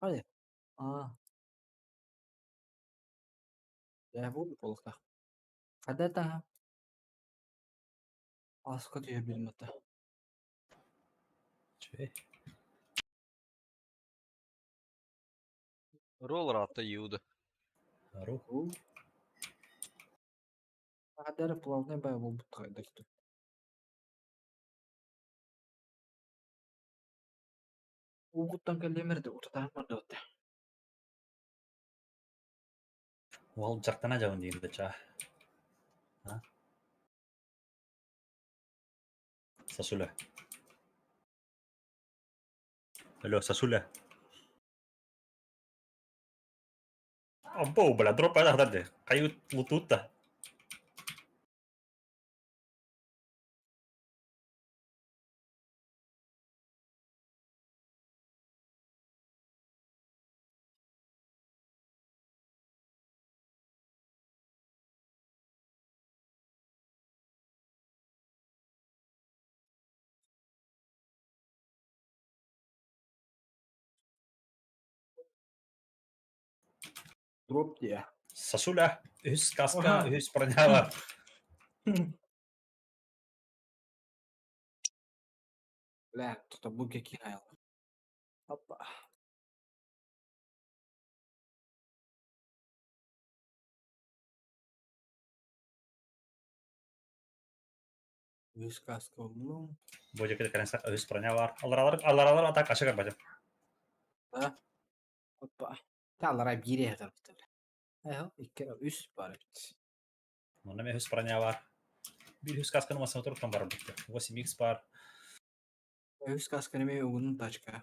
Hadi. Аа. Дьэ, бу буолуохтаах. Хада таһа ааска түһэрбитим ата. Үчүгэй. Ролл ыраатта Юда. Ару. Хада эрэ плавнай бай буолбут хайдах Уугуттан кэллиэм эрэ утатаан барда Уол дьахтана дьабын диир да чаа. А? Сосуля. Алло, Сосуля. Або, бля, дроп аһдарды. Кайы лутутта. Дроп диэ. Сосуля, үһүс каска, үһүс бронява. Бля, кто-то Бургер Кинг айылла. Опа. Үс каска буллум. Бу дьэ кэлэн үһүс броня бар. Аларалар аларалар атак аша көрбөтүм. Да. Опа. Таалара биир эһэ тарбыта. Эһэ, икки, үс бар эбит. Манна эмиэ үһүс броня бар. Биир үһүс касканы массыына туруттан барбыт. 8x бар. Үс касканы эмиэ угунун тачка.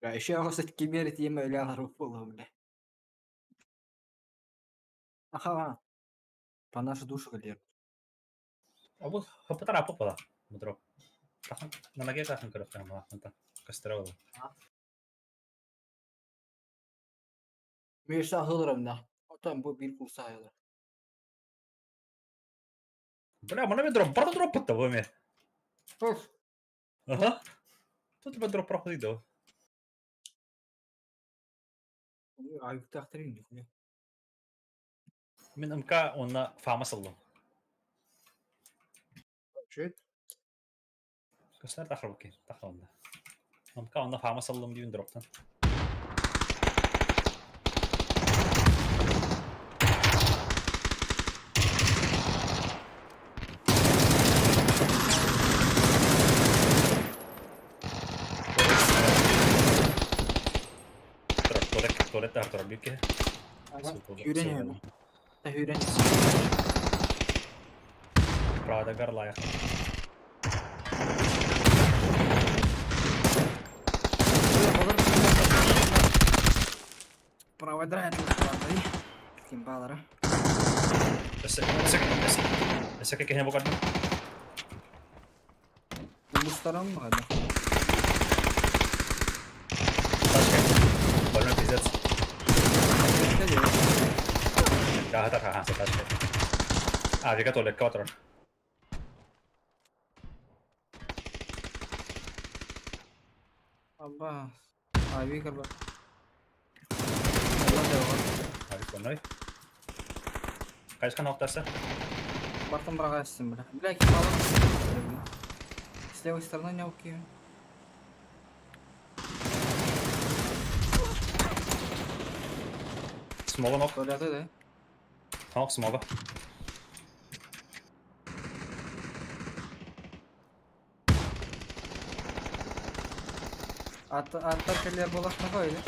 Еще кимер тиэмэ өлө алар буолуо бля. Аха, по нашу душу кэлиэр. Абы хапытар апы пала. Мудро. Тахан нанаге тахан көрөхтөн мантан көстөрө болу. Миша ахылырым да. Отон бу бир курса айылар. Бля, мана мен дроп, барда дроп бутта бу эме. Оф. Ага. Тут бы дроп проходит да. Айыктаахтарын нихуя. Мин МК онна фама сыллым. Чөт. Көстөр тахыр букки, тахыр онна. МК онна фама сыллым диюн дроптан. Туалет тахыр бикки. Hүүрэн Та hүүрэн. Правда горлая. Правайдра Ким баалара. Өссө кэһэ букардым. Улустарам баҕада. Больной пиздец. Да, да, ха, тачка. А, Вика туалекка отурар. Абба. Ави карба. Ави больной. Хайысхан оқтасы? Бартан быраҕаайсың бля. Бля, ким алып? С левой стороны не окей. Смога ног. Туалеты, да? Ног смога. Аттар кэлиэр буолахтаха или?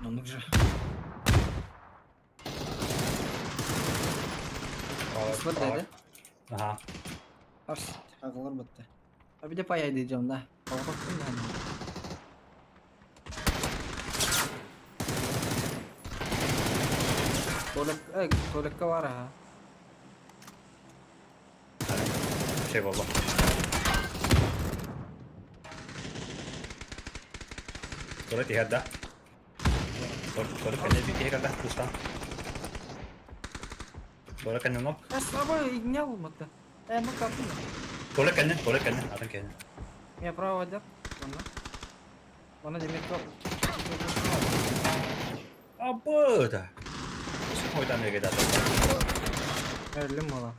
Оннук же. Правый, Правый. Ага. Ас, аҕалар батта. А где паяй идем, да? Поворот да. Туалет, туалекка бар аха. Şey болду. Туалет иһэр да? Туора кэннэ биир киһи кэллэ, куустаан. Туора кэннэ нок. Я слабо игнял мата. Ну как Туора кэннэ, туора кэннэ, атын кэннэ. Я право деп. Онно. Онно демек Абыта. Хойдан неге дата. Өллүм буола.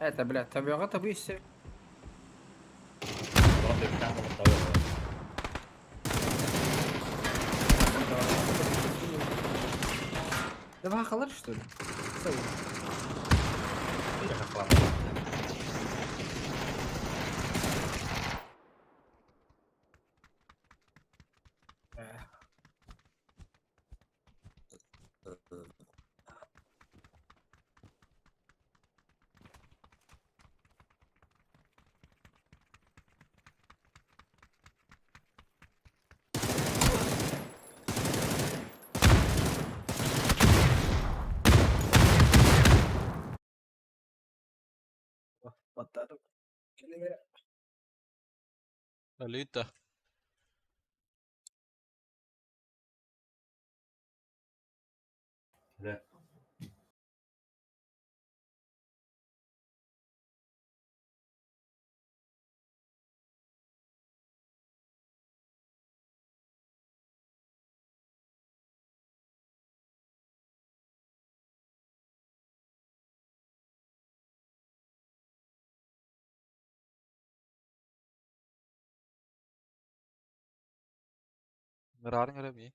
Это, блядь, табиҕа табы истэ. Давай халар, что ли? Баттаатым. Алита. Ыҥыраарын эрэ мии.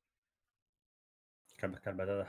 Кэлбэтэ да.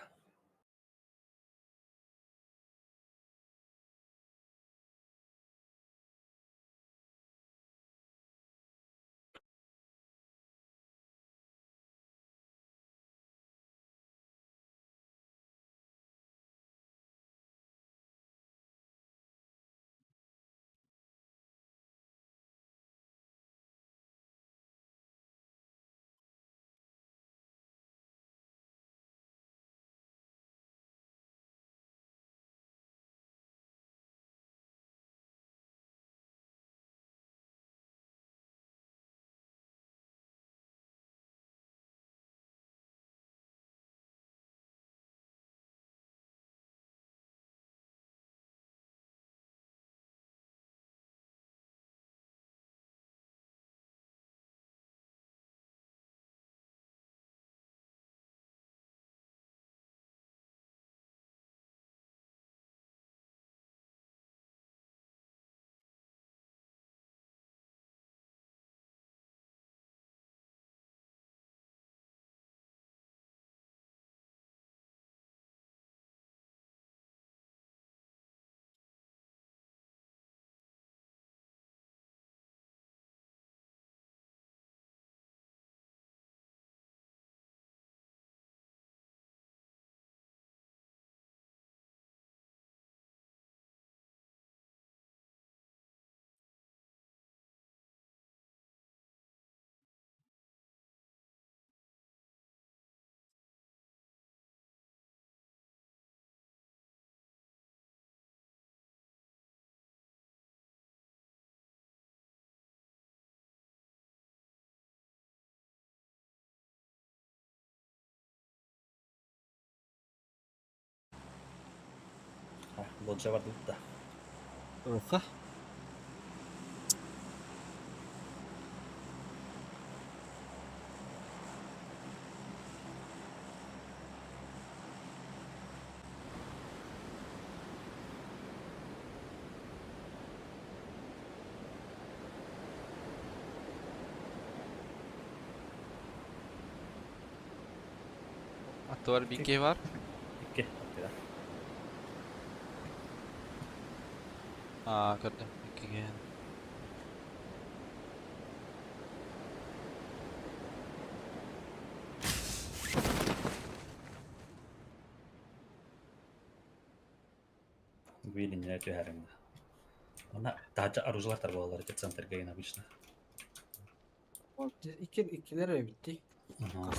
Лоджа бардыбыт да. Уха. Аттыбар биир киһи баар. Икки. Аа, көрдүм. Икки киһи. Билиннэ түһэрим да. Онно таһырдьа оружиелар тарбалалар ити центрга игин обычно. Икки иккилэр эбитти. Ага.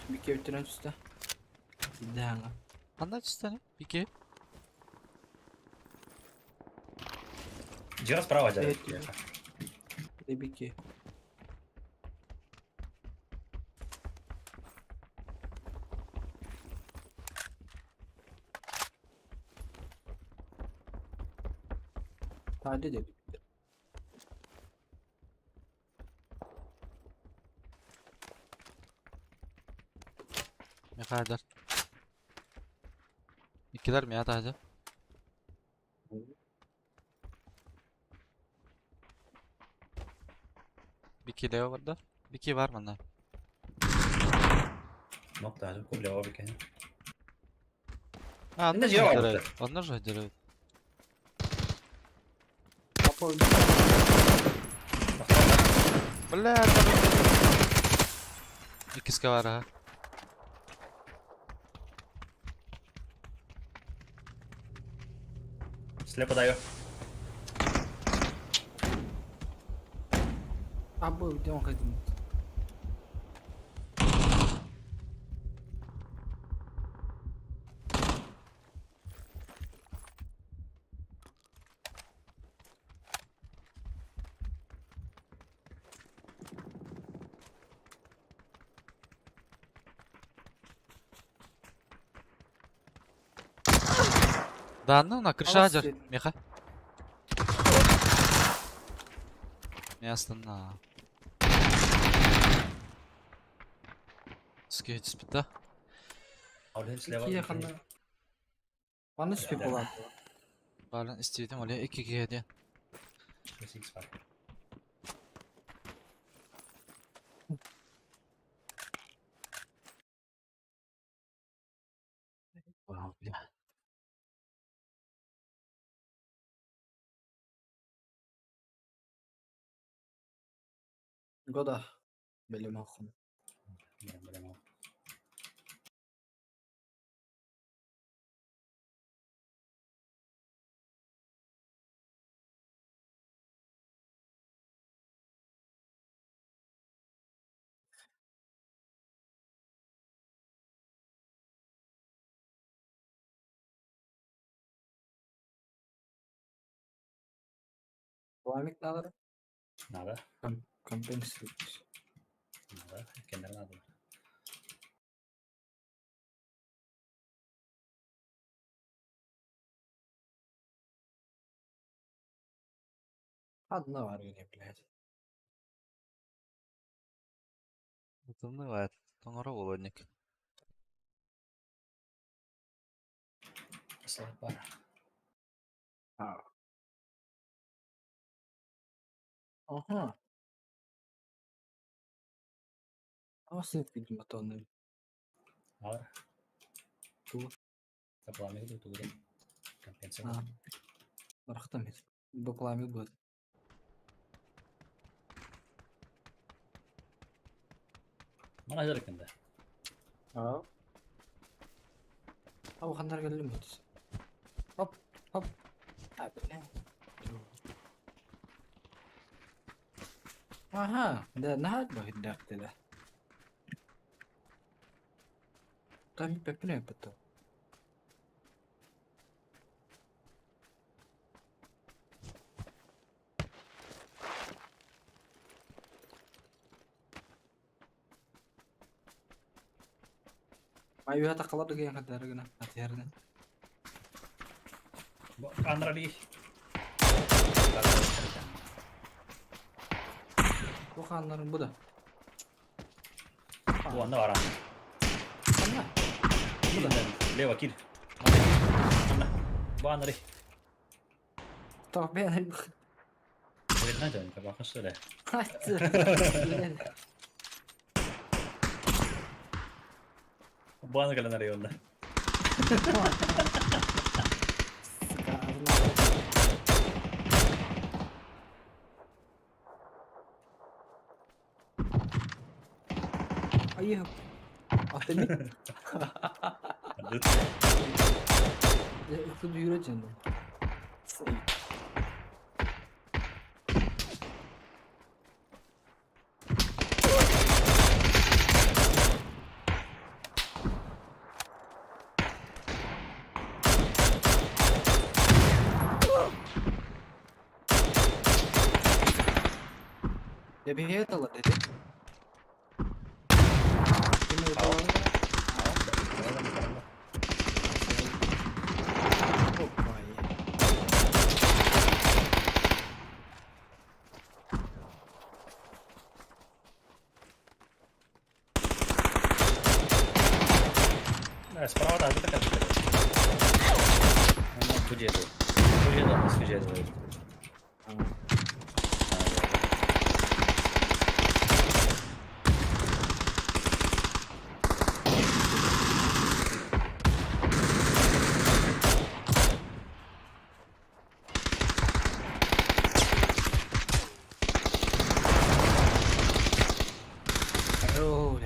Бикке бүтүрэн түстэ. Сиддээҥа. Ханна түстэн? Бики. Дьиэҕэ справа дьарык. Бикке. Hadi de bitti. Михайдар. Иккилэр миэхэ таһдьа. Бики лево барда. Бики бар манна. Ну, таһырдьа кублева бикени. А, Инде онно дьиэ же барбыт. Онно же дьарык. Папа Бля, Иккискэ бар аха. Слепо даю. Абы где он ходил? Даанна на крыша Алас дьар. дед. Миха. Мястана. Скейт спита. Ол слева. Икки ханна. Манна сүп болады. Балын истедим оле иккиге диэн. Сикс бар. Вау, бля. Года. Билим ахун. Билем. Пламик надо. Надо. Компенсировать. Надо. Кендер надо. Одна варвария, блядь. Тымнывает. Тоҥоро уолунньук. Слайд бар. Ага. А видимо, тонны. Надо. Ту. Пламя ту Компенсация. Барахтам Бакламик будет. Мана жарыкында. А. А хандар келдим бут. Хоп, хоп. А, бля. Ага, да, нахад бахиддак да. Там пепне потом. Аюха тақалар деген қадарыгына атярны. Андрали. Бу ханнарын бу да. Бу анда бар. Ханна. Кир лево кир. Анда. Бу андрали. Так мен. Видно жан, кабахын шөле. Хатты. Бу аны кэлэн арыйонда. Айы. Атымик. Ыксы дьон. Дебиһиэ тала деди. Ким Опа. Справа да, така. Бу дьиэ дуо? Бу дьиэ дуо? Бу дьиэ дуо? Оо,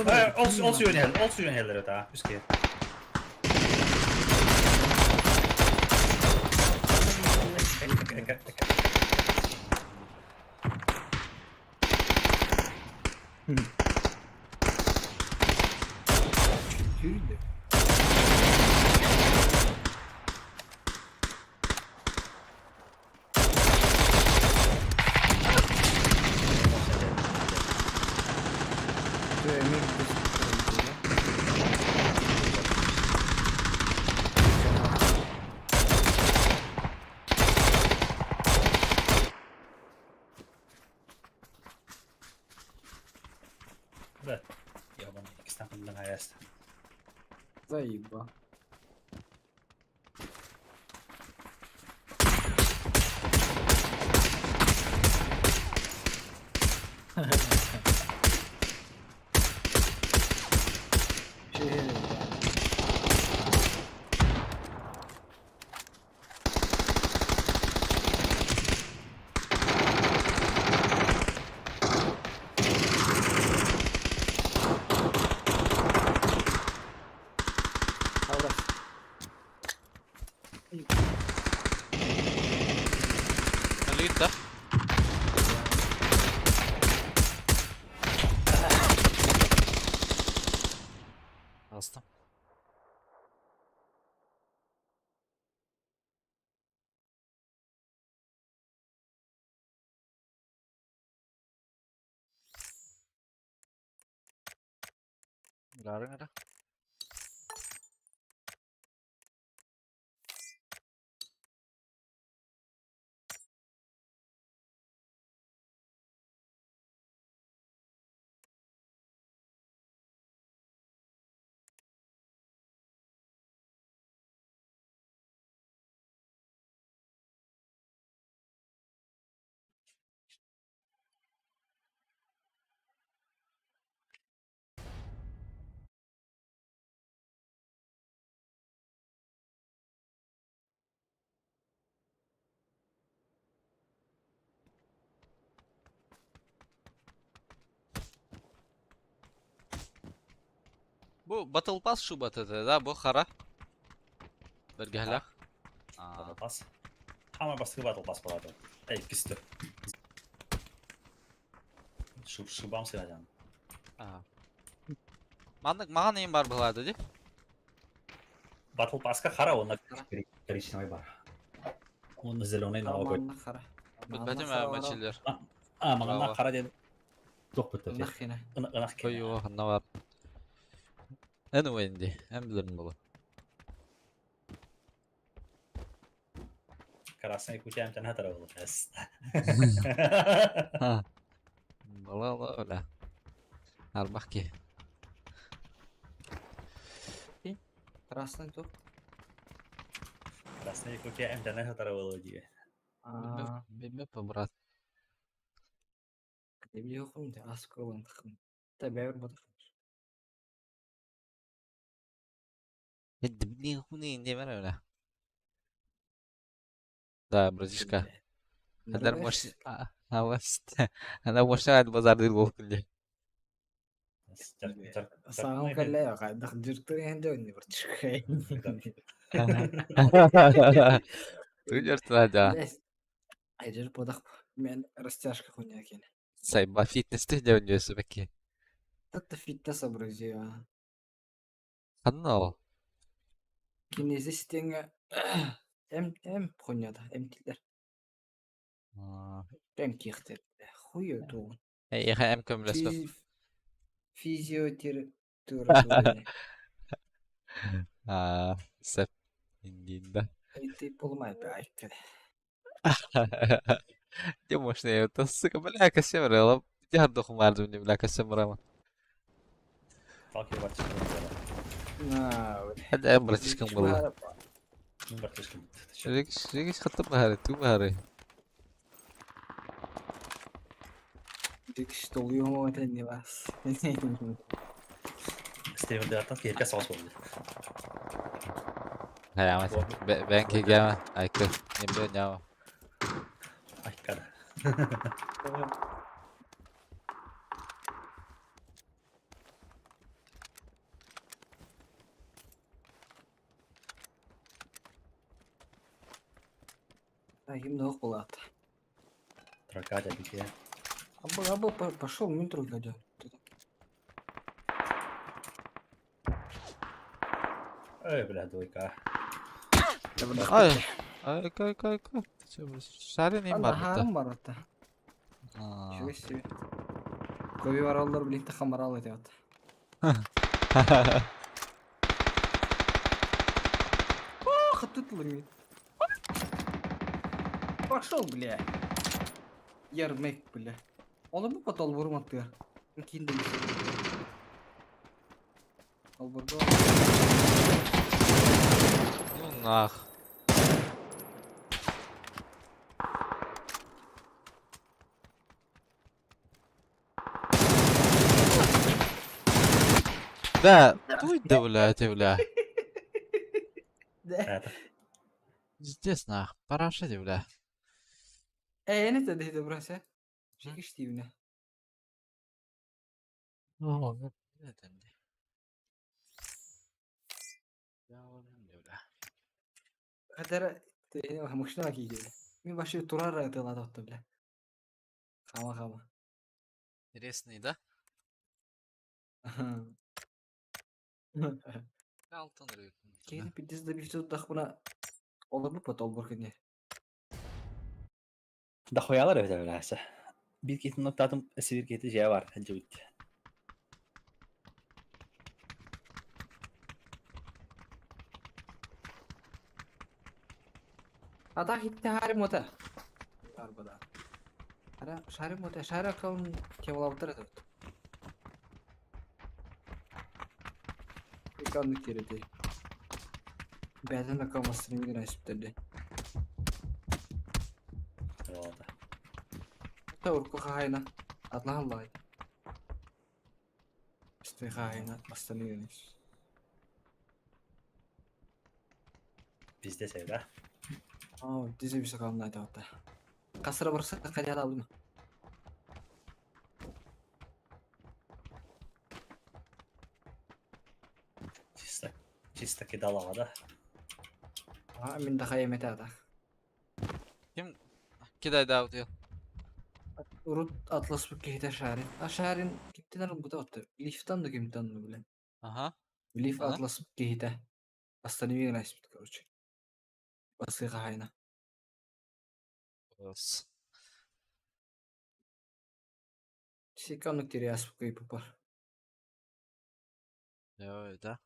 бля. Ол сүйөн хеллер өта, үске. Түйді. Да. Ебаный, икстан Заеба. Лита. Астым. Рары Бу Battle Pass шубат это, да, бу хара. Бергәләх. Battle Pass. Хаама бастакы батл пас буолаата. Иккис да. Шубам сыһадьан. Маннык маҕан иин бар быһылаата дии. Батл паска хара уонна коричневый бар. Уонна зеленый новый. Манна хара. Бүтбэтим ээ мачилер. А, маҕанна хара диэн туох бүттэ. Ынах хина. Ынах Ой, о, ханна бар. Anyway ди, эн билэрин буолуо. Красный кутям тана тарабыл. Бала бля. Арбах ки. Красный туп. Красный кутям тана тарабыл дии. Билбэп брат. Билиохум да ас кылын тахым. Та бэйэр ботах. Диэмэр бля. Да, братишка. Хандар мощь. Она мощная базардыр буолуп күнде. Саҥам кэллэ хайдах дьыртыр дьон братишка. Ты да. Айдыр бодах мен растяжка хуйня кene. Сайба фитнесте дьон дьөсүбэкки. Тата фитнес образия. Ханна ол? Кинезистеҥ эм эм хуйнята эмтилер. Эм киэхтер. Хуй тугун. Эйиэхэ эм көмөлөспөт. Физиотерапия. Аа, сөп. Индиин да. Ты поломай айккер. Ты можно это, сука, бля, касемра, дьардохум бардым, бля, касемрама. Hadi en братишкам буолла. Регис хаттап баһары, ту баһары. Толуйум это не вас. Хайамат. Бэн кигема, айкы. Нембе нява. Ким да булат. Абы абы пошел метро гадя. Ой, бля, двойка. Ай, ай, кай, кай, кай. Шары не бар бу. Харым бар бу. Чего себе. Көбі баралар биликте хамарал этет. Ох, тут лымит. Пошел, бля. Ермек, бля. Оны бу потол бурматты. Кинде. Албурга. Ну нах. Да, туй да, блядь, бля. Да. Здесь нах, параша, бля. Э, не это брася. Жигиш тивне. О, это не. Хатара мушна кийди. Мен башы турар тылады бля. Хама хама. Интересный, да? Алтын рык. Кейин пиздец да бифту тахпына олар бу потол буркине. Да хуялар эбитэ бляса. Биир киһитин оттаатым, өссө биир киһитэ дьиэ баар сылдьыбыт. Ата хитте харим ота. Арбада. Ара шарим ота, шара каун кевлавтыр тут. Иканны кереди. Бәден акамасын мин әсіптерде. Буолла. Та урку хахайна. Атлахан лай. Сты хахайна, астаны. Пиздец да? Аа, дизе бис кална айта. Касыра барса кадяла алдым. Чисто, чисто кидалаҕа да. Аа, мин да хайым эте ата. Ким кидайдаабытый? Урут атласпыт киһитэ Шарин. А Шарин кимтэн арылбыта отто? Лифтан да кимтэн ну блин. Аха. Лиф Ана? атласпыт киһитэ. Останови гына короче. Басыы хаһайына. С. Сика оннук тириаспыккый пупар. Йоо, да.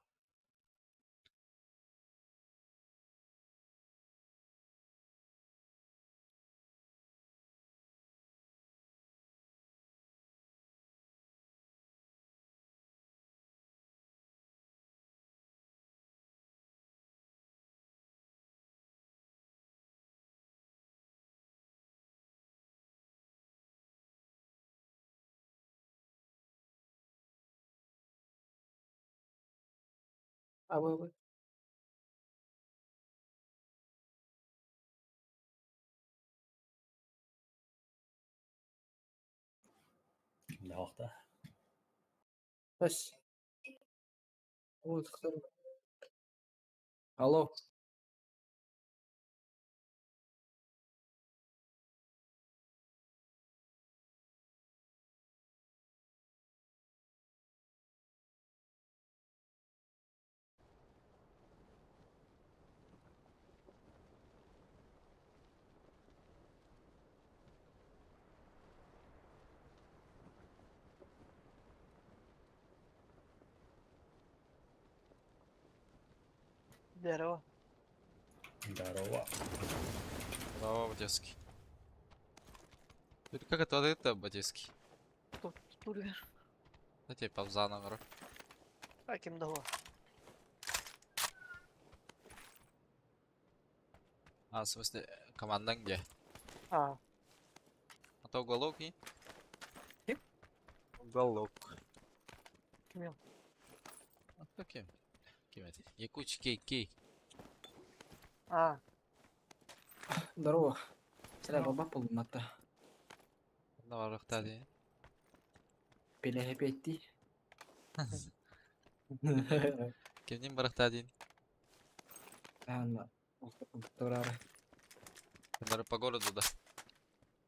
Абы Да, Бэс. Ой, Алло. Здорово. Здорово. Здорово, батюшки. Ты как это это, батюшки? Тут тургер. Да тебе пауза номер. А кем дого? А, в смысле, команда где? А, А то уголок и? Ким? Уголок. кем? А то кем? Кем это? Якучки, кей. А, Здорово. Сәлә Здорово. баба булмады. Наварыхта ди. Пеле хепетти. Кимнин барыхта дин? Ана. Турары. Который по городу, да.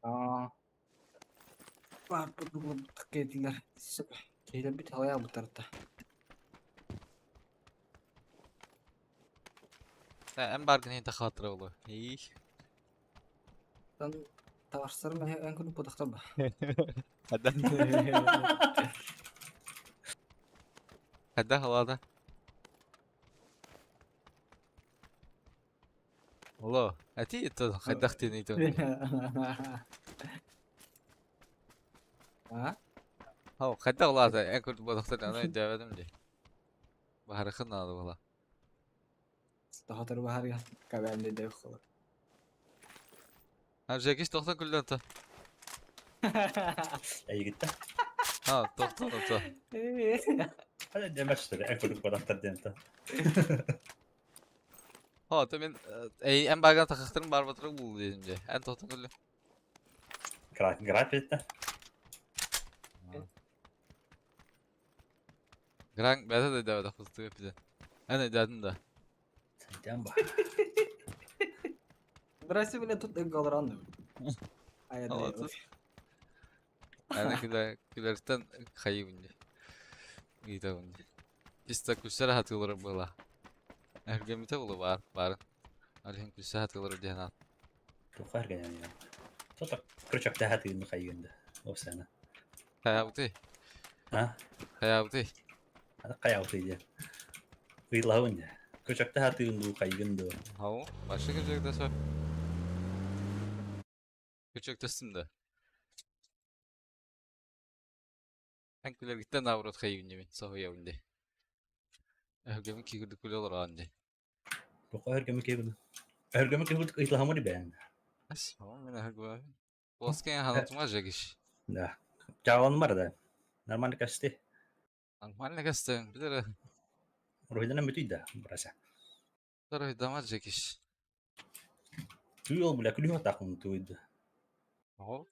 Аа. Бар бу кетилер. Кейлер бит халая бутарта. Да, эм баргын это хатыры олы. И. Тан таварсар мен эн күн путахта ба. Хада. Хада халада. Алло, а ти это хайдах ты то. А? Хау, хайдах лада, эн күн путахта аны дәвәдем ди. Бахархын алды була. Тахатыр бахар кабәмде дә хол. А жекиш тоқтан күлден та. Әйгітті. Ha, тоқтан та. Hadi demez en kuyruk badaktar dente. Ha, то мен эй эн барган тахахтырын бар батыры бул дедим же. Эн тоқтан күлден. Граф etті. Гран бәдә дә дәвәдә кызды биде. Әне дәдим да. Сентен ба. Здрасте, бля, тут галран. Алла тут. Әне күлә күләртен хайыбын. Гитабын. Чисто күлсәр хатылары була. Әргемите була бар, бар. Алин күлсә хатылары дигән. Тухар гәнән я. Тота крючок та хаты инде хайгында. Опсана. Хаябыты. А? Хаябыты. Аны кая уты иде. Уйлавын. Крючок та хаты инде хайгында. Хау, башы күчәк тәсә. Күчәк төстüm дә. Ән күләр гиттән наоборот хайыбын мен, сахуябын ди. Әргеме кигерде күләләр анды. Тухар гәме кебен. Әргәме кебен уйламы бән. Ас, хау, мен әргеме. Болскен ханатыма жегиш. Да. Жаван бар да. Нормально касты. Нормально кастым, билер. Ройдан бүтүйді бираса. Второй дома жегиш. Туйол бля күлү такын туйды. Хау.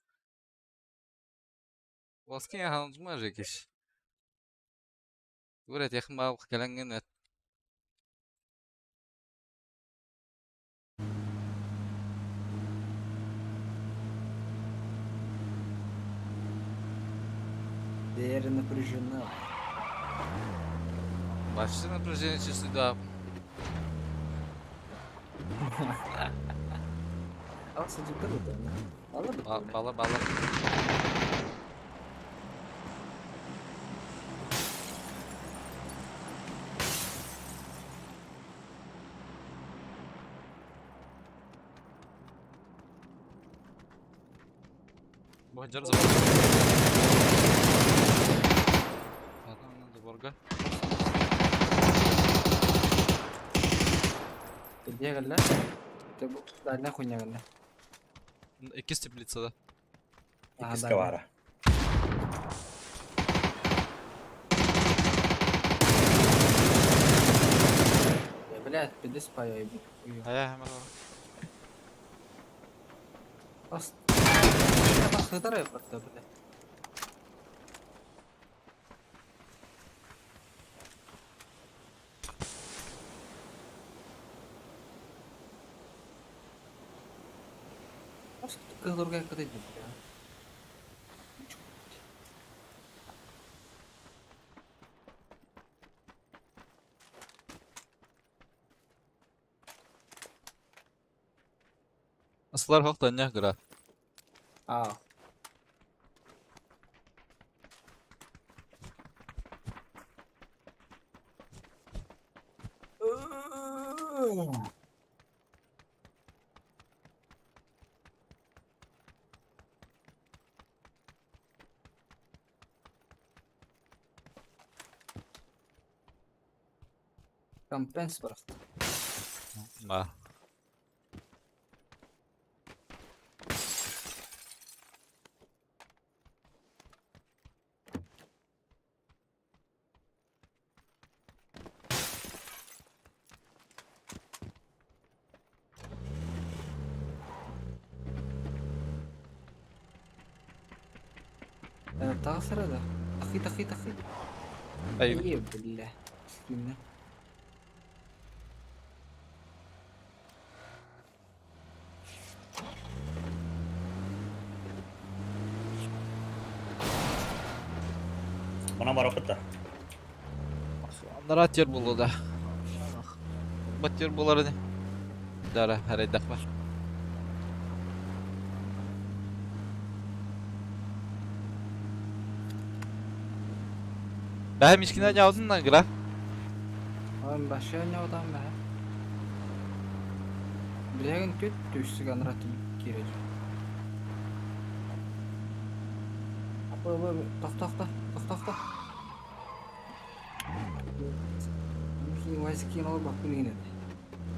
Болскен ханатыма жегиш. Үрәт якын багып келенген Дверь напряжена. Вообще напряжение чувствую, да. Ал сылдьыбыта бытыына. Ала бытыына. Бала бала. Бу дьар забор. Заборга. Дьиэ кэллэ. Дальня хуйня кэллэ. Иккис теплицада. Иккискэ баара. Блядь, пидес паяй. Хайа Ас. Сытар просто, блядь. Кызылорга кытайды, бля. Асылар хохтаннях гра. А. Компенс просто. Да. Тағысыр да. Тахи, тахи, тахи. Ай. Бля. Скинна. Манан бараппыт да. Аннара тер булу да. Баттер булар ини. Дара, харайдах бар. Бәһ мискина жаудын гра. Ан башы ойнаудан бә. Билеген түт түссүг анра кире. Ой, ой, тохто, тохто, тохто, тохто. Вазикин ол бак билген.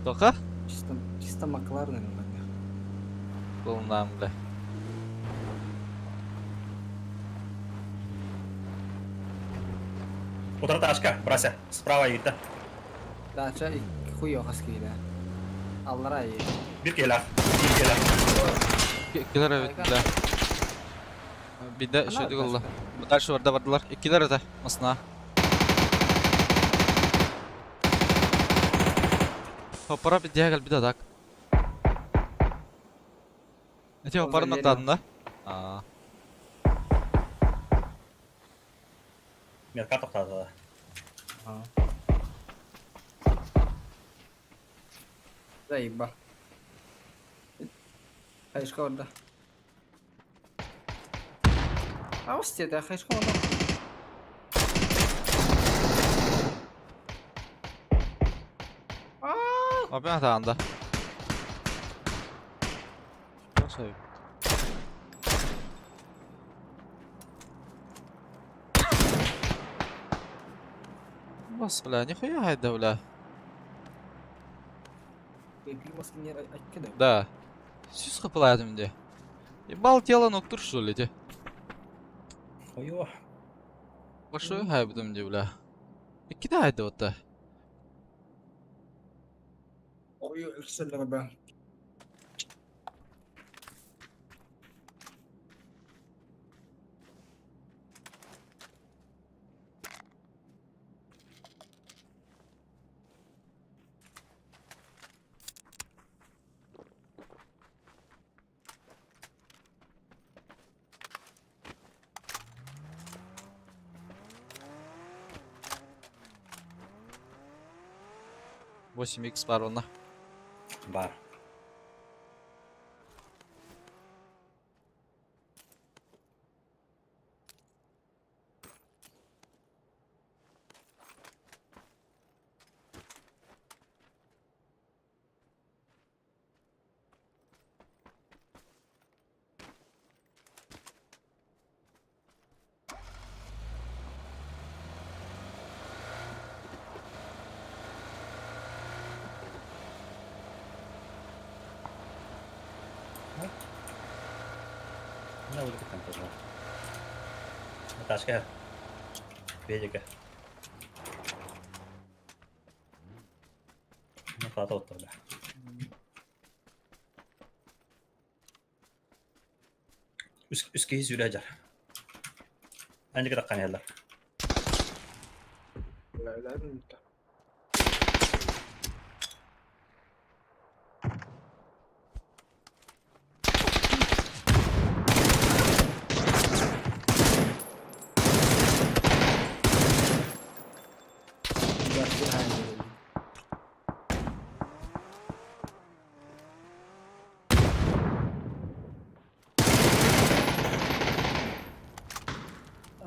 Тока? Чисто, чисто Макларен Полнам, бля. Утра ташка, брася, справа ита. Да, ча хуй хаскейла. Аллара и. Бир келах, бир келах. Иккилер эбит, бля. Биде шөйдүк олла. Дальше барда бардылар. Иккилер это, масна. Хопара бидеге кел биде так. Эти хопарын аттадын да? А. Метка тоқтады. Заеба. Хайшка орда. Аусте да хайшка орда. Опять анда. Nasıl? Бас, бля, нихуя хайда, бля. Да. Сүүс хыпылаятым де. Ебал тело ноктур что ли, те? Ой, Большой хайбдым де, бля. Икки да хайда вот Ой, өксөлөр бә. 8 х бар онно. Бар. Ну, вот там тоже. Ташка. Педика. Ну, хватало тогда. Үс киһи сүүрэ дьар. Аны кытаххан иһэллэр.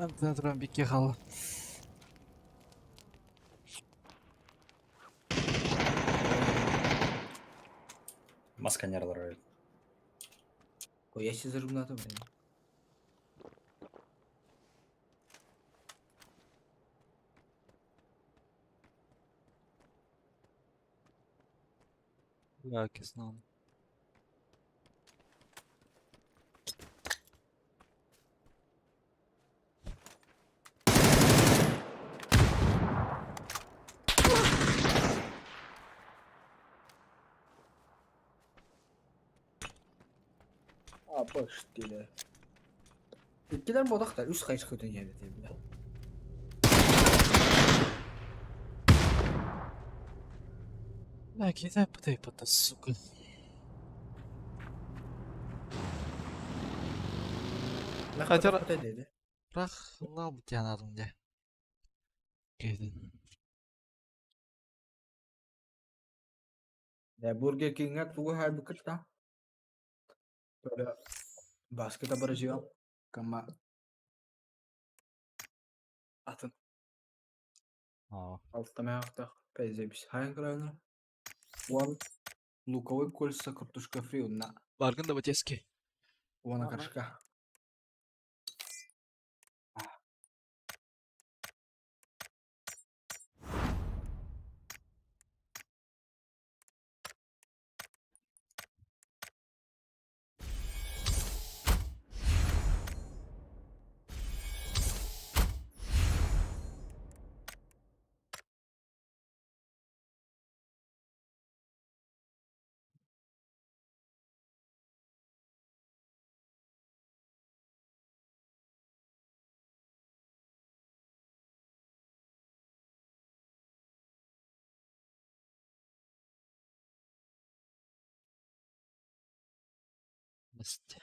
Антон туран бикке хаалла. Маска нервлар. Ой, я себе зажигну, блин. Бля, киснан. А, почти. Иккилэр буолахтар, үс хайысха көтөн иһэбит бля. Бля, кидай пытай, сука. Хотя- Хотя... Рах, лал тянадым де. Кедин. Я Бургер Кинг тугу хайбыкыта. Баскета баражио. Кама. Атын. Аа. Алтамаахтах пэзэбис хайан крайна. Уон луковой кольца картошка фри на Баргын да батески. уона Ага. горшка. Басте.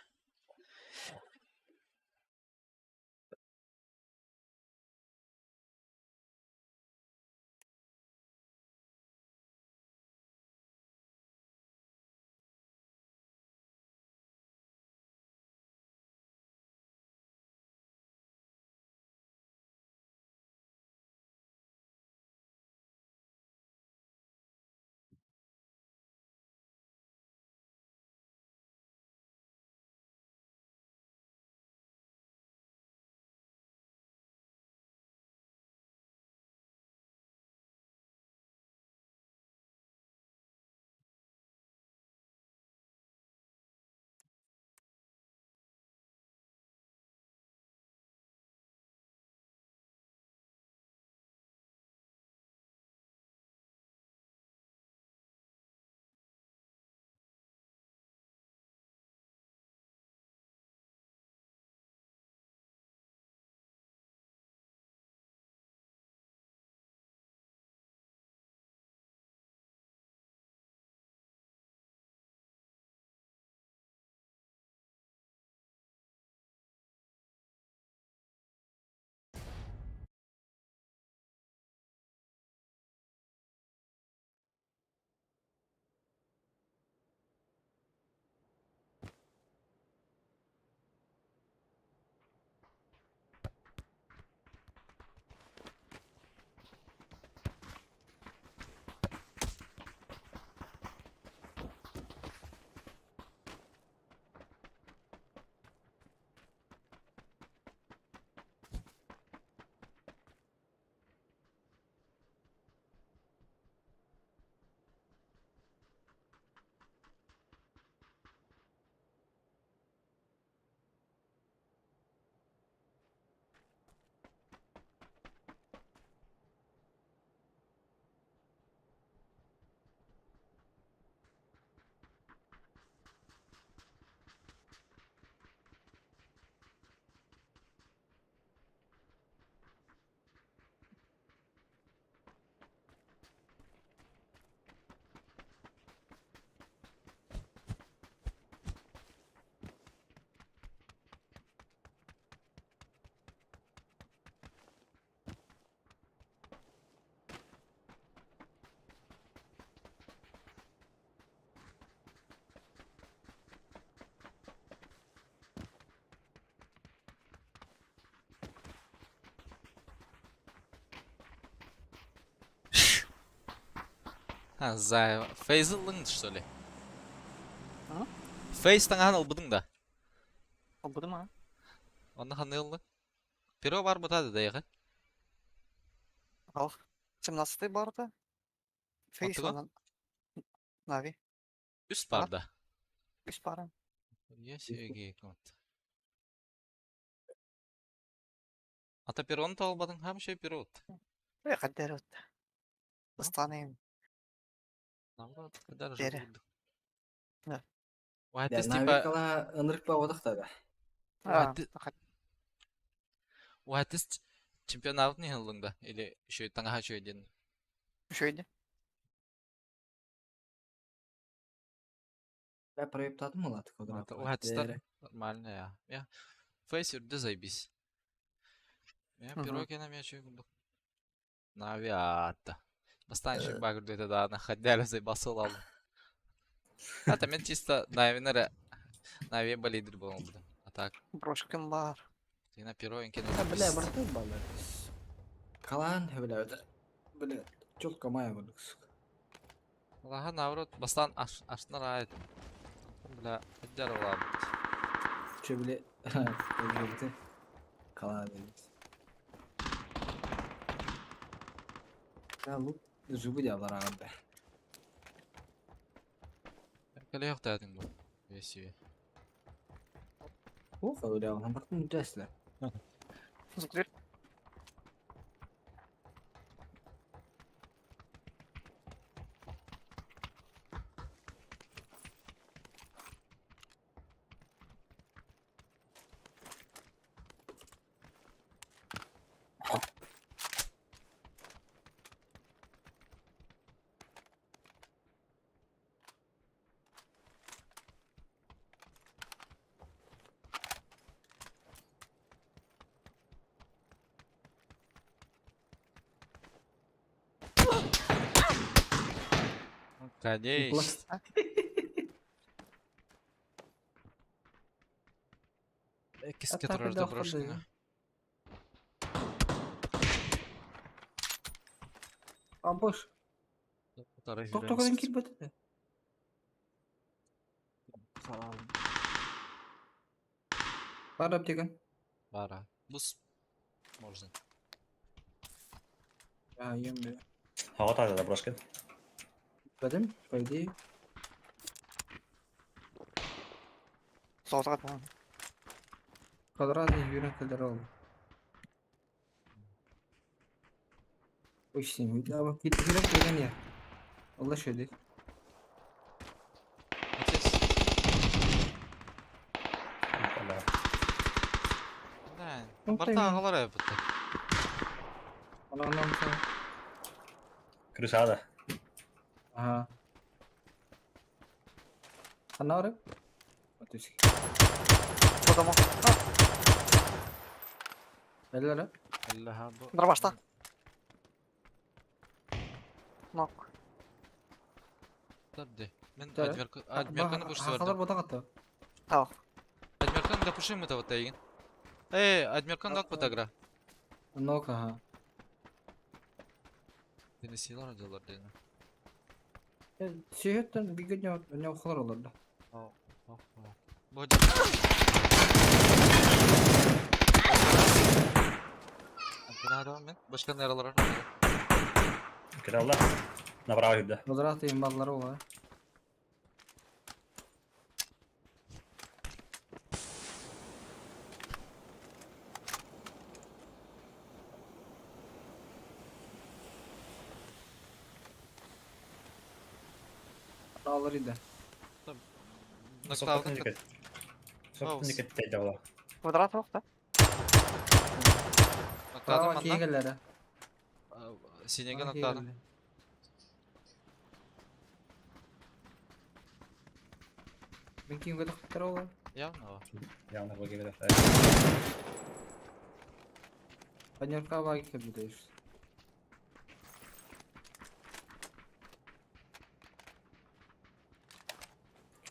А, за Фейз ыллыҥ, что ли? А? Фейз таҥаһын ылбытыҥ да? Ылбытым а. Онно ханны ыллыҥ? Перо бар бутады да яҕы? Ал. 17 барда. Фейс Онтуга? онон. Нави. Үс барда. Үс бары. Есть Ата перону талбатыҥ хам şey перо Э, хаддер отта. Ыстанайым. Наоборот, даже Бере. Да. Вайтес типа Навикала ынырык бабадық да. А, Вайтес Вайтес чемпионат не ыллыҥ да или еще таҥаһа үчүгэй диэн. Үчүгэй. Ben проептадым ылатык Вайтестар нормально я. Я фейс үрдэ заебись. Я перо кенем я үчүгэй курдук. Нави аатта. Бастаан үчүгэй баа үрдүтэ даҕаны хаддары заебался ылалым. А мен чисто Навинere Нави болидер буолбутум. А так Брошкам бар. тина перо инкен Бля, братан балар. Калан бля, бля, чётко моя курдук. Алаха наоборот бастаан ашнар аайт. Бля, хаддары улаабыт. Че, бля, өлгөрдү. Калан дейбиз. Да, лук жубы дялар ағында. Кэлиэх таатыҥ бу. Весиве. Ох, өлө, бартын жаслар. Звук Конечно. Киске турар да брошканы. Абыш. Токтогон килбети. Бар аптека. Бара. Бус. Можно. Я ем бля. Хавата да брошкин. Бадым, по идее. Золотого по-моему. Квадратный юрен квадрат. Очень сильно. Кирек Allah şöyle. Отец. Бля. Да. Ну, Барта ты- агалар айбытты. Анам сен. Крышада. Ага. Анары? Отүс. Потому. Эллere. Аллаха бу. Дробашта. Нок. Табды. Мен Да. адмерка адмерканы пушты Хакалар барды. бодагаты. Тау. Адмерканы да пушим это вот тайгин. Эй, адмерканы дак бутагра. Нок ага. Денисилар дилар дейна. Сүйөттен bir gün ne okular olurdu. Бу. Мен башка нералар. Киралла. Направо жүрді. Квадрат имбаллары var. Alır idi. Ноктаудын Соқтын кетті даула. Квадрат жоқ, да? ноктадын Права манна. кейгелері. Синеге ноктадын. Мен кейін көдік құттыр олар. Явно. Явно бұл келеді. Панерка баги кебедеш.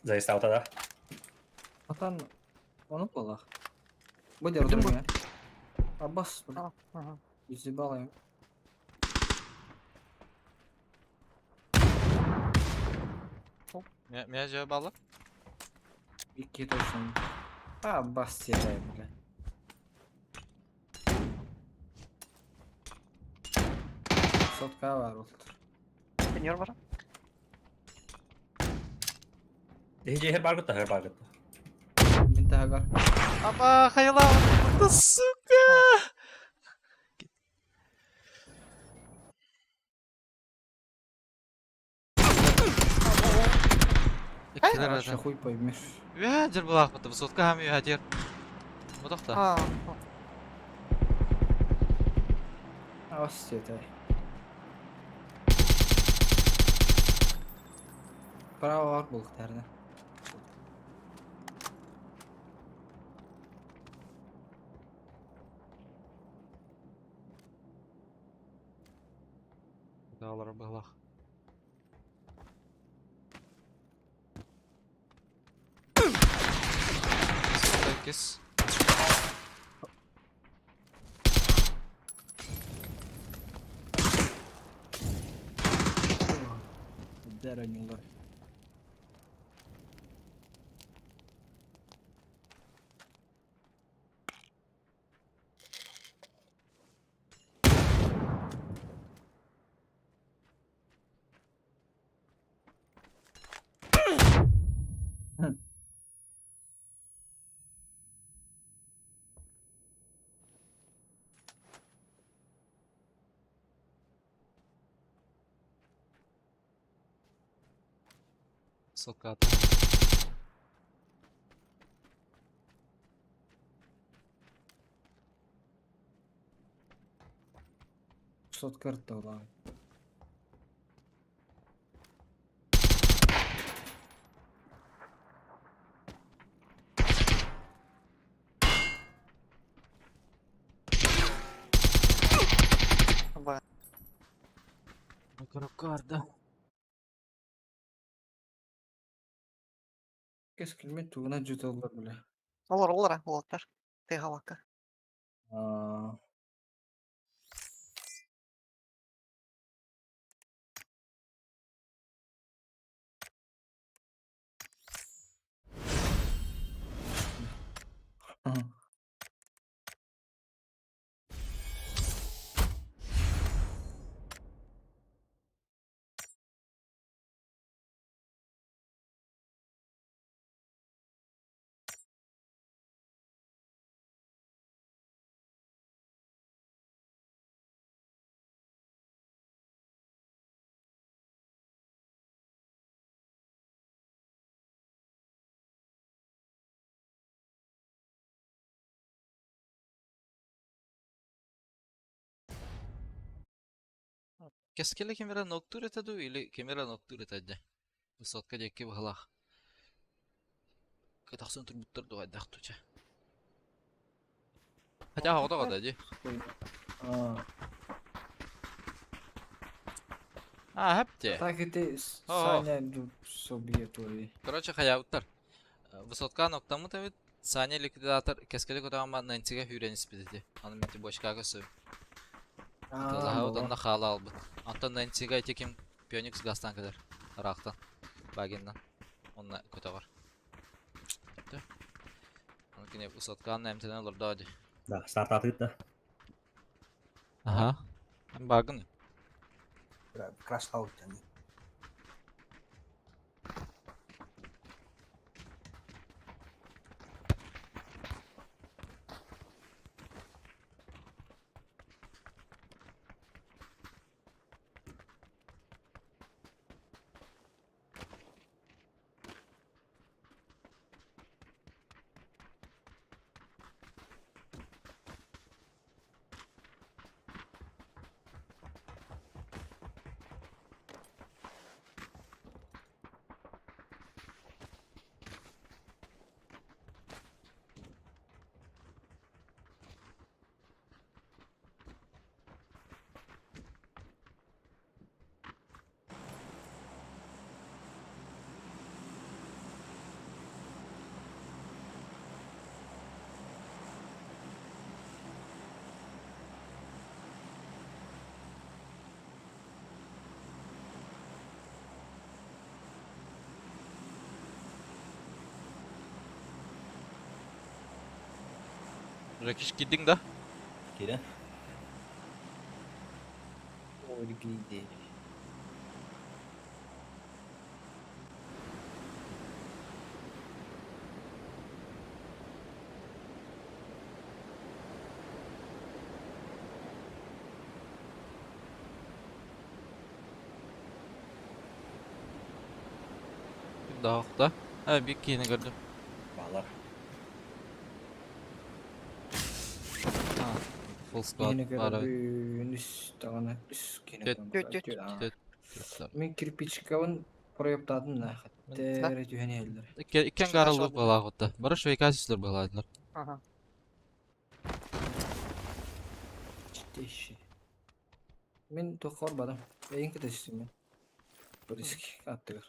Заезд аута да. Атан оны болақ. Бұл дер Бүтін отырмын я. Аббас, А, ага. Yüzü balayım. Меня же баллар. Икки точно. А, бас теряю, бля. Сотка бар ол. Сеньор бар. Эһи бар гытта, бар гытта. Мин таһыгар. Аба, хайла, да сука! Иккилер Вообще это. хуй поймешь. Үһә дер булах быты, высотка һәм үһә дер. Бутахта. А, Ас теряй. Право бар бұл тәрді. Далар булах. Кис. Дәрәнилар. Сотка ата. Сотка ыртты олар. Б. Коробка Кескілме тугuna jutалар бля. Олар, олар, олар. Ты галака. Аа. Кескеле кемера ноктур этеду или кемера ноктур этеде? Высотка деки бахлах. Катахсын турбуттар дуайдах туча. Хотя ода года ди. Аа. А, хепте. Так это О. Саня собьет ой. Короче, хаяуттар. Высотка ноктамы табит. Саня ликвидатор кескеле котама Нэнсиге хүрен испидеди. Аны мети бочкага сөп. Аа. Одан да хала албыт. Антон Нэнсиге теким Пионикс гастан кадar. Рахтан. Багиннан. Онна көтө бар. Өттө. Аны кине высотка нэмтенен олордо ди. Да, старт атыт да. Ага. Багын. Краш аут yani. Жекиш киирдиҥ да? Киирэн. Ольги Ким да да? Ha bir киһини көрдүм. Баалар. Ha, full squad Киһини баар эбит. көрөбүн, үс даҕаны, үс киһини Түт. көрөбүн. Түт, түт. Түт, аа. Түт. Түт. Мин кирпичкабын проептаатым да, хаттары түһэн иһэллэр. Икки икки ангар ылбыт быһалаах Бары швейка сүслэр быһалаатылар. Ага. Читтейший. Мин туохха барбатым. Эйин кытыстым мин. Близкий аттыгар.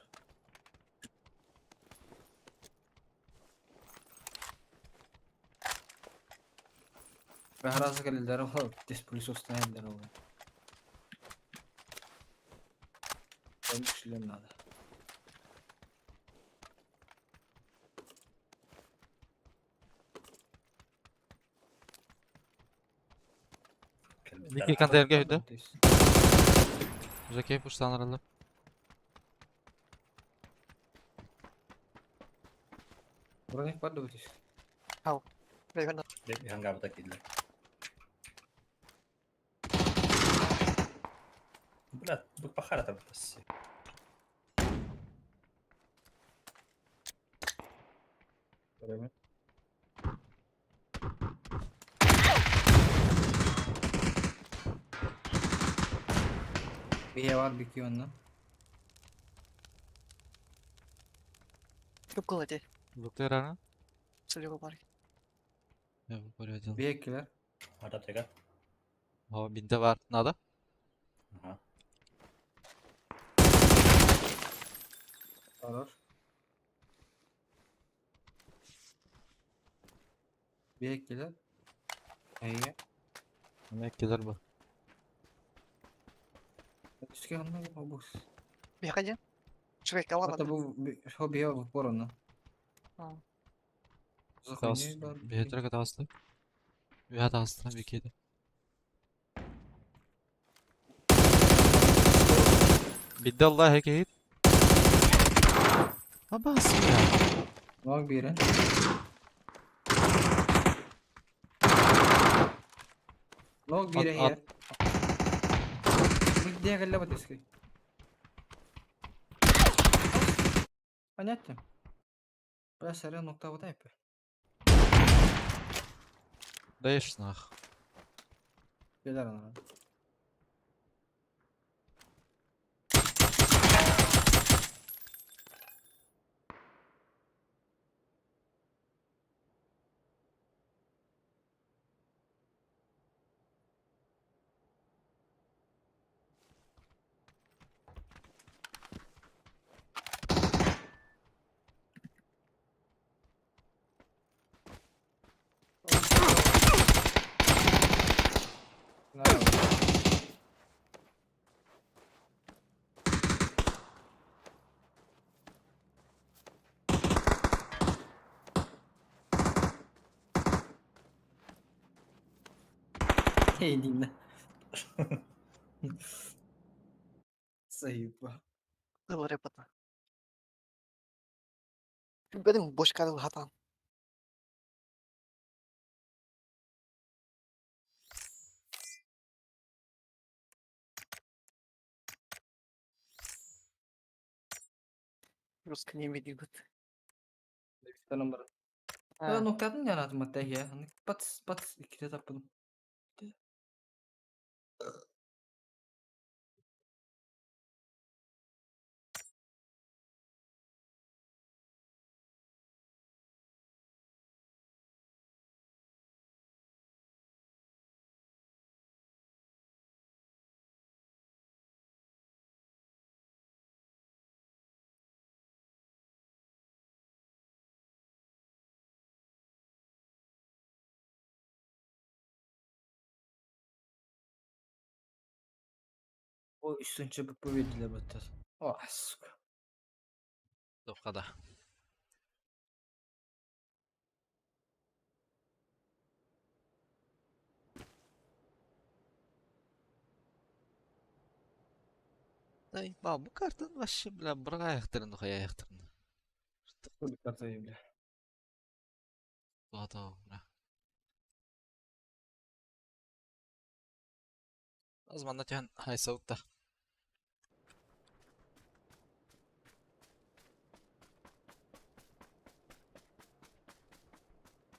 Баһарааса кэлэллэр ол диспулисустан иһэллэр ол. Он шлем надо. Ники контейнерге өйдө. Жеке пуштан аралар. Броник бар да близкий. Бэйбэн Хангабыта киирдилэр. Бля, бу пахара табытас. Көрөмүн. Биһиэ бар бики онно. Туп эти. Луктырана. Сылыга бар. Я bu buraya Биһиэккилэр. Ата тега. О, бинте бар. Надо? Ага. Хорош. Биһиэккилэр. Эйге. Меккелер бу. Үскэ онно бу. Бияка ден. Швейка Ата алар. бу хо биһиэ бар онно. Тас. Биһиэтер катасты. Биһиэ тасты бикеде. Бидде Allah hekehit. Абас я. Ног биэрэн. Ног биэрэ Ат- иһэр. Бидде кэллэ бат үскэ. Понятно. Бля, сорян, нокта вот айпы. Даешь нах. Келер ана. Hey, Nina. Заеба. Ылыр эпата. Бэдим бочка хатан. Русский не видит. Номер. Я ноктатын яратым атта я. Пац пац икките таппадым. О, үстүнче бүппө бердилер баттар. О, сука. Тоққада. Заебал, бу картаны вообще, бля, быраҕаайахтарын духайаайахтарын. Карта, бля. Туһата, бля. Аз манна түһэн хайсабыт да.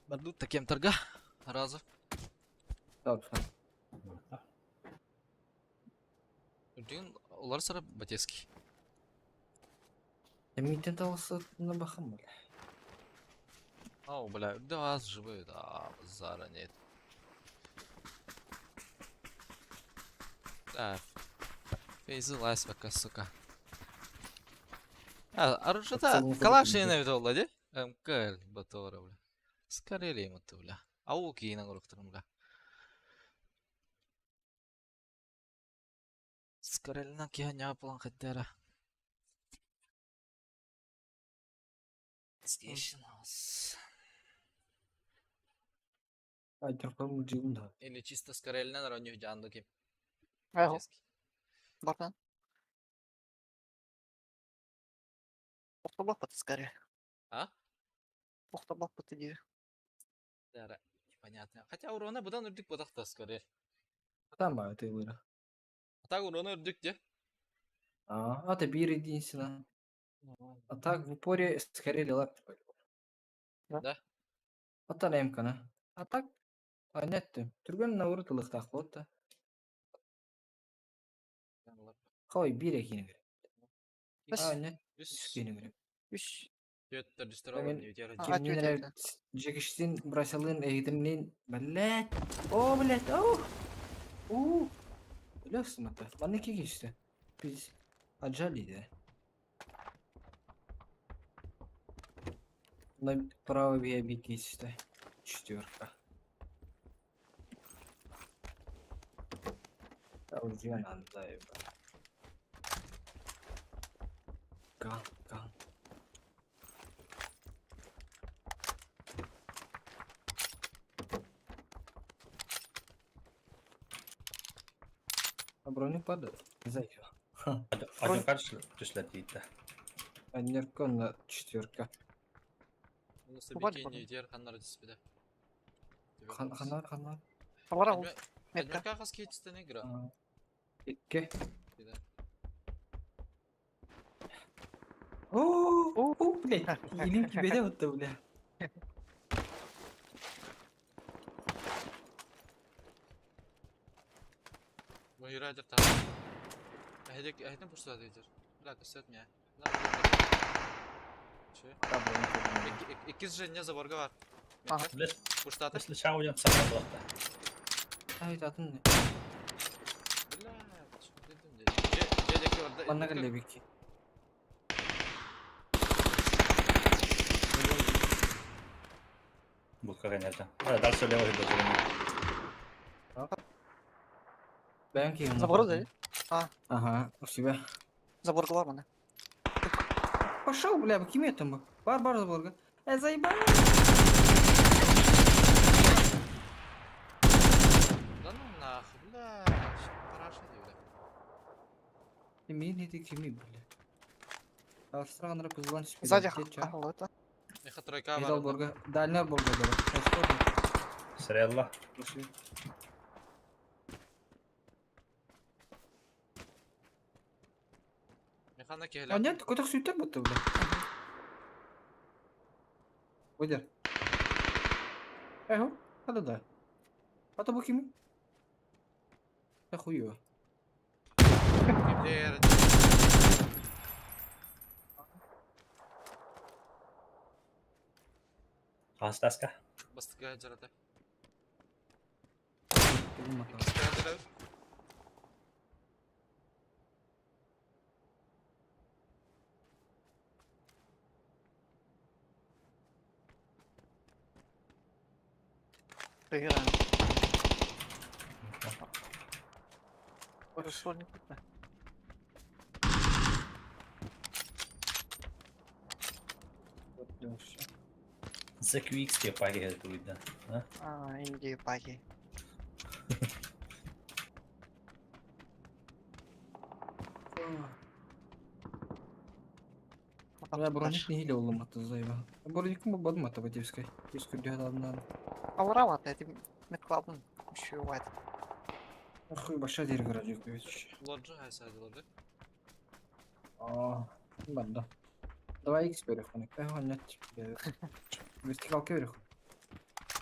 Бардут таким торга. Разу. Так, Үрдүгүн олар сара Батецкий. Эмийтен талысына бахам, бля. Ау, бля, үрдү аз живые, да, базара нет. Да, фейзы лазь пока, сука. А, оружие-то, калаш я навидел, ди? МК, батора, бля. Скорее ему то, бля. Ауки на горохтором, бля. Скорее киһи план хаддара. Station House. Айдыркам жигун да. Или чисто скорельнен роню жандуки. Айхо. Бартан. Охтобаппыт скорее. А? Охтобаппыт дии. Да, непонятно. Хотя урона будан үрдүк бодахта скорее. Там ба это было. А так урона үрдүк де. А, это бир единственное. А так в упоре скорее лап. Да? Да. Ата МК-на. А так, а нет, түргөн науры тылыктак болот да. Хой бир экини керек. А, нет, Үс. үс кини керек. Үс. Төттөр дүстөр Мен- алар не өтер. А, Кимнин түөт эле этэ. жекиштин бросалын эгитимнин блять. О, блять, о. У. Өлөсүн ата. Мана ки кишти. Биз отжали да. На право бия кишти. Четверка. Уже надо. Ган, ган. А броню падает. Зайка. Один түсләтиитtä. Анеркон на четверка. Буквально Бикини потом. өтер ханнар диспеде. Хан, ханар, ханар. Алара ол. Метка. Адмирка хас кейтстен игра. А, Икки. Кида. О, о, блядь, илим кибеде вот бля. Мойрадер там. Әйдек, әйден пұрсат өтер. Бля, көсөт мя. Че? Иккиз же не заборга бар. Ага. Пуштаты. Если чауден сама буолта. Ай, атын не? Бля, дедим де. Же, же, Манна кэллэ бики. Букка кенерден. Дальше лево хидо Бән кийин. Забор да? Ага, у себя. Заборга бар мана. Пошел, бля, ким это мы? Бар, бар заборга. Э, заебал. Да ну нахуй, бля. Параша ди, бля. Эмин иди кими, бля. Арстран рапызлан Сзади это. Меха тройка бар. Метал борга. Дальня борга, да. Срелла. Механа А кехле. нет, какой-то суетер будто, бля. Выдер. Эхо, да да. А то букими. Да хуё. Бля, Хастаска. Бастыга жарата. Булмата. Иккиз Играем. Хорошо, не купно. ZQX диye паги туйда. А, Индия паги. А. Бля, броник нэһиилэ буллум хата заеба. Броникум булбатым хата Батевскай. Үс көрдөһө даҕаны. Аллара это метклабын еще вайт. Охуй, баша дер гаражик бич. Лоджи хайсайды лоджи. Аа, барда. Давай X берех оны. Э, нет. Вертикалка берех.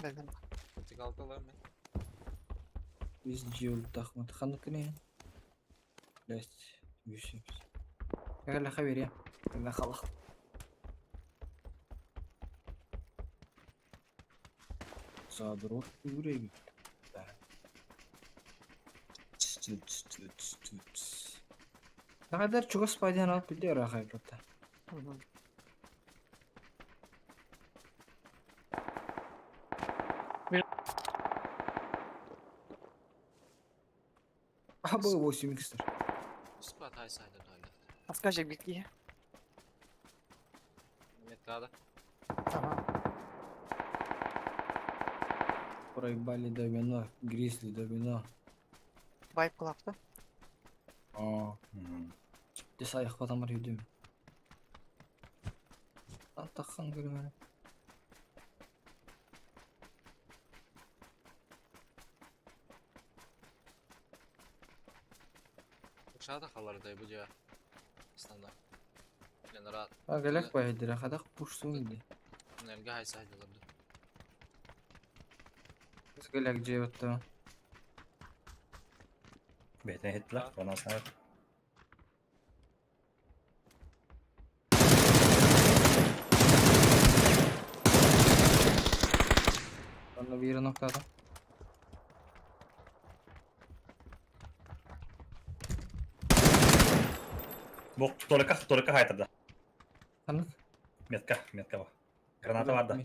Бәлем. Вертикалка лар мен. Биз жил тахмат ханыкны. Блять, висит. Кәлә хәбәр Кәлә халык. Задрот үрәге. Да. Тс, тс, тс, тс. Тагыдар чугас пайдан алып билде рахай брата. Аба 8 икстер. Спат хайсайды дойды. А скажи, беги. Меткада. Ага. Проебали до вино, гризли до вино. Вайп клапта. Аа. Дес аяқ батамар үйдім. Таққан көрмені. Шада халардай бу дия. Основной. Ленрат. А галак байдыр, хадақ пушсун ди. Нелге хайсайды лорды. Біз галак жебетті. Бетен хиттилер. Ondan sonra Онна бір ноктада. Бу только только хайтырда. Ханық? Метка, метка бу. Граната бар да.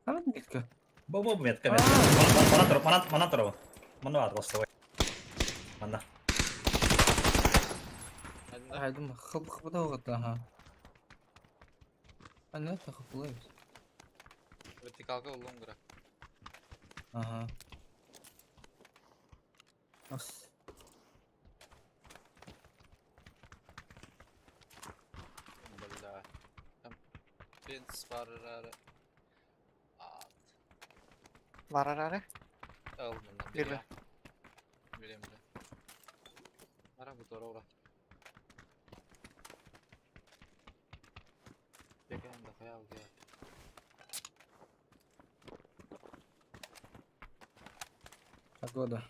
Ханық метка? Бу бу метка, метка. Мана тур, мана мана тур. Мана бар басты. Мана. Хайдым хып хып да оғыт, аха. Ана та хыплайбыз. Вертикалка улун гра. Ага. Ас. Бля. Там пенс бар. Ат. Бар ары. Ал мындан. Бирбе. Берем да. Ара бу тора. Бекен да хаял ге. Погода.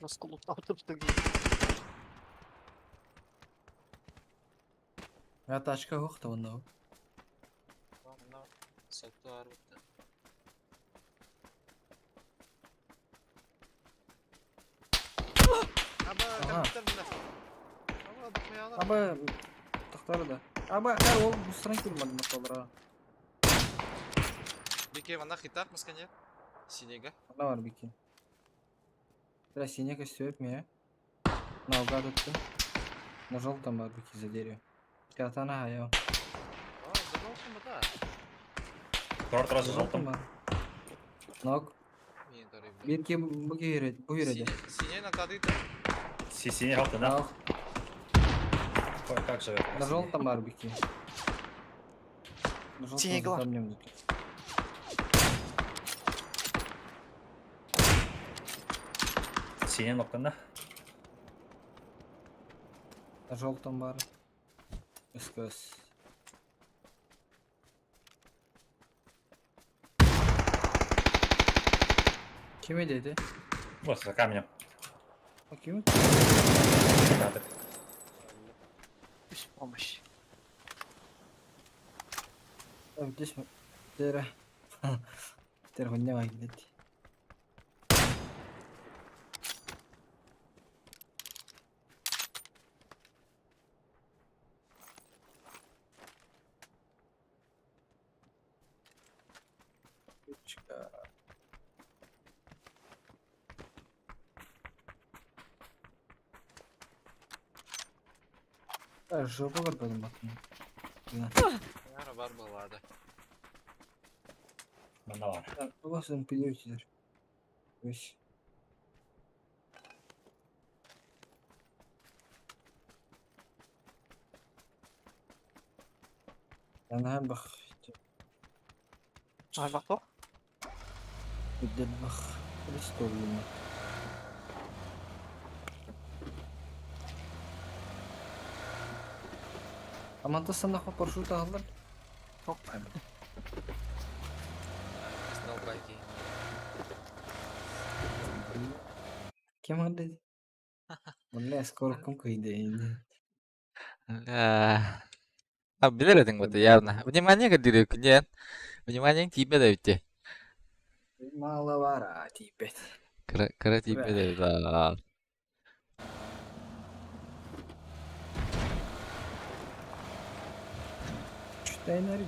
Расколотал тут Я тачка хоқта онда. Мына сатты арбытты. Аба, Ага. компьютер мына. Аба, дохуяла. Аба тақтары да. Аба, ә, ол бустран келмеді маталдыра. Бике, мына хитах маскане. Синега. Ана бар бике. Бля, синека сtöп ме? Наугад өттім. На желтом бар бике за дерево. Пятана хаяу. А, за желтым да. Тур тур желтым. бар. Ног. Мен дары. Бирке бу керет, бу керет. Сине на кадыта. Си синий желтый, да? Ног. Как живет? На желтом бар бике. На желтом Синий за глаз. камнем тут. Синий ноктанда. На желтом бар. СКС. Кime dedi? Вот за камнем. Bakayım. Так. Без помощи. Evet, düşme. Dere. Telefon ne var gitti. Çıkar. Жопа көрбөдүм батын. Яра бар балады. Мана бар. Басын пилеючилер. Өш. Наһаа бах Арбах туох? Үрдэл бах. Столлума. Аманта санахха парашют аһаллар. Туох? Столбаки. Ким dedi? Бля, скоро кыйдайын. Бля. А, билэр этиҥ бу явно. Внимание көрдүүр күннээн. Внимание тиийбэт эбит. Маловара тиийбэт. Кыра кыра тиийбэт эбит. Аа. Чүтайнар.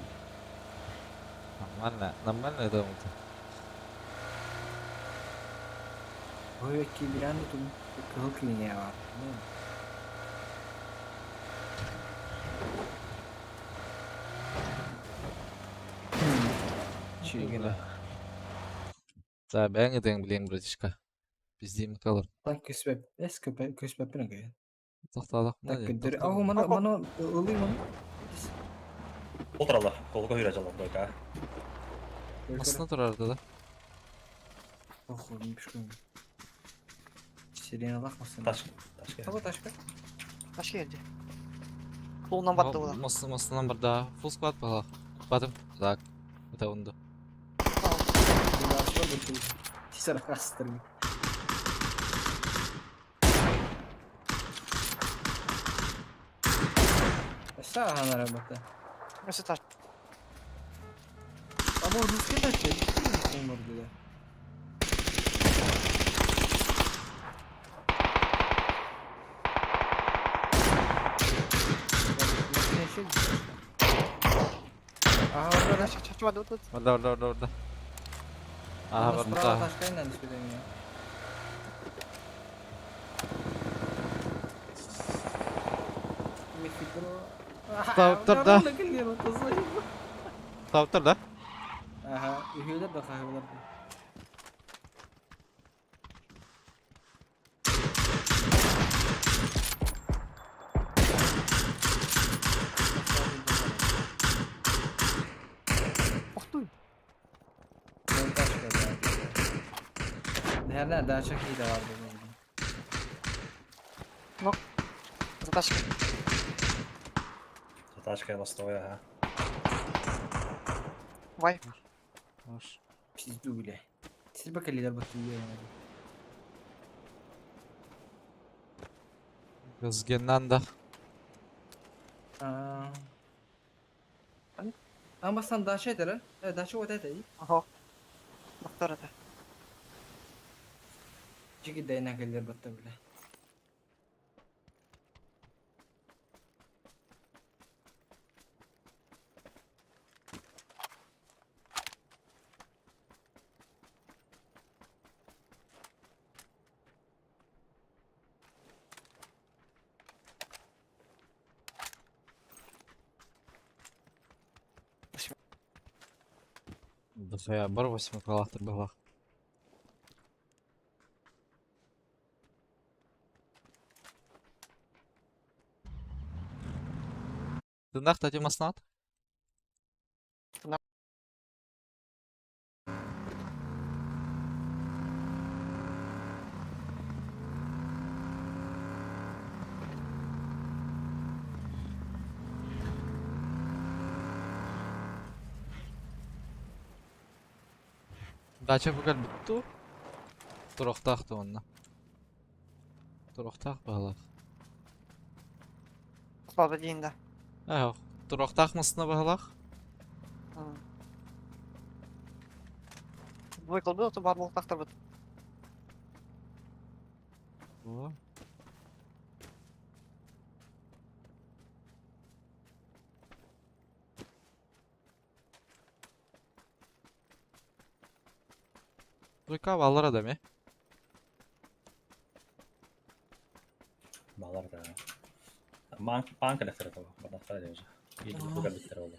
Нормально, нормально это вот. Ой, кибиран тут кыһыл кинигэ бар. Чигеле. За бэйэҥ ытыаҥ билиэҥ, братишка. Пиздим калыр. Так көспөп, эс көпө көспөппүн агай. Тохтоолохпуна Так дии, көдөр. тохтоо. Ау, мана мана ылый мана. Ол тураллар. Холго хүрэ дьаллар дойка. Массыына турар да. Ох, не пешком. Сиреналах массына. Таш. Ташка. Таба ташка. Таш киирди. Клоунан батты була. Массыынан барда. Full squad баҕалаах. Батым. Так. Это онду. Тисер хастыр. Саҕа работа. Өссө таш. Ama русский да че? Мордыда. Ага, orada. Чачы барды тут. Орда, орда, орда, орда. Аха, Справа барда. ташкайынан түспеден я. Таптыр да. Таптыр да. Ага, үһүөлэр да хаһыылар да. Охтуй. Nerede daha çok iyi de vardı bunun. Ташка. Ташка ластовая, ага. Вай. Пизду бile. Siz bakaliler batıyor yani. Газгеннан да. Aa. Hani ama sen daha şey der ha? Daha çok öte değil. Охо. Доктор это. Çünkü dayanak eller battı bile. Дохуя, бар 8 крылахтыр баҕалаах. Тынах тати маснат? Тынах. Дача бүгэл бүттү. Турохтаах онна. Турохтаах баҕалаах. Слава дейін да. Эх, турохтаах массыына баҕалаах. Двойка был, то бар болтақтар бит. О. Двойка баллара да ме? Балар да. Банк банк электр это. Барда уже. Или буга биттер oldu.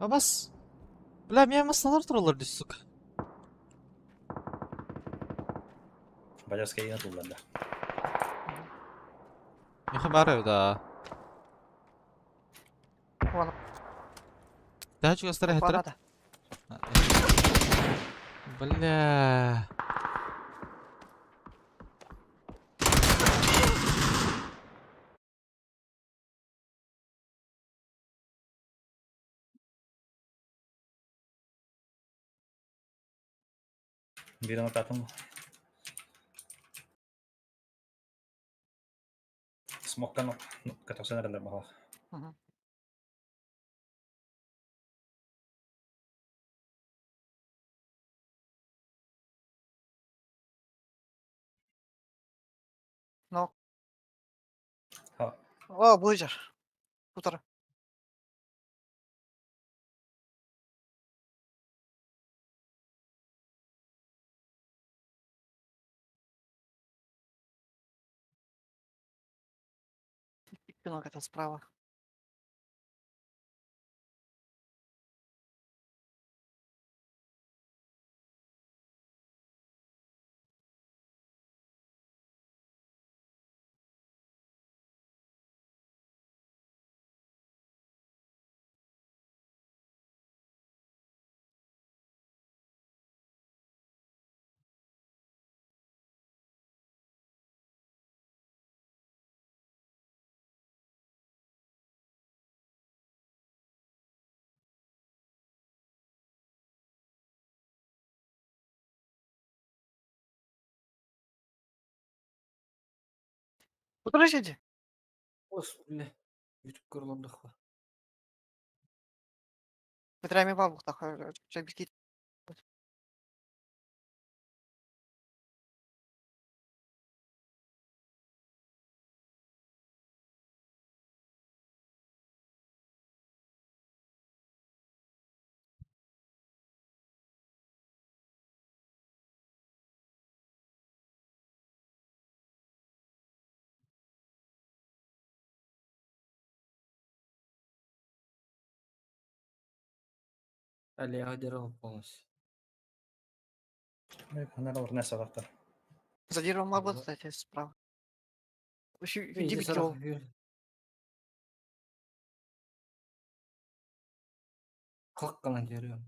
Абас! Бля, меня массалар тураллар дии, сука. Бадьаскайга тулларда. Миха баар да. Вон, Төһө чугастара вон эһэттэрэ? надо. Бля. Биир атаатым. Смоккан көтөхсөн эрэллэр баҕалаах. Мгм. Но. Ха. О, близер. Утара. Пинок это справа. Утара сиди. Ос, бля. Ютуб көрөлөрдөххө. Бэтэрэми баар буолуохтаах. Чэ, Олега деревом полностью. Ханара урнес алактар. За деревом мог Ага. кстати, справа. Еще Иди 9 килл. Кылыкканан деревом.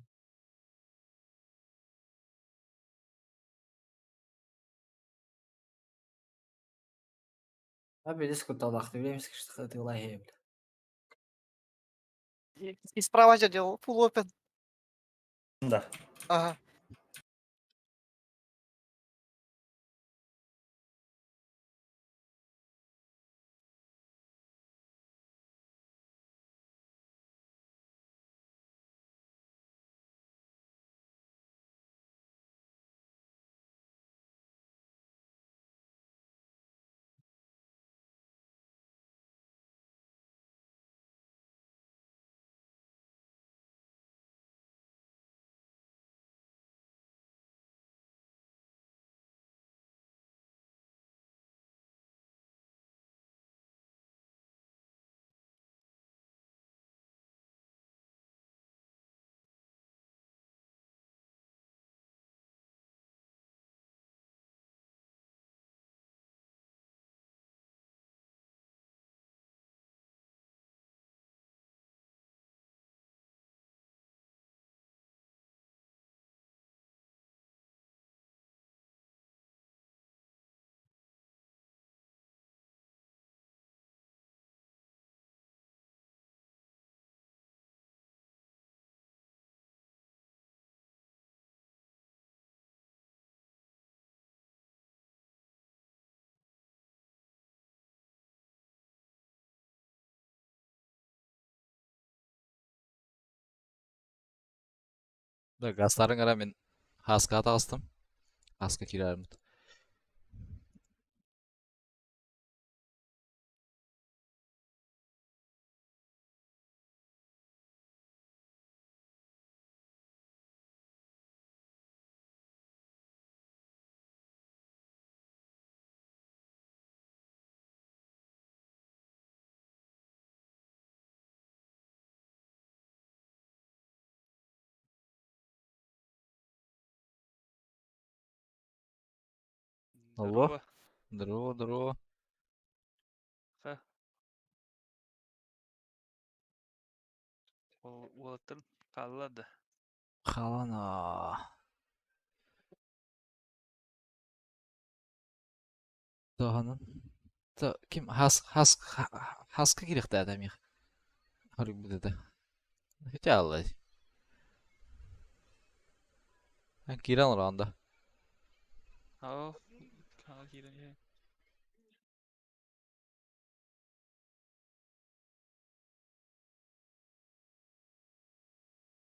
Abi диско талахты, билем скышты бля. И справа я делал full open. Да. Ага. Да, газтарын кара мен хаска тағыстым. Хаска кирәрмін. Алло. Здорово. Здорово, здорово. Ха. Уолаттан хаалла да. Халана. Туһанан. То ким хас хас хаска кириэхтээтэ мих. Хоруйбут этэ. Хотя аллай. Киирэн олорон да. Ау. Хаал киирэн иһэн.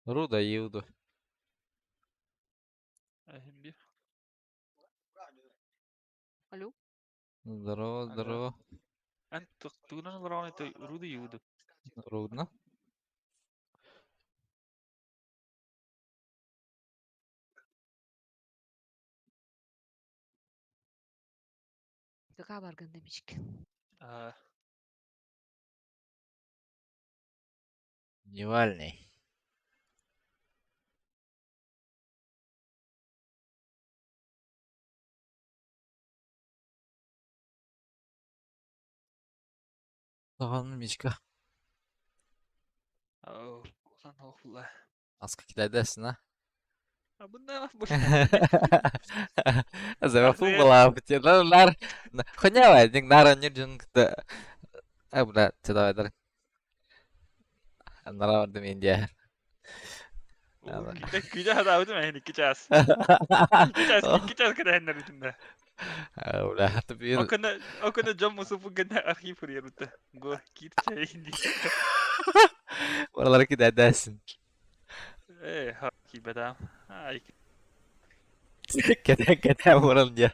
Руда Юду. Эһим бир. Алло. Здорово, Алло. здорово. Эн тугунан олороҕун это Руда Юду. Рудно. Какая барганда мичик? А, Дневальный. Даҕаны Мичка. ау, улахан оҕула. Аска кидайдасın ha. Абына бу. Завафу была нар хуйня ник нара не джун кта абра чада нара бардым Индия. Күйде хатаабытым эһин икки чаас. Икки чаас, икки чаас кэтэһиннэр бүтүннэ. Бля, тупир. Окона, окона дьон мусупу гына архив хурьерутта. Го, кит чай инди. Oralara кидайдасın. Э, ха, кибедам. Ай, Кэтэ кэтэ оран дия.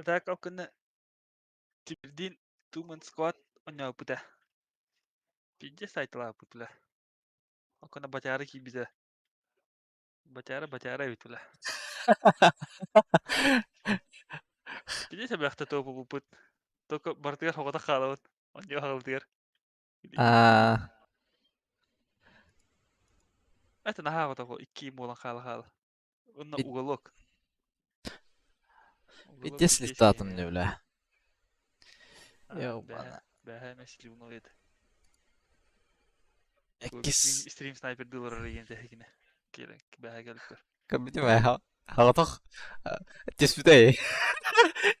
Так окона тибирдин two man squad оньооппута. Пиздец сайталааппыт бля. Окона батяра киирбитэ. Батяра батяра эбит бля. Пиздец элбэхтэ туоппуппут. Только барытыгар соҕотох хаалабыт. Онньуу хаалбытыгар. Аа, Это наһаа оҕото икки буолан хаала-хаала. Уонна уголок. Уголок пиздец пиздец листатым киһи. не бля. А, бэһэ, Ёбана. бэһэ эмэ сливнул ет. Эккис. Стрим снайпердыы олорор игин тэһигинэ. Киирэн бэһэ кэлбиппэр. Кабитим хаҕатах түспүтэй.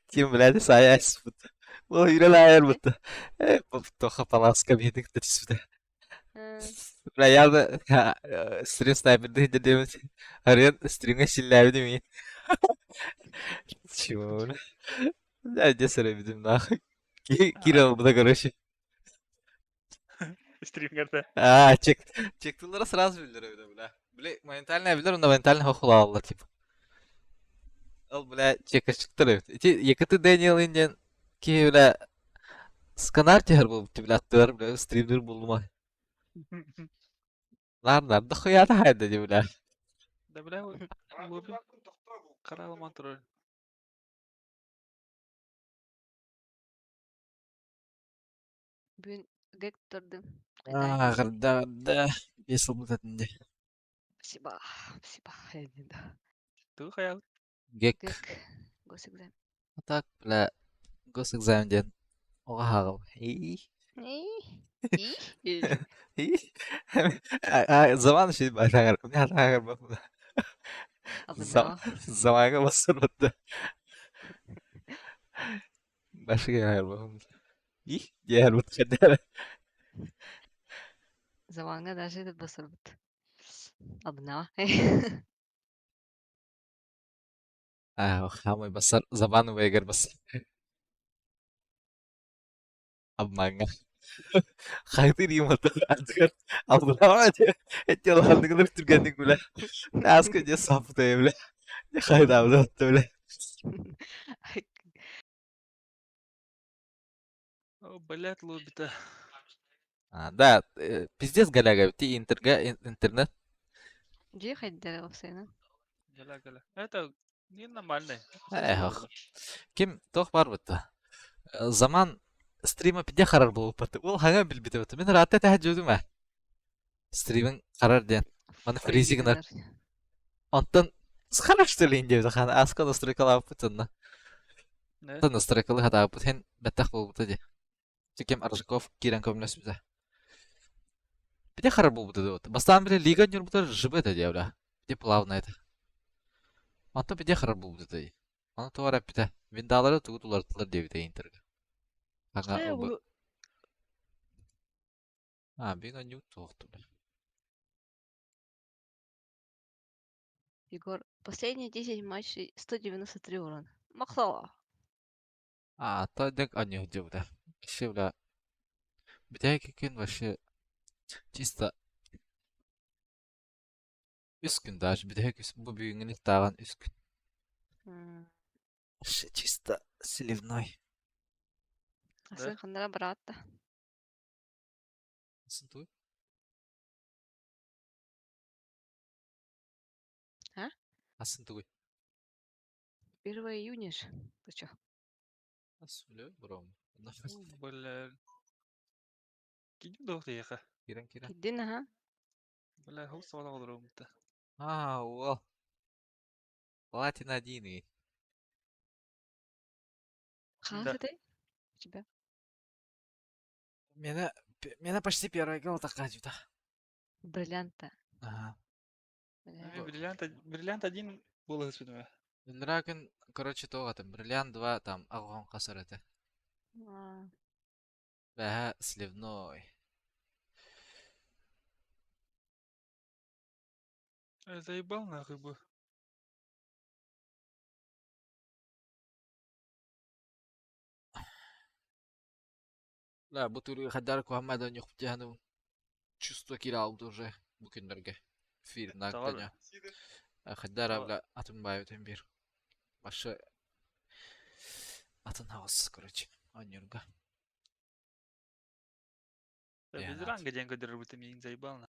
Тим блядь сая спут. Ол үрэл Э? бутта. Тоха паласка биһитик түспүтэ. Э, Бля, я бы стрим снайперды дедим. Арен стримге силлээбитим мин. Чего, бля? Бля, где сыра нахуй. Кирилл буда, короче. Стримгерде. А, чек, чектылара сразу билдер бля. Бля, моментально билер, онда моментально хохула типа. Ол, бля, чека чыктыр эбит. Ити якыты Дэниел инден ки, бля, сканар тihar болуп, бля, аттылар, бля, стримдер булума. Нар нар, да хуя да хайда, бля. Да бля, лобби караламан турар. Бүгүн ГЭК турдум. А, да, да, бес ылбыт этинде. Спасибо, спасибо. Тугу хайабыт? ГЭК. ГЭК. Госэкзамен. А так, бля, госэкзамен диэн оҕо хаҕым. И. И. И. Заман şey başlar. Ne hatar Абына. Заманга басырбытты. Башка ягар И, диэр бут кадер. Заманга даже этот басырбыт. Абына. А, хамай басар, заман вегер бас. Абманга. Хайты римата адгар. Абдулла эти алхандыгылар түргәнник бля. Аска же сапты бля. Хайда бля, бля. О, блядь, лобби-то. А, да, пиздец голяга, ти интерга, интернет. Дьиэ хайдара опсайна. Гала, гала. Это не нормальный. Эх, ким тох бар бутта. Заман стрима пиде харар болуп баты. Ол хага билбите бутта. Мен ратта тәһә жөдүм ә. Стримин харар диэн. Маны фризи Фризи гынар. гынар. Онтон харар что ли диэбитэ хаан ааска настройкалаабыппыт онно. Не? Онтон настройкалыы хатаабыппыт һин бэттэх буолбута дии. Ким Аржаков киирэн көмөлөспүтэ. Бите харар буолбута дуу. Бастаан бile лига ньурбутар жб это дии бля. Бите плавно это. Онтон бите харар буолбута дии. Ону тугар эппитэ. Виндалары тугу тулартылар диэбитэ Интерга. Ага, Э, ылбы. А, бин онньук туохтулар. Егор, последние 10 матчей 193 урона. Махсала. А, то дек онньук диэбитэ. Вообще, бля, бүтэһик күн вообще чисто үс күн даже бүтэһик үс бу бүгүҥҥү тааҕан үс күн. Вообще чисто сливной. Да? Асы ханнара бараатта. Сын туй? А? Асын тугуй? 1 июня ж. Ты чё? Ас үлэ бұрам. Ой, Бля. Кидим дох яха. Кирен кирен. Киддин, ага. Бля, хол савала олорумта. А, уол. Платина один и. Да. Хаас этэй? У тебя? Меня, меня почти первая гол такая да. Бриллианта. Ага. Бля. Бриллиант, бриллиант один было господи. Дракон, короче, то там, бриллиант 2, там, агон касар это. А, Бэха, сливной. Заебал нахуй бы. Ла, бу түрү хаддар куhammadan yo'q чувство кире уже бу күннәргә. Фильм Тагар. нактаня. Хаддар бля атын бай бир. Башы атын хаос, короче. Анюрга. Без Леонард. ранга день көдөрөр бутым мин заебал на.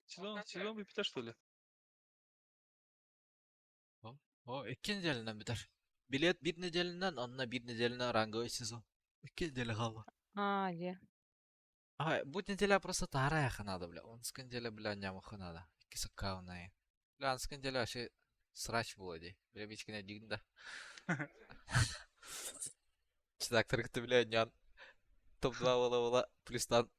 Сезон, сезон бипте что ли? О, ikki nedelinен битер. Билет bir nedelinен, онна bir nedelinен ранговый сезон. Ikki неделя қалды. А, где? Ага, бу неделя просто тарая надо, бля. Онская неделя, бля, нямаха надо. Икки саккауна. Бля, онская неделя вообще срач была, ди. Бля, бичкине дигн да. Читактор кытты, бля, нян. Топ-2 бола бола, плюс тан.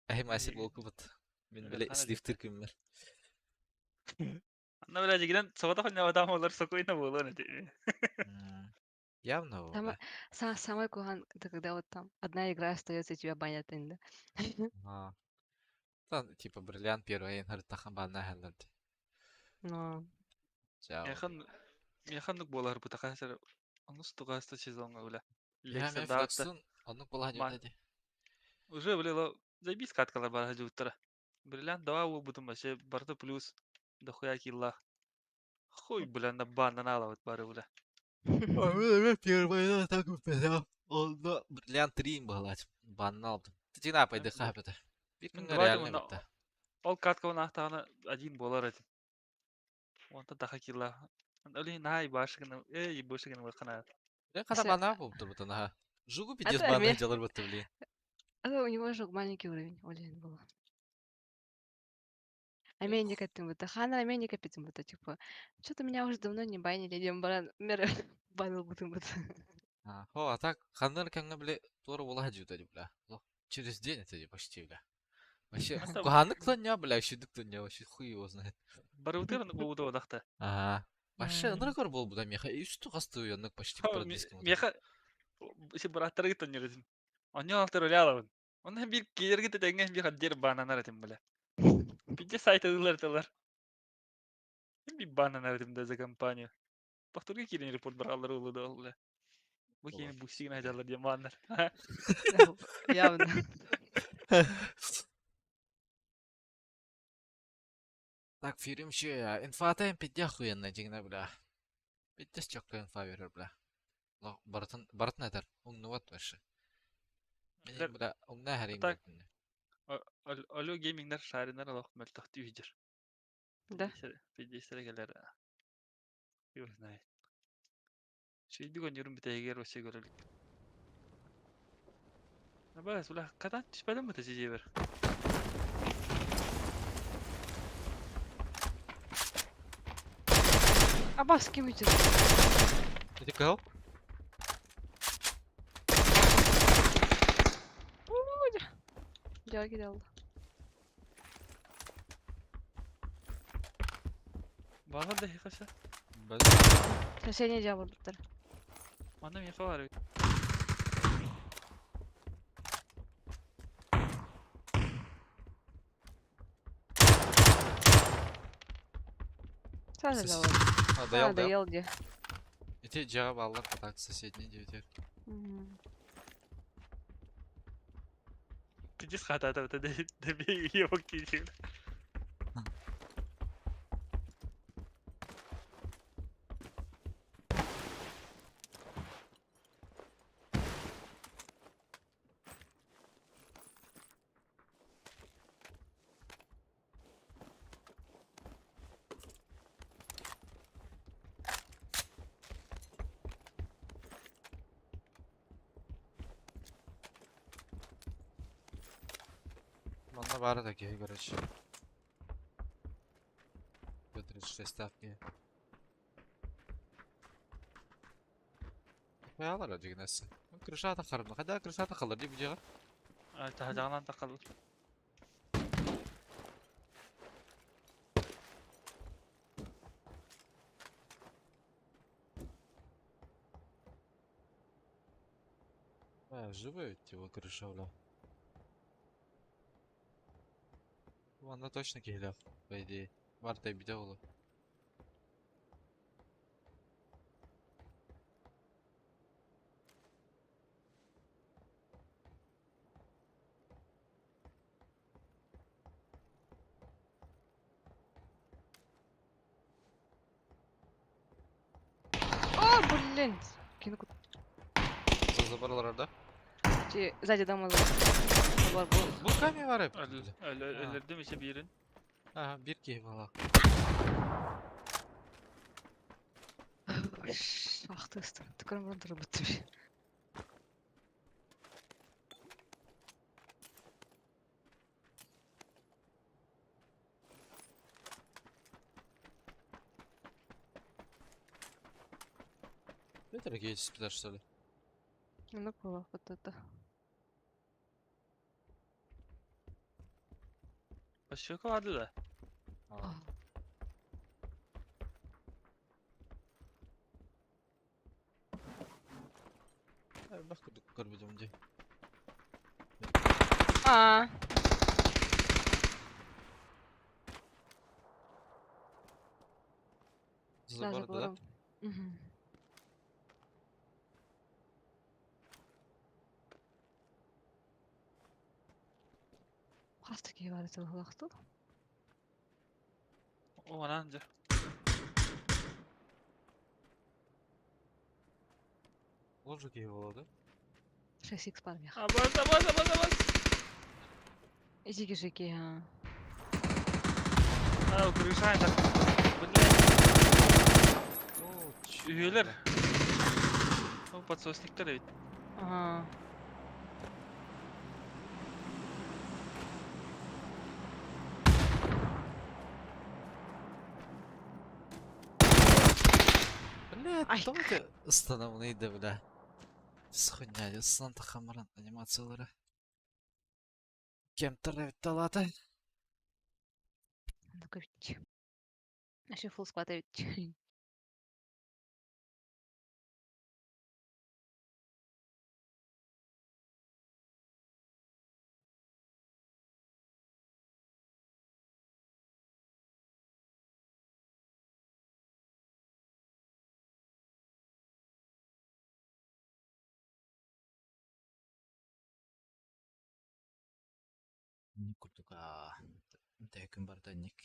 Әй, маси И- бол кубыт. Мин, Бля, бля, хана слив тыркыммер. Анна бля жигинен согота хоння адам олар сокуйна болор эти. Явно, Там, бля. самый кухан, это когда вот там одна игра остается и тебя банят, да? А. Там, типа, бриллиант первый, январь, тахамбана, хеллерди. Но Чао. Механ механнык болар бу такасыр. Онус тугаста сезонга бля. Я Лекса мен даатта. флаксун, оннук була Ма- дьүтэ Уже бля ло заебись каткалар бар жуттара. Бриллиант два бутум вообще барты плюс дохуя килла. Хуй бля на бан на вот бары бля. А первая так упирал. Онно бриллиант 3 была. Баннал. Тина пайды хапыта. Бир Мин күнгө два реальный думаю, битта. Ол катка нахтана один болар этим. Онта даха килла. Оли най башыгын, эй башыгын вакана. Я када Се- бана болуп тур бутын, Жугу пиздец то баны ме- жалар бутты, блин. А то у него же маленький уровень, Олин был. Аменника ты будто, Хана Аменника питым будто, типа, что-то меня уже давно не банили, дем баран, мер банил будто будто. А, Хо, а так ханнар каңга биле тура була жута бля. Через день это почти, бля. Вообще, Ата- куханык не, бля, шүдүк не, вообще хуй его знает. Барутырын болду одакта. Ага. Вообще, М. ынырык бол буда меха, и үстү касты уяннык почти продиском. Меха си бараттар гит оннер Онньон алтыр олялабын. Онна бир килерги тетеңген бир хаддер бананар этим бля. Пиде сайт ылар тылар. Би бананар этим да за компанию. Повторги кирен репорт баралар улы да бля. Бу кийин бусигин ажалар диэн баннар. Явно. Так, фильм ше, инфата пидя хуенна дигне, бля. Пиздец чокка инфа берер, бля. Лох, бартын, бартын әтер, уңнуат вообще. Мен, Бер- бля, уңна хәрим Так. бөтүнне. Алё геймингнер шаринар алох мөлтөх түйдер. Да. Пидесер келер. Его знает. Шейдүгөн юрун битегер вообще көрөлүк. Абас, бля, катан түспэтим бу дьиэбэр. Абас ким үтүр? Иди кыһыл. Дьэ киде алды. Балар да хихаса. Бэл. Соседний дьэ бурдуктар. Манна миэхэ бар эбит. Сразу Сос- завод. А, доел, А, доел. доел где? Ити дьиэҕэ бааллар так соседний диэбитигэр. Пиздец хатаата бата добей его киһи. Манна баара да киһи, короче. П-36 ставки. Хайалар дьигинэс. Крышата харымна. Хайда крышата халар дии бу дьиэҕэ. Таһаҕынан тақал. А, живые его крыша, бля. Манна точно киһилээх, по идее. Барта бите олу. О, блин! Кину За забарлар да? Ти сзади дома забор был. Бу камера бар эбит. Өлөрдүм ise биирин. Ага, бир киһи бала. Ах ты, түкөрөн бурун туруп бүттүм. Это такие спитар, что ли? Ну, было вот это. Başka vardı да. А. Бах курдук көрбүтүм дии. А, да, Забор, да? забором. Мгм. Хас такие бар это лахту. О, анан дьэ. Лоджик киһи буолла, да? 6х бар мех. Абас, абас, абас, абас. Иди жики, а. А, крыша так. Блин, О, Үһүөлэр. О, подсосниктар эбит. Ага. Бля, Ай. тоҕо ити ыстанабын да, бля. Схуйня, ыстан тахамаран анимациялары. Кем талата? Такой. Еще фулл склад ведь. Курдука. Тэкүн барда ник.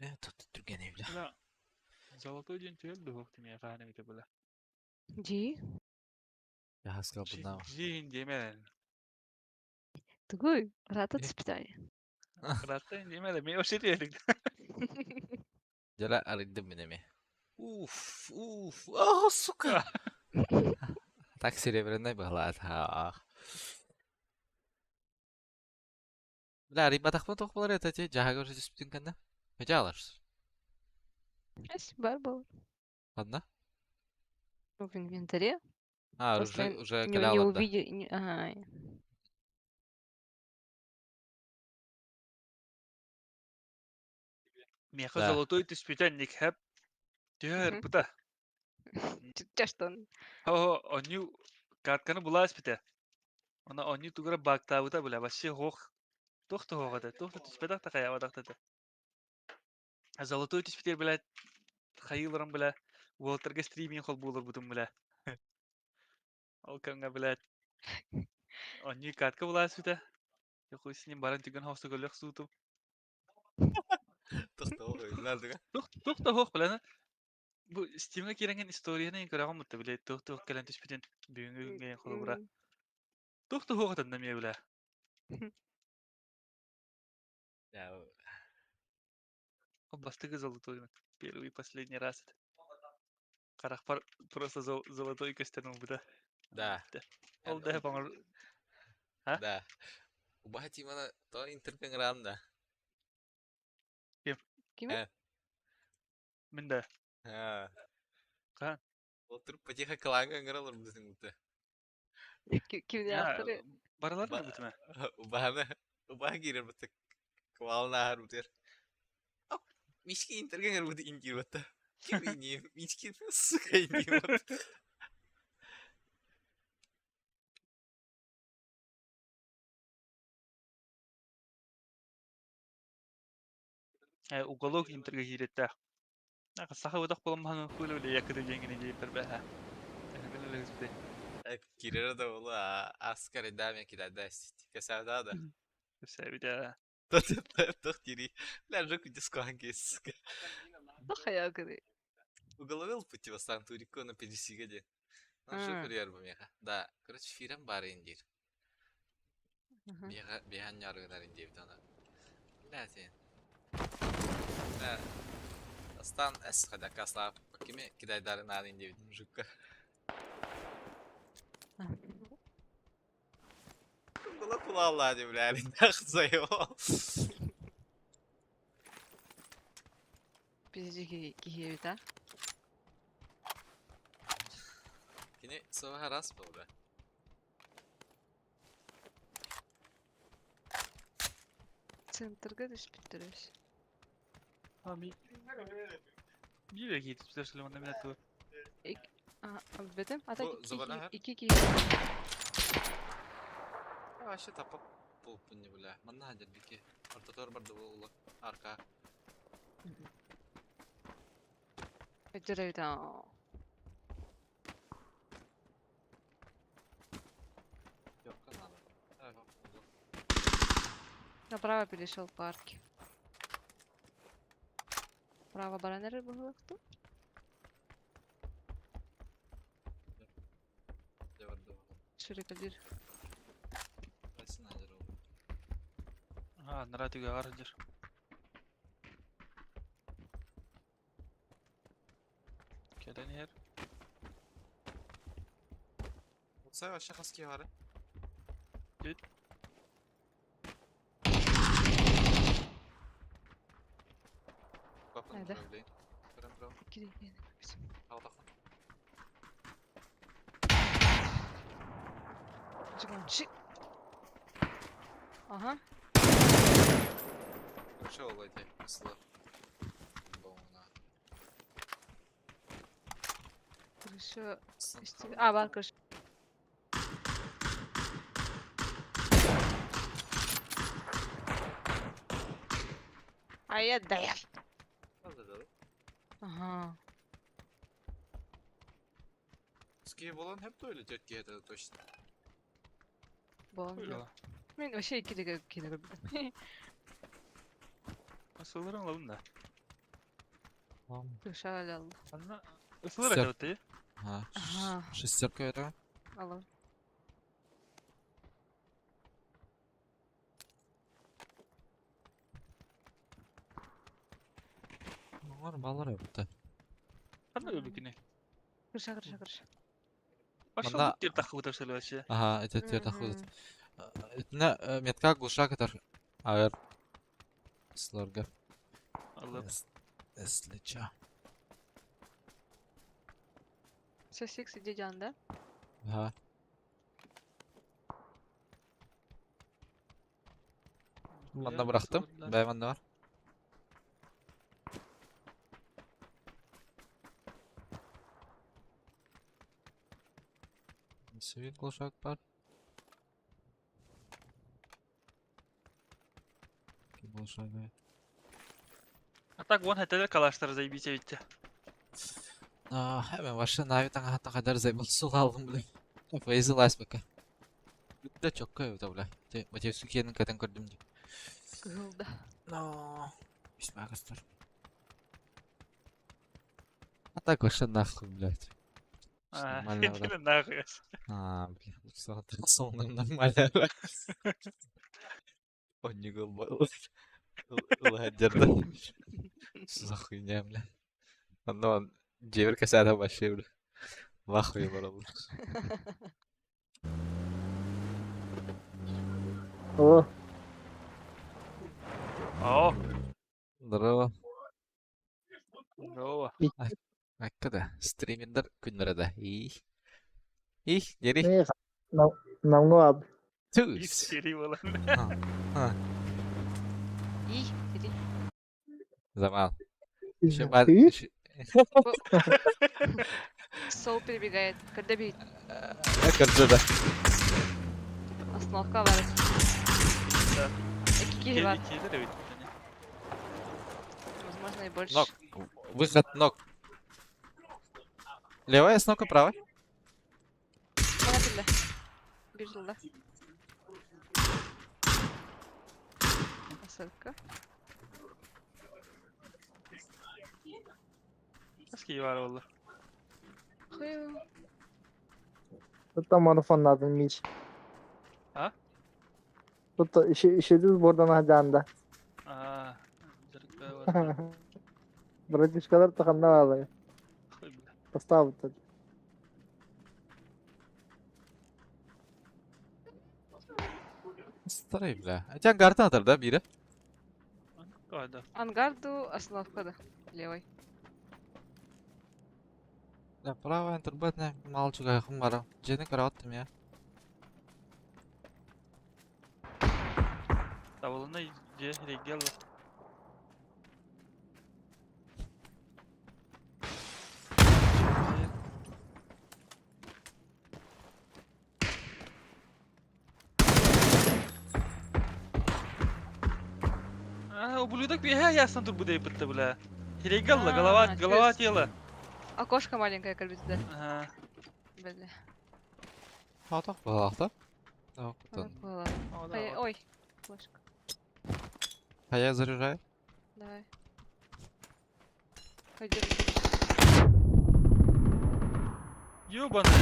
Тут түргэнэй бля. Бля, золотой диэн түөл дуһуох тимиэ хаан эбитэ бля. Дии. Яһаска бунаа. Дьиин диэмэ. Тугуй? Рата түспүтэ. Рата диэмэ да, мен вообще диэлик. Дьэ арыйдым мин эмиэ. Уф, уф, а, сука! Так серебряный быһалаат. Бля, арыйбатахпын туох буолар это ти дьаһага уже түспүтүн кэннэ. Хотя Эс, бар был. Ладно. Ну, в инвентаре. А, Просто уже, уже не калялар да. увидел. Не, ага. Миэхэ Да. золотой түспүтэн никхэп түһэр Мгм. пыта. Чашта он. О, онню катканы булаас битэ. Она онню тугара бактаабыта бля, вообще хох. Туох туох этэ, туох түспэтэх та хайаабатах этэ. А золотой түспүтэр, блядь, хайыыларым, бля, уолтарга стриминг хол буолар бутум, бля. Ол кэмҥэ, блядь, онню катка булаас битэ. Хуй с ним баран түгэн хосто көлөх суутум. Туох туох да хох, бля, бу Steam'e киирэн историяны көрөҕүм бутта, блядь, туох туох кэлэн түспүтүн бүгүҥҥү күҥҥэ холобура. Туох да хуох этэн эмиэ, бля. Да, Ол бастакы золотой первый и последний раз это. Харахпар просто золотой көстөн ылбыта. Да. Ол да баҥар А? Да. Убаһа Тимана то интерген рам да. Ким? Кими? Э. Мин да. А. Хаан? Отырып потихо кылаҥҥа ыҥыралар бутун бутта. Кимни авторы? Баралар да бутума. Убаһаны убаһа киирэр бутта квална аар бутер. Мишки интерген бут индир бутта. Ким ини мишки сука ини бут. Э, уголок интерге кииреттээх. Саха бутах буолан хуйлу биле якыды диэҥини диэппэр бэһэ. Биле Киирэрэ да буолла аскар даме кидада касада да. Сэбитэ. Тох тири. Бля, жук дискуанки сука. Хайа кыды. Уголовил пути бастан турико на 50 где. Ну, А. что курьер бу меха. Да, короче, фирам бар индир. Мгм. Беха бехан яргынар индир тана. Бля, сен. Бля. Астан эс хада касла киме кидайдары нан индир жукка. Була кулалла ди бля, нах заебал. Пиздец киһи да? Кини сова раз был, да. Центрга түспүттөрөс. Ами. Биир киирит түспүтэр онно мен тугу. А, бетем? А так Бу забанаһар? икки киһи. Вообще тапап болуппун бля. Манна хадер бики. Ортотор барды буолла. Арка. Өтөрөйдө. Йокка надо. Так, угол. Направо перешел парки. Право баранеры было кто? Дьэ барды буолла. Широкодир. Кайсын хадер ол. А, нара түгэ аар дьир. Кэлэн иһэр. Сай вообще хаски бары. Үт. Бапын Айда. проблем. Прям прям. Икки киһи. Алдақын. Жиган. Ага. Вообще ол эти мыслы. Бомна. Крыша. А, бар крыша. А я да. Ага. Ски болан хеп тойлы тетке это точно. Болан. Хуйлала. Мен вообще икки киһи көрбүтүм. Сылырың лабын да. Крыша алла. Анна ысылыр Сер. это ты. Ага. Ага. Шестерка это. Алло. Бар баллар это. Ханна өлүкүнэ. Крыша, крыша, крыша. Пошел Манна- тир тахыбыта шеле вообще. Ага, это тир тахыбыт. Мгм. Итинэ метка глушак это. Агар. Сларга. Аллах. Если чё. Все, Сикс, иди, Диан, да? Ага. Манна бырахтым. Бэй манна бар. Свит глушак бар. Глушак бай. А так вон хотели калаштар заебись ведь. А, мен вообще нави таңа кадар зайбыл сул алдым, бля. Фейзі лайс бака. Бүтті чокка өтө, бля. Те, мотив сукенин катан көрдүм ди. Кыһылда. Но, весьма костер. А так вообще нахуй, блядь. Всё А, нормально, брат. нахуй. А, блин, всё, нормально, брат. Он не гол был. Ладерда. Что за хуйня, бля? Ну, дьиэбэр кэсээтэ вообще, бля. Вахуй бар бля. О, О, Здорово. здорово. Акка да, стримердер күннэрэ да. И. И, дери. не, намго Түс. Истерия была. И, иди. Замал. Еще бар. И? Сол перебегает. Когда бить? Көрдө да. Остановка бар. Да. Кики бар. Киллер ведь. Возможно, и больше. Ног. Выход ног. Левая с ног правая. Мана биллэ. Бежал, да? Посылка. Хаски бар болла. Хую. Тут марафоннадын мич. А? Тут işediz buradan hajanda. А, жарыкта бар. Братишкалар таханна алай. Хуй, бля. Поставы тут. Старый, бля. А тебя гартан атар, да, бире? А, да. Ангарду остановка, да. Левой. Да, правая турбетная малчуга хумара. Жени караттым я. Табылына же регел. А, ублюдок бега ясно тут будет бытты, бля. Регелла, голова, А, голова, через- тело. Окошко маленькое, как бы, да. Ага. Бля. Хатак балакта. Да, Вот было. О, да, Ой, вот. Ой, флешка. А я заряжаю. Давай. Пойдем. Ёбаная.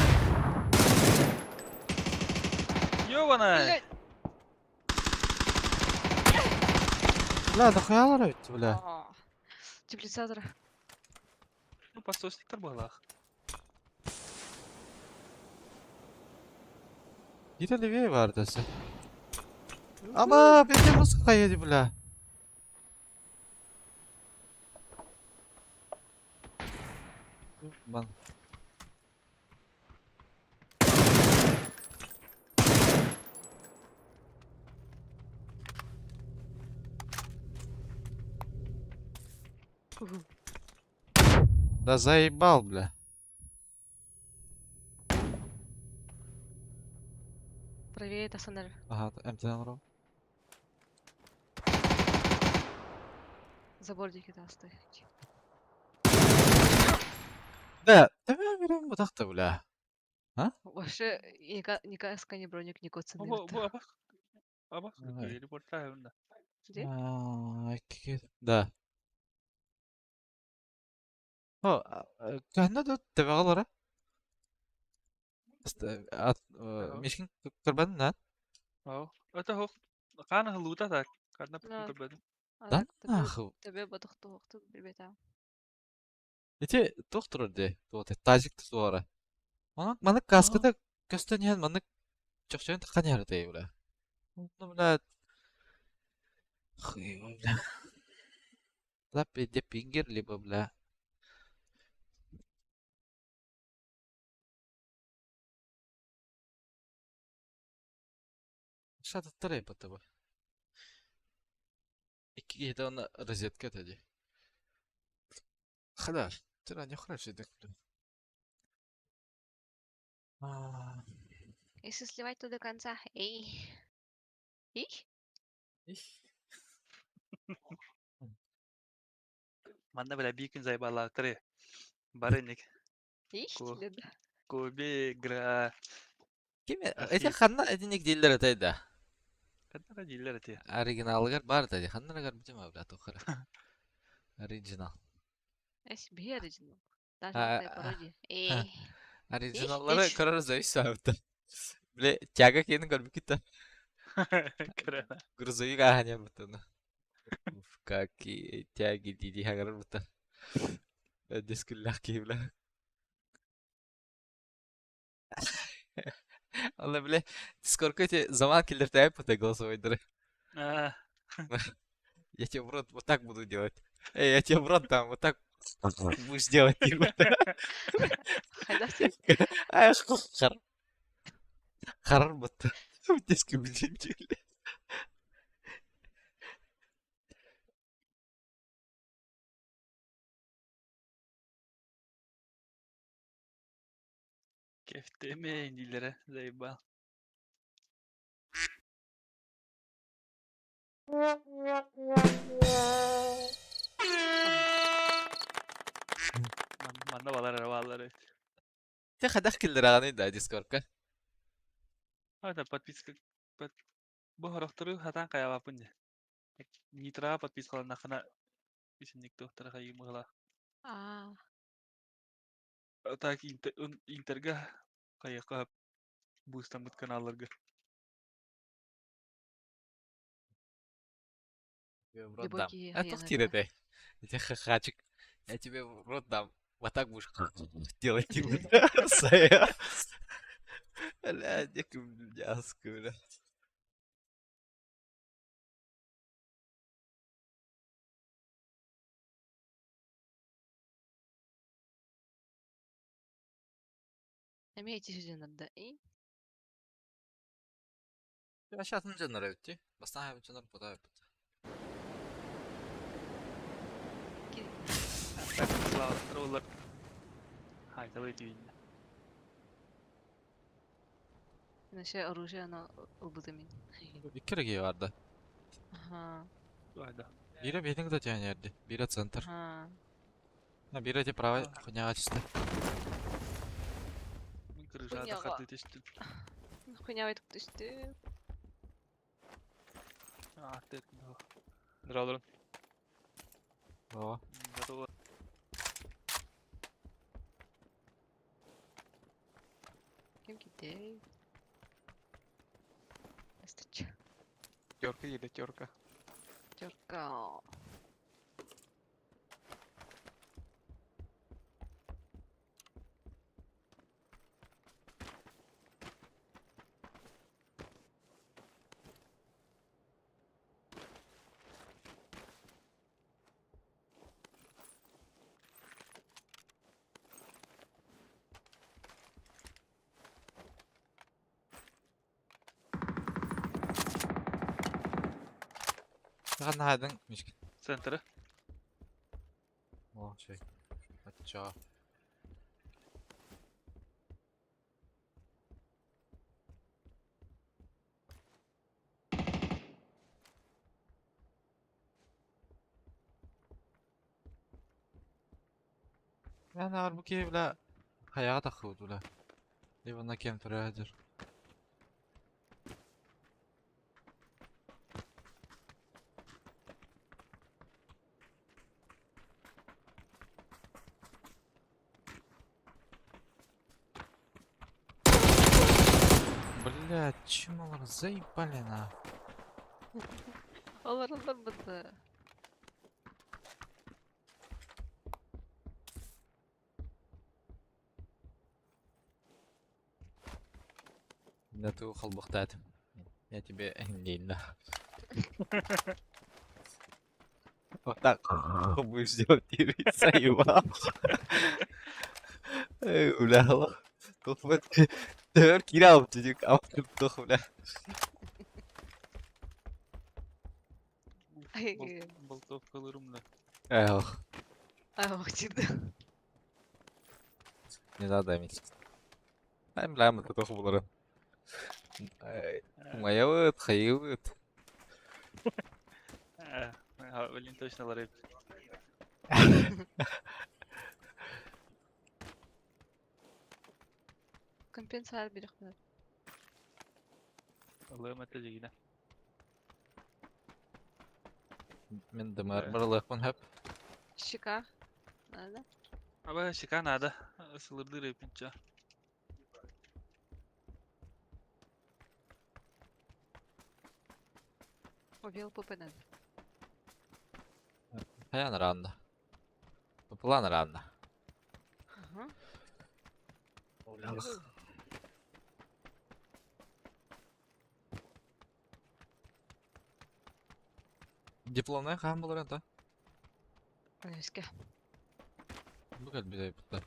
Ёбаная. Блядь. Бля, нахуя ларать, бля? А, Теплицатор. Ну, подсосник балах. Бире левее бар десе. Ама, беде музыка еди, бля. Бан. Да заебал, бля. Правее это Санер. Ага, МТ ром. Забордики да стоять. Да, тебе берем вот так-то, бля. Вообще, ни, ни каска, ни броник, ни коцаны. Бу, бу, абах. Абах, Давай. репортаж, да. Где? А, Да. О, кыһынна да төбөҕө олоро. Мишкин көрбөтүн да? Оо, это хук. Хаана хылуута так. Ханна Да. көрбөтүм. Да нахуй. Төбө бодохтуохту билбэтэ. Ити туох турар дии? Туох тазик туора. Онон маннык каската көстөн иһэн маннык чохчойон таххан иһэр этэй бля. Ну бля. Хуй бля. Да пиздец пингер либо бля. Шататтар эппэтэ бу. Икки киһитэ уонна розетка этэ дии. Хада, вчера не хороший так. Если сливать, то до конца. Эй. Эй. Манна бля биир күн заебалаатары. Бары ник. Эй. Ку. Леда. Куби, гра. Ким Архив. эти ханна этинник дииллэр этэй да. Ханна дииллэр эти. Оригиналыгар баар этэ дии. Ханна көрбүтүм бля тухары. Оригинал. Эс биһи оригинал. Даже А, тай пародия. Эй. Оригиналлары Эй. көрөр завис саабыта. Бля, тяга киэнин көрбүккүт да. Көрө. Грузовик ааһан бутуна. Уф, какие тяги диди хагарар бута. Дискүллэх киһи бля. Алла бля, сколько эти заман киллертээп бута голосовойдары. Аа. Я тебе в рот вот так буду делать. Эй, я тебе в рот дам, вот так будешь делать. Типа. Хайда. Ай, хар. Харар бутта. Диски билим. Кефтеме дииллэрэ заебал. Манна балар эрэ бааллар эбит. Те хадах киллер да дискордка. Это подписка под бу хорохтору хатан хайабаппын дии. Нитра подпискаланнахына исинник туохтара хайымыгла. Аа. Так интерга хайыка бустаммыт каналларга. Тебе в рот Любой дам. киһи А туох хайаныта. диир этэй? Ити хачик. Я тебе в рот дам. Вот так будешь делать. Типа. Сая. Бля, дяску, бля. Эмиэ ити сүдүнарда. Эй. Aşağıtın canları öttü. Бастан хайбын canları пота öpüttü. Подпискалаабаттар олар. Хайтабай түйүннэ. Наше оружие оно ылбыты мин. İki regi vardı. Аха. Туайда. Biri benim de can yerdi. Biri center. Аха. Ha, biri de prava хуйняга чисто. Мин крыжада Хуйняга. харды түстүм. Хуйня айтып түстү. Аа тет. Дралрын. О. Готово. Ким киттей? Эстече. Терка или терка. Терка. Ханна хайдың мишки. Центры. О, şey. Ача. Yani halbuki бля хаяга тахыбыт бля. Либо кем турядыр. Блядь, чмолар заебали на. Олороллор быта. Да ты холбохтаат. Я тебе не Вот так будешь делать и заебал. Эй, бля, Тут Төр кире алып дедик, алып тух, бля. Ай, Болтовкаларым да. Эх, ах, тида. не надо мить. Ай, бля, мы тут булары. Майабыт, хайыбыт. Блин, точно ларып. Компенсация берехмин. Аллахым это дегине. Мин дымар барлықпын хөп. Щека. Надо. Аба щека надо. Сылырды репинча. Побел ПП надо. Хаян ранда. План ранда. Ага. Дипломнай хаан болар это? Өскә. Бу кәл бизай бутта.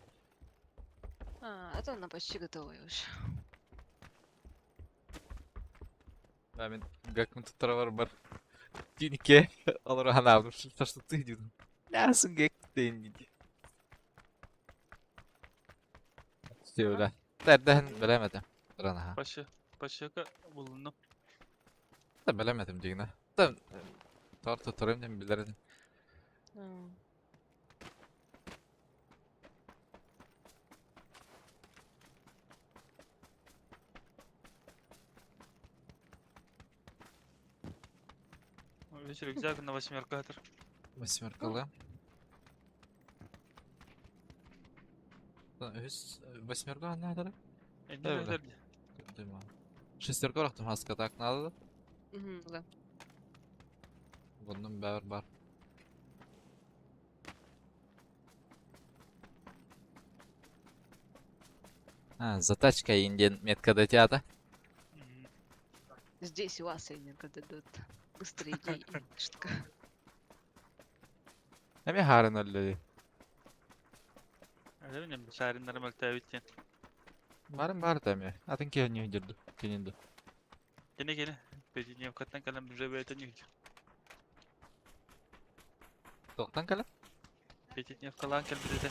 А, это она почти готовая уже. Да, мен гакмын туттара бар. Тинике алар ханабым шашты ты дидим. Лясын гек дейін дейді. Все, Дәрдәһен беләмәдем. Рана. Паша, пашака булуну. Да беләмәдем дигән. Да тарты торым дим билер идем. Весь рюкзак на восьмерка атыр. Восьмеркалы. Үс восьмерка надо. Энди Да, бля. Шестерка рахтым хаска так надо. Мгм, да. Bunun бәр бар. А, затачка инден метка датята. Здесь у вас энерго дадут. Быстро иди. Штука. Эми харын өллөй. Әле менә шариннар мөлтәвиттен. Барын бар тәме. Атын кеһен жүрдү. Кенинди. Кене кене. Петинем каттан калам уже бәйтен юк. Тоқтан кала? Петинем калан кел биде.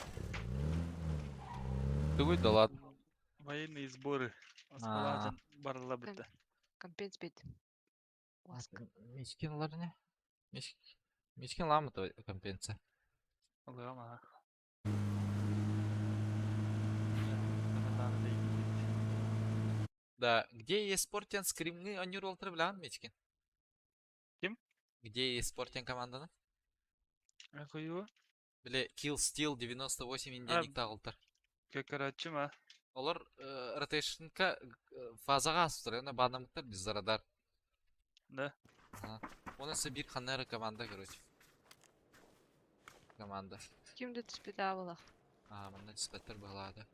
Тугуй далат. Военные сборы. Аскаладан барыла битте. Компенс бит. Ласка. Мичкин лар не? Мичкин ламы то компенсация. Аллахым ага. Да, где есть спортен скримны они ролтер билан Мичкин? Ким? Где есть спортен команданы? Ахуево. Биле Kill Steel 98 индианик тагылтар. Кекарачы ма? Олар ротейшнка фазаға асып ана банамыктар биз зарадар. Да. Оны бир ханнары команда, короче. Команда. Кимде түспеді балах. А, мында диспеттер балады.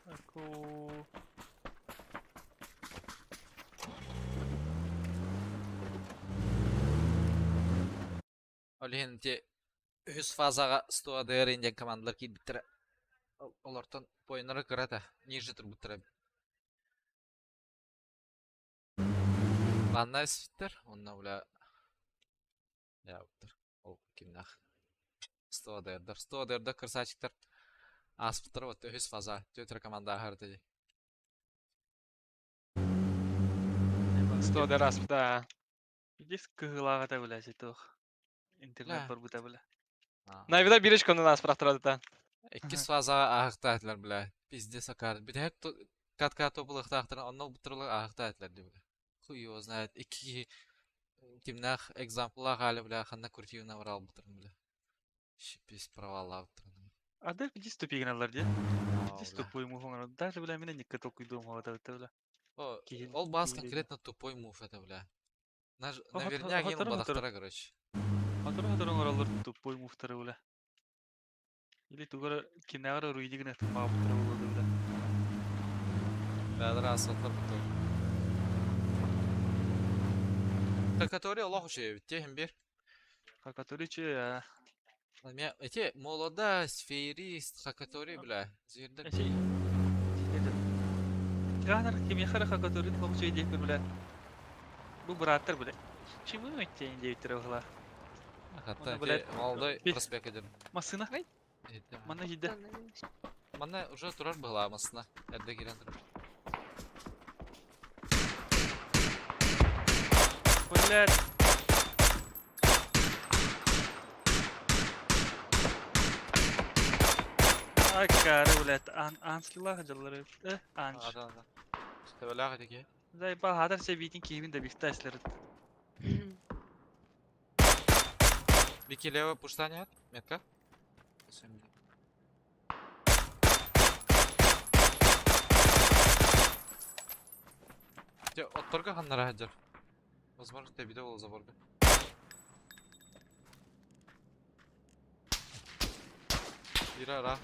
Аку. Олен те үс фазаға стоа др индиан командалар кийбиттер. Олартан поиннары кырата, ниже турбуттар. Банна свиттер, онна уля я уттар. Ол кимнах. Стоа др, стоа др красавчиктар. Аспыттар вот үс фаза, төтер команда ахарды. Сто раз, да. Здесь кыгылага та билә житох. Интернет Бля. бар бута билә. Навида биречко на нас прахтырады та. Икки фаза ахтатлар бля. Пиздец акар. Бит катка топлык тахтырын, оннол бутырлык ахтатлар ди бля. Хуй его знает. Икки кимнах экзампла гали бля, ханна куртивна врал бутырын бля. Щепись провала бутырын. Ардык пиздец тупик гыналлар дии. Аа, Пиздец бля. тупой мув оҥорор. Даже, бля, мин инникке толкуйдуом оҕото бля. О, Киһи ол баас киһи конкретно тупой мув это, бля. Хо- Наверняк ең хотору-хотору. бадахтара, короче. Хотору-хотору оҥороллор тупой мувтары, бля. Или тугу эрэ кимнээҕэр уруйдуу гына туппаабыттара буолуо дуу, бля. Бля, асыллар буту. Хакатори олох үчүгэй эбит дии, бир. Хакатори үчүгэй аа. Мя эти молодость, феерист, хакатори, бля. Звердер. Эчи Каанар кимиэхэ эрэ хакаторин олох үчүгэй диэппин, бля. Бу бырааттар, бля. Чему этиэн диэбиттэрэ быһыылаах. Хатта Уонна, блядь, эти молодой проспект эдем. Массыына. Манна киирдэ. Манна уже турар быһылаа массына. Эрдэ киирэн турар. Блядь. Аккаары, блядь. Ан анслилаах дьаллары. Э, анч. Ада, ада. Тэбэлээх этики. Заебал, хатар себитин киһибин да бихта эслерит. Бики лево пуштание, метка. Те отторга ханнара хаджар. Возможно, ты видел заборга. Ира ра.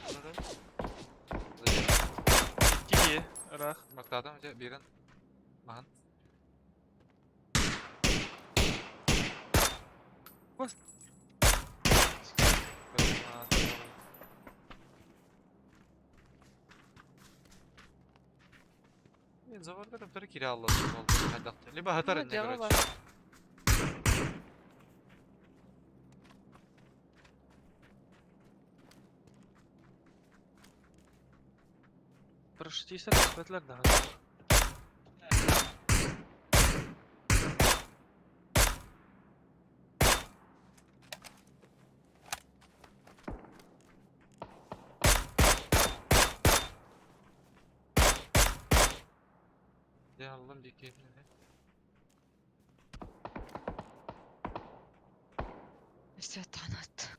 Икки рах. Мактадам те бирин. Махан. Кос. Заборга там только кире алла. Либо хатар Ну, не, дело короче. Парашютистер түспэтилэр даҕаны. Я аллам бики. Все тонут.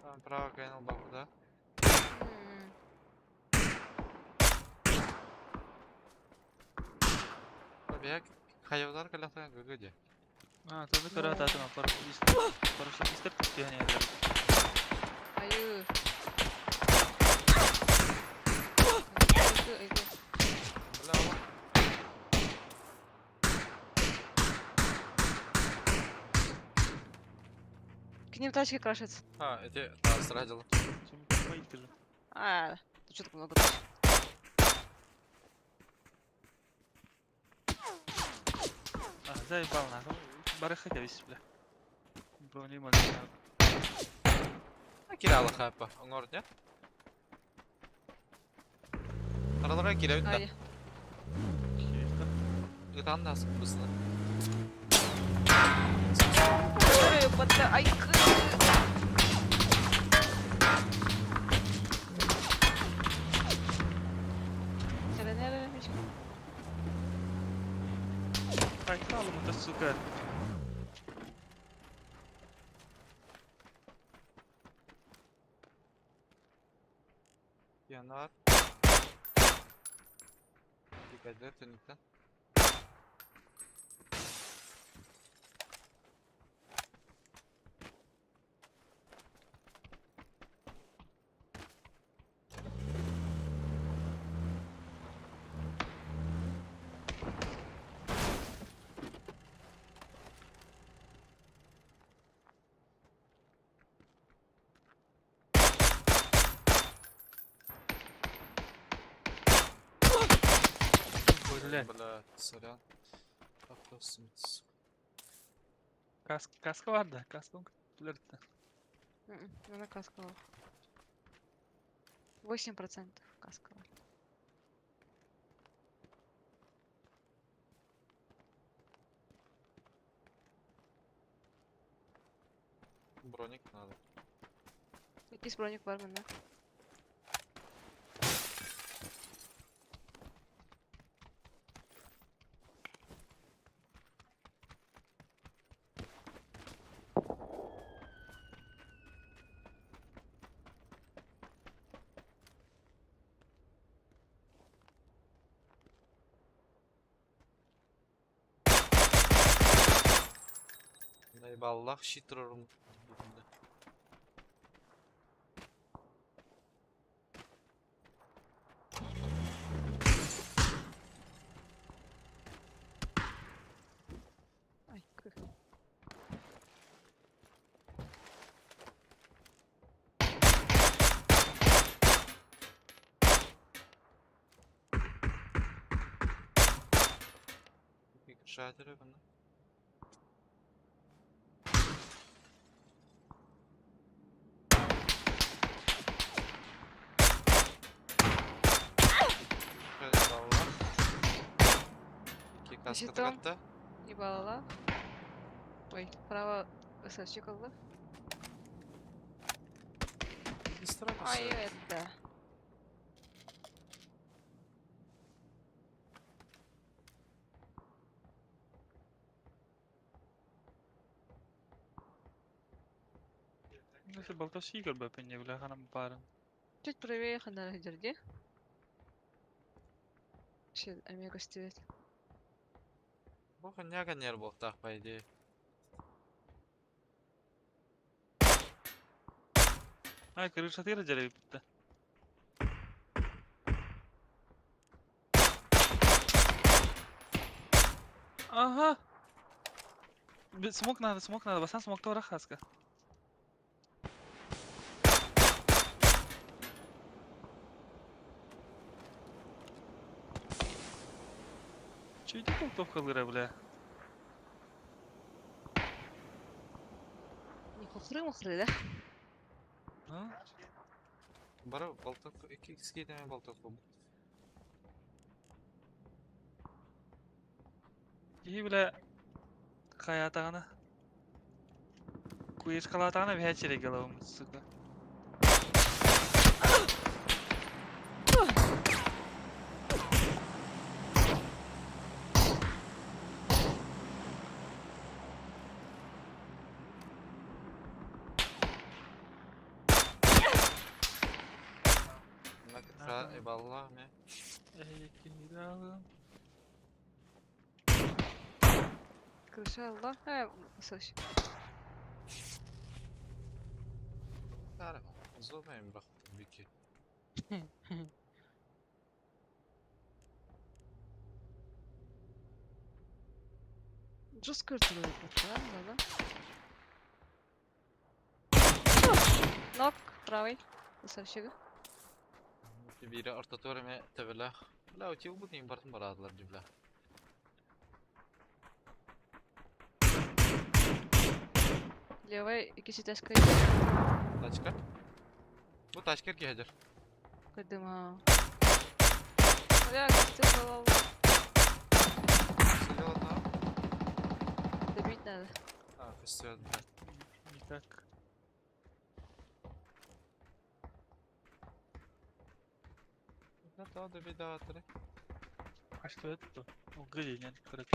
Там право кайнал бабу, да? Бек, хайвдар калята гыгыди. А, то көрө атаатым парашютист. Парашютистер түһэн иһэллэр. Айыы. Айгы, айгы. Бля, ала. К ним тачки крашатся. А, эти, да, срадил. А, тут что так много тачек? А, заебал нахуй. Барыха кэбис, бля. Брони малина. А, кирала хайпа. Оңор, не? Аралара киребит да. Ай, Ытан да бысны. Ой, подда- Ай, Хайта алым сука. Янар. Дикәдер төнлектән. Бля. Бля, сорян. Автосмит. Каск, каска бар да, каска түләрді. Она касковая. 8% касковая. Броник надо. Якийсь броник бар мене. Айбаллах щит турарым. Ай, Шатеры бұны. Икки каска Жетон. тагатта. Ебалала. Ой, право СС kaldı. Ай, это. Если болтос игр бы пенне, бля, ханам парын. Чуть правее ханара держи. Че, омега стивет. Бу ханьяга нер буолтаах по идее. Ай, крыша тыра деревья. Ага. Смок надо, басан смок то рахаска. Че иди болтовка лыра, бля? Не хухры мухры, да? А? Бары болток 2x деме болток бу. Киһи бля хайатаҕына куешкалаатаҕына биһэ чирек ылабым, сука. Накытра эбалла ме. Эй, киһи Крыша Аллах. А, слушай. Тара. Зобайм бахтым бики. Жестко да, да, да. Нок, правый. Слушай. Бире ортотор ме тебелах. Бля, утил бу дейм бартын барадылар дибля. Левый, икки ташка. Тачка. Бу тачка кehedер. Кадыма. Бля, ты голову. Сидела там. Добить надо. А, костюм, бля. Не так. Да, да, добедаторы. А что это? О, где нет, короче.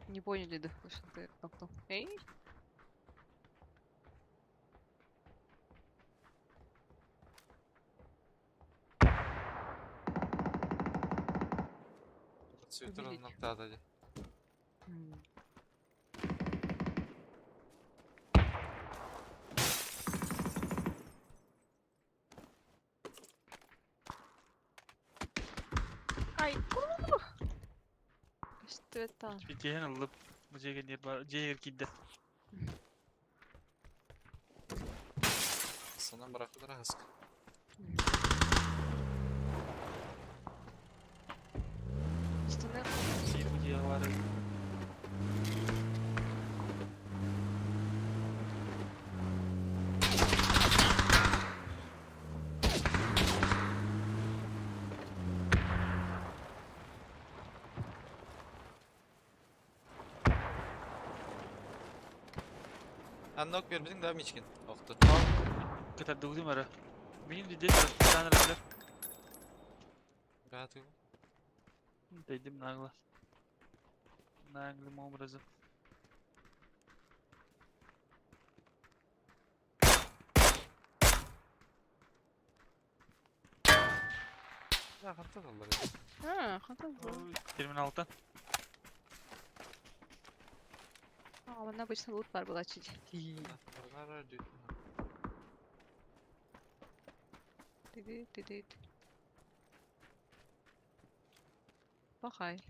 Не поняли, да, что ты кнопнул. Эй, Цветер Убили. нактада. Ай, Что это? Жehen ылып, бу жеген нер бар, жегер кидде. Санан барахыдыр хаска. Что на Бу жеге бар. Аннок бербитиң да мичкин. Охту. Кытар дугдум ара. Бин диде таныр Гаты. Дедим нагло. Наглым образом. Да, ханталар. А, хантал. Терминалтан. Он обычно лут бар буолааччы дии. Тиди-тидит. Пахай.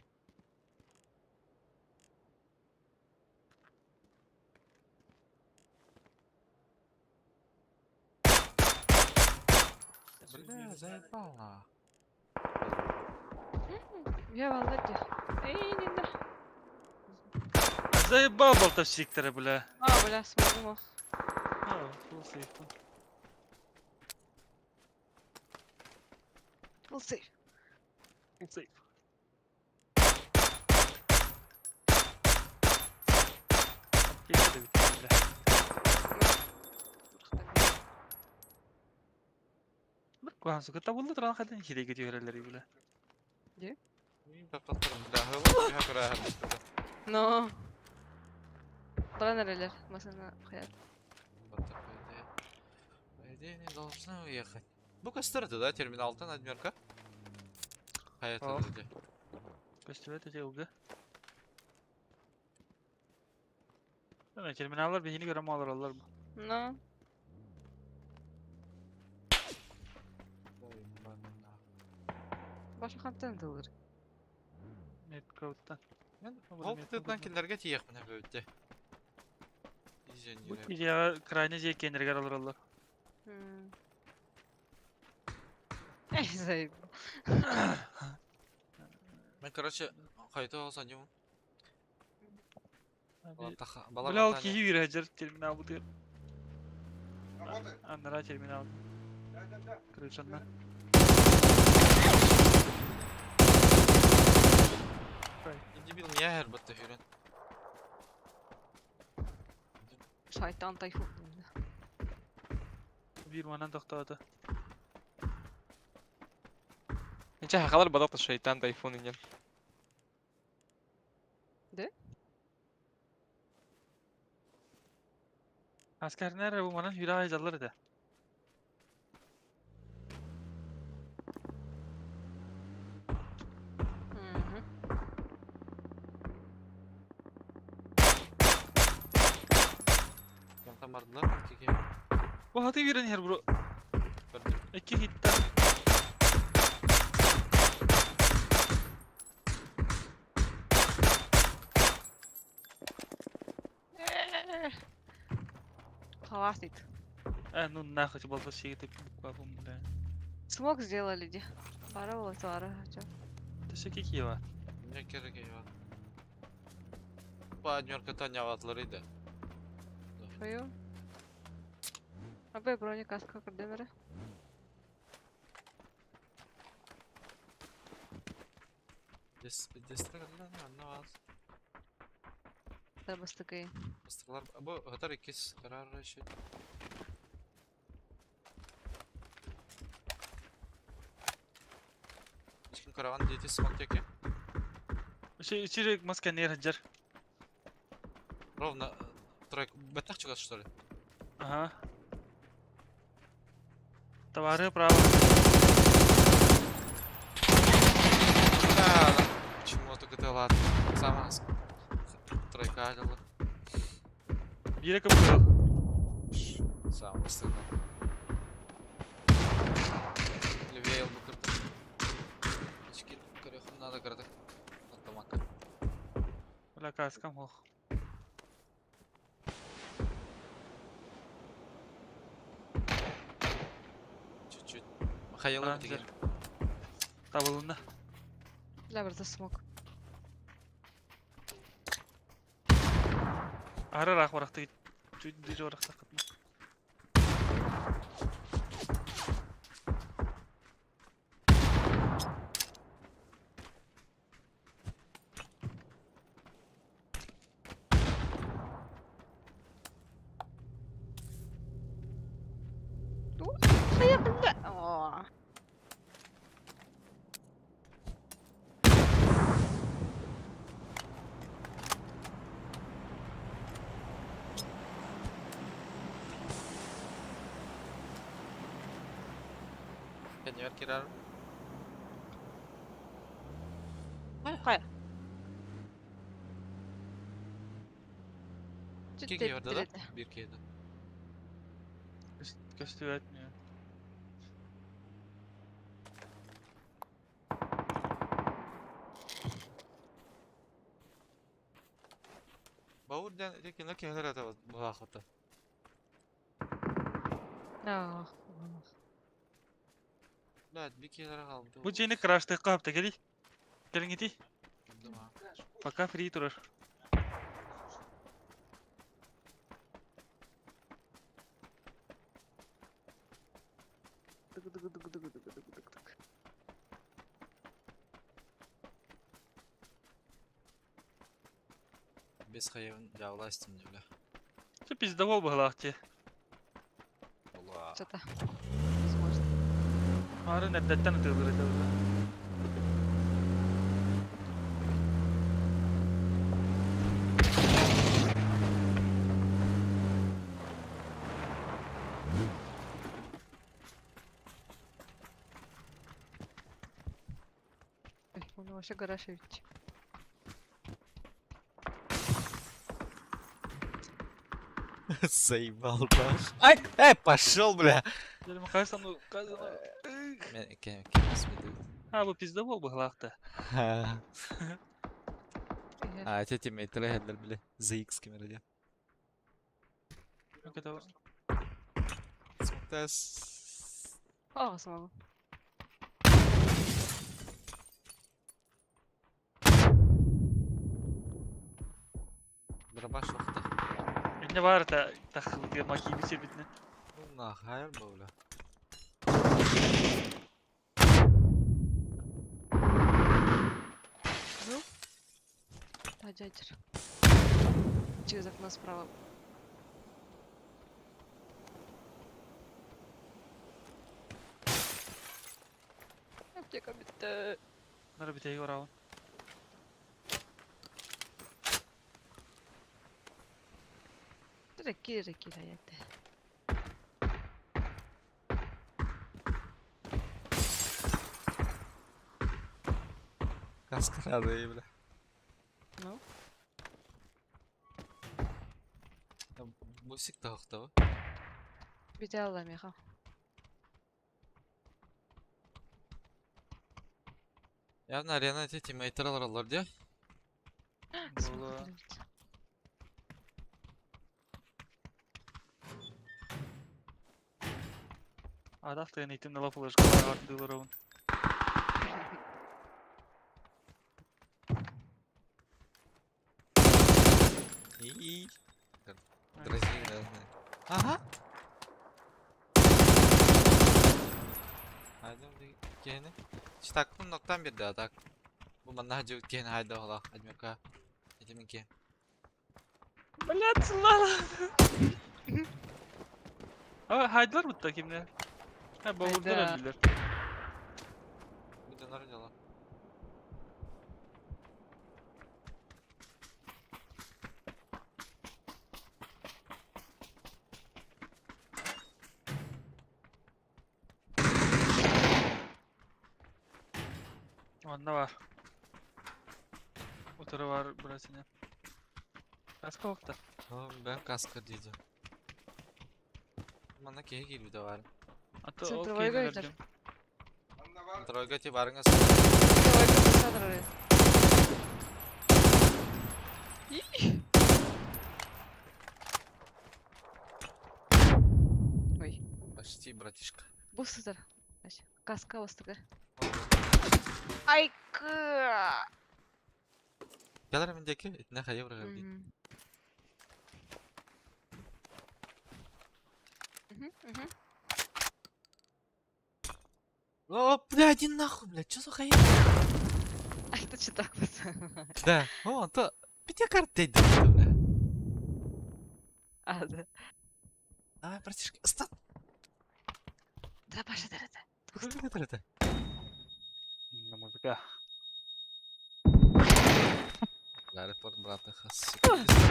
Бля, заебала. Я баллар дии. Эй, не да. Заебал болтовщиктары, бля. А, бля, смогу ох. А, full safe. Full safe. Full safe. Аптека да бүттү, бля. Куһаҕан сука табылла туран хатын хирэйгэ түһэрэллэр, бля. Мин таптаттарым, бля, хылы түһэ көрөһөр. Но. Баран эрэлэр, масына хаят. По идее, не должны уехать. Бу көстөр да, терминалтан адмерка? Хаят Ох. это Көстүбэт эти ылга. Терминаллар биһини көрө олороллор. Но. Баша хантан тылыр. Меткоуттан. Мен Ол ол метро тытынан булду. кинилерге тиийиэхпин эбэбитте. Бу идеяга крайне же кенергер олороллор. Эй, заебал. Мен, короче, хайта олсан дьум. Бля, ол киһи үрэжер терминал бутыр. Аннара терминал. Крышанна. Дебил не эр батта хүрен. Шайтан тайфун. Бир манан тохтоото. Ниче хахалар бадат шайтан тайфун инен. Да? Аскарнер бу манан хүрэ айзаллар эте. Мгм. Там бардылар, кеке. Бу хаты бирен хер бро. Көрдүм. Эки хитта. Хватит. Э, ну нахуй болтовщик ты буква бля. Смог сделали, ди. Бара буолар, чё. Төсө кикива. Не керек ева. Ба адмерка таня ватлар иде. Твою. Абе броня каска көрдемере. Дес дестра анна ваз. Да бастыкай. Бастырлар бу хатар икис карар еще. Ишкин караван дети смок теке. Үчү маска нер хаджар. Ровно тройка. Беттах чугас, что ли? Ага. Товары право. Да, да. Чему только ты ладно. Сама тройка алила. Бире көпкөл. Сам стыдно. Левее букырды. Ички көрөхүм надо кырдык. Автоматка. Бля, каскам хох. Чуть-чуть. Михаил Ранжер. деген. Табылында. Бля, барда смог. Ары рах барахты. Чуть ближе барахты кытма. Хайа, бля. О. Кенер кирар. Хайа. Икки киһи барда да? Биир киһи да. Көстүбэт. Баур диэн ити кино киһилэр этэ быһаахыта. Ах. Блядь, бир киһилere хаалбыт. Бу дьиэни краштыахха хапта кэлий. Кэлиҥ ити. Пока фри турар. Дык-дык-дык-дык-дык-дык-дык. Без хайабын дьаабыла истим бля. Чэ пиздовол быһылаах дии. Ола. Что-то. Возможно. Марын эрдэттэн ытыылыр этэ быһа. Ой, он вообще гараж ведь. Заебал, да. Ай, эй, пошел, бля. Дьэ, хайсан хайсан. Мен кем кем смедут. А, бу пиздовол быһылаах да. А, эти тиммейтеры хедлер, бля. За X кемер дия. Смоктас. О, смогу. Дробаш охта. Инне бар та тахылгы макиби себитне. Ну нахайр бля. Ну? Да, дядя. Через окно справа. Аптека битте. Нара битеги барабын. Кире, кире, кире, Каска надо ей, бля. Ну? Там мусик тахта. Бите алла меха. Явно арена эти тиммейтеры алар дия. Була. Адах тыгын итим дала флешка бар дылырабын. И. Дразнили, да. Ага. Haydi gene. Çıtaklı noktan bir daha tak. Bu manna hacı gene haydi ola. Hadi Этим ки. Блядь, сылала. А, хайдылар бутта кимнер? Ha, bavulдар Hayda. öldüler. Bu döner дела. Onda var. Otoru var burasını. Kaska okta. Tamam ben kaska diyeceğim. Manna kehi gibi de var. Ата ол Центровой кейин гайдар. өлдүм. Тройга ти барыңыз. Давай, Ой, Почти, братишка. бусытыр. Каска бастыгы. Айкы! Келер мендеки, итне хайы бұрға бей. Мгм. Мгм, мгм. О, бля, иди нахуй, бля, чё за хайы? А это что так вот? Да, о, то, пятя карт дейді, бля. А, да. Давай, братишка, стат. Да, Паша, да, да. Это. На музыка. Бля, репорт, брата, хас.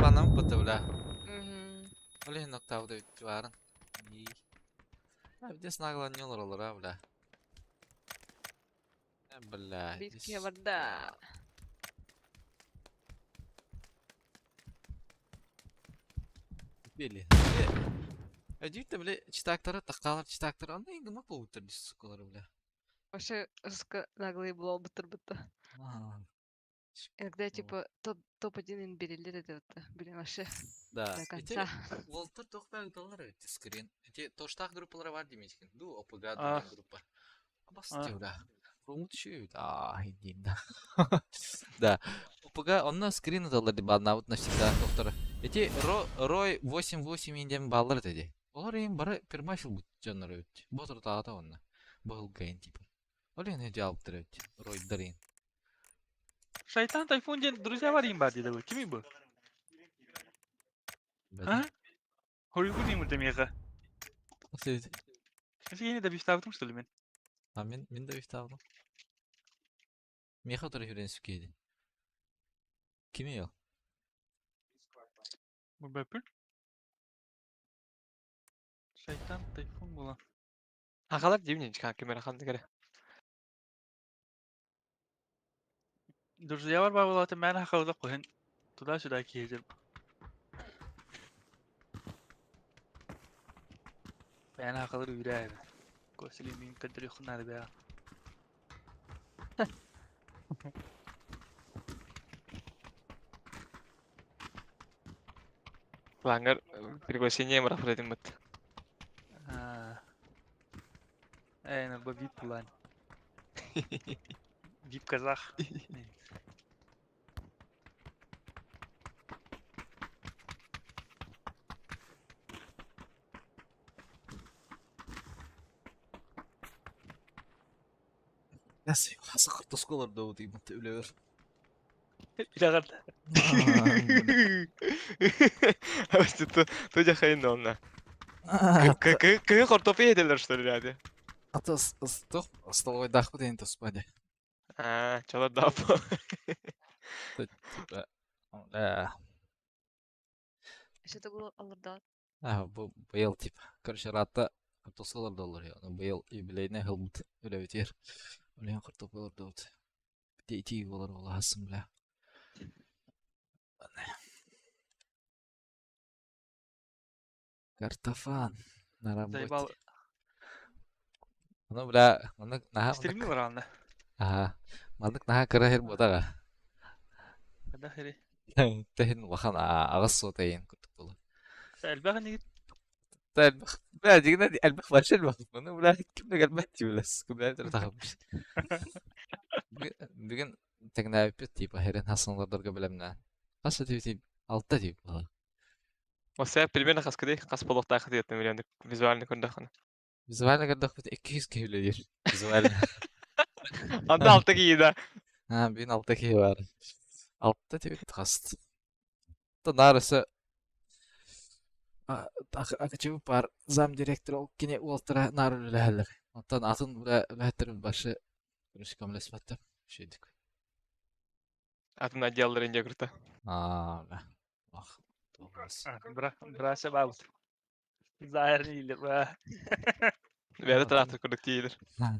Банам быты, бля. Мгм. Блин, ноктавды барын. И. А, где снагла не олар, а, бля. Бля. Битке вода. Били. Өдүүттэ били читактары тахтаалар читактары онно ингима буолбуттар дии суккалары бля. Вообще жестко наглые буолбуттар будто. Иногда типа топ топ-1 ин берилер это вот, блин, вообще Да. до Ити конца. уолтар туох баар ыыталлар эбит скрин. Ити тоштаах группалара бар диэмитикин. Ду ОПГ А. диэн группа. Бас А. бля. Румут үшүт. Аа, индиин да. Да. ОПГ онно скрин ыталлар ди бааннаабыт навсегда доктора. Ити Рой 88 индиэн бааллар этэ ди. Олор иин бары пермафил бут дьоннор эбит. Ботор таата онно. Быһылгайын типа. Ол иин өдө алыптар эбит. Ройдар иин. Шайтан Тайфун диэн друзья бар иин баар диэтэ бу. Кимий бу? А? Хоруйгу диин мурда миэхэ. Сиэни да бифтаабытым что ли мин? А мин мин да бифтаабытым. Миэхэ утары хүрэн сүкиэди. Кимий ол? Бу Шайтан Тайфун буолан. Хахалар диибин ким эрэ ханнык эрэ. Друзья бар баабылаата мээнэ хахалыта куһун туда-сюда киһитим. Мээнэ хахалар үүрээ эбэ. Косили мин көрдөрүөххүн наада бэҕэ. Плаҥҥар приглашение бырахпыт этим быт. Аа. Ээ, ну вип план. Вип казах. Хаса картошкалар да вот именно үлэбэр. Илэҕэр Ту дьахайын онно. Кыһы картофель этэлэр что ли ряде? Ата туох столовойдаахпыт иһин туспа дии. Аа, чолордооппу. Типа, да. Что такое алырдаат? А, бу быйыл типа. Короче, ыраатта картошкалар да олор. Быйыл юбилейнай ылбыт үлэбитигэр. Үлэһин картопелар да вот. Итии буолар буолаһассым бля. Картофан на работе. Заебал. Ну, бля, маннык наһаа Стримни маннык бараанна. аха маннык наһаа кыра сир буотаҕа. Хада хири. Тэһин улахан аҕыс суотайын курдук буолар. Элбэх инигит. Та элбэх бля дьиҥинэн элбэх вообще элбэх. Ну, бля, ким да кэлбэт дии бля, бля тахаммыш. Бүгүн тэҥнээбиппит типа херен хасанлардарга бэлэмнээн. Хас этибитий? Алта тип буолар. Осea примерно хаскыдый хас буолуохтаах диэттим билиэн визуально көрдөххүнэ. Визуально көрдөхпүт 200 киһи үлэлиир. Визуально. Анда алта киһи да. А, бүгүн алта киһи бар. Алта тибит хаст. Та наар өссө акачыбы бар зам директор ол кини уолтара наар үлэлэһэллэр. Оттон атын үлэһиттэрин башы күнүс көмөлөспөттөр. Шүйдүк. Атын отделларын дьэ курта. Аа, бля. Ах, туохас. Бра, брася баабыт. Заайрын иилер ба. Бэйэтэ тыраахтар курдук тиийдэр.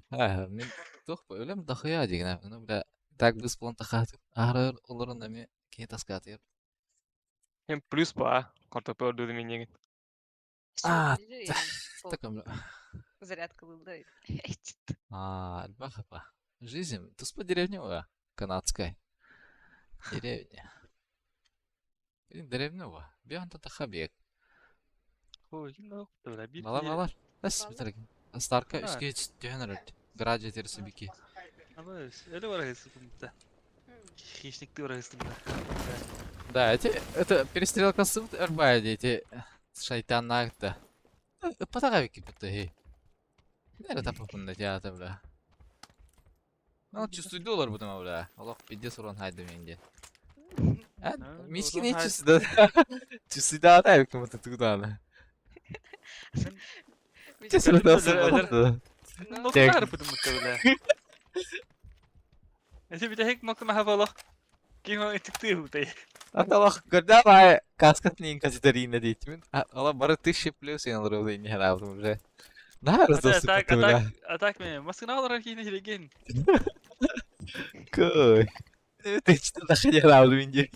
Аа, мин туох бу үлэм дохуя дигинэ. Ну, бля, так быс буолан тахаатым. Аарар олорон эми киһи таскаатыйар. Hem плюс ба картопы ордуду миннегин. Аа, таком Зарядка был, да? Аа, элбэх апа. Жизнь туспа деревня уа, канадская. Деревня. Блин, деревня уа. Биһан таха биэк. Ой, ну, бра, бир Балар киһи. балар. Эс Балар. битер. Старка А. үскэ түһэн өрөт. Гараж этерси бики. Абыс, эле бар хысты. Хищникти бар хысты. Да, эти это перестрелка с эрбай эти шайтаннаагта. Ыппатаға бики бутта хей. Нere тапапында театр бля. Ну, чувствуй доллар бутама бля. Аллах пиздец урон хайды менде. А, мишки не чувствует. Чувствует да, да, кому то туда. Чувствует да. Нокта харпытым бутта бля. Эти бите хек нокта махабалах. Ким итикти хутай. Аталах көрдө бай каскат нин категорийна дейтмин. Ала бары тысяча плюс я алыр не харавдым уже. На раздался Атак, бля. атак, атак мен. Маскына алар кийин хиреген. Кой. Ты что нахуй равдым инде.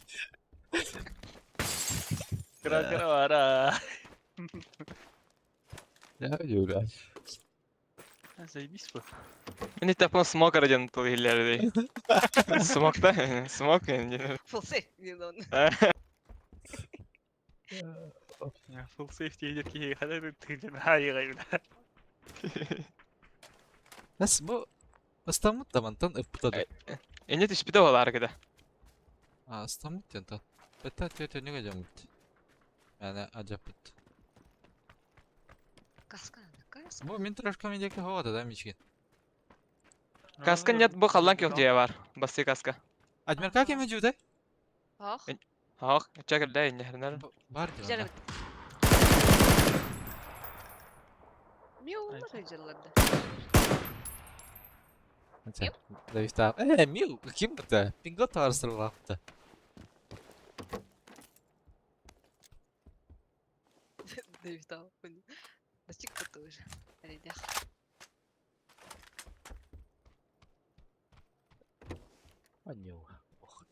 Кыра-кыра баара. Я удивляюсь. Заебись бы. Мин иттахпына смок эрэ диэн тыл иһиллэр дии. Смок да? Смок диэн. Full safe диэн он. Full safety диир киһи хада тыынын хаайыгай бля. Нас бу ыстаммыт да мантан ыппыта да. Инне түспүтэ буолаары кыда. А ыстаммыт диэн та. Бэтэ түөтөнүгэ дьоммут. Яны ажаппыт. Каска надо, каска. Бу мин трошка медиаке хоҕа да мичген. Каска нет бу халлан көх дьиэ бар. Басты каска. Адмирка кеме жудай? Ах. Ах, чакырда инне хернер. Бар диэн. Жарабыт. Миу жерлерде. Дависта. Э, мил, ким это? Пинго тарсырлапты. Давид Достиг тоже. Ребят. Аню. Ох.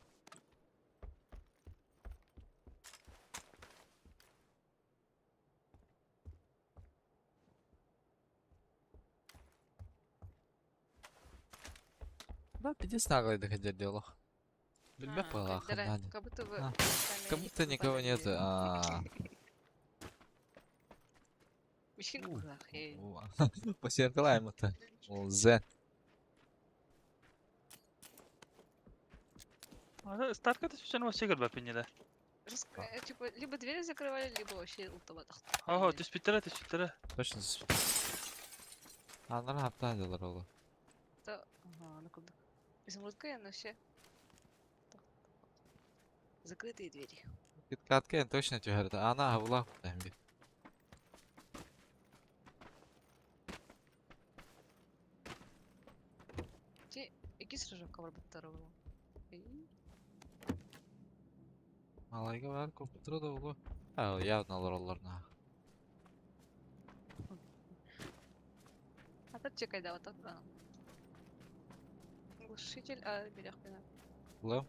Да, пиздец наглый доходил дело. Билбэп была надо. Как будто бы А, Как будто никого нет. А. Посеркалаем это. З. Старка түспүтүн вообще көрбөппүн да. Типа, либо двери закрывали, либо вообще лутоватых. Ого, түспүттэрэ, түспүттэрэ. Точно. Аннары хаптан делар олу. Ага, ну куда. Изумрудка, но все. Закрытые двери. Киткатка точно түһәрді. Ана хавла бит. Ти икки сражок барбыттар ол. Малайга бар компьютер да олу. А, явно алар оларна. А тут чекай да вот так. Глушитель, а берег Лым.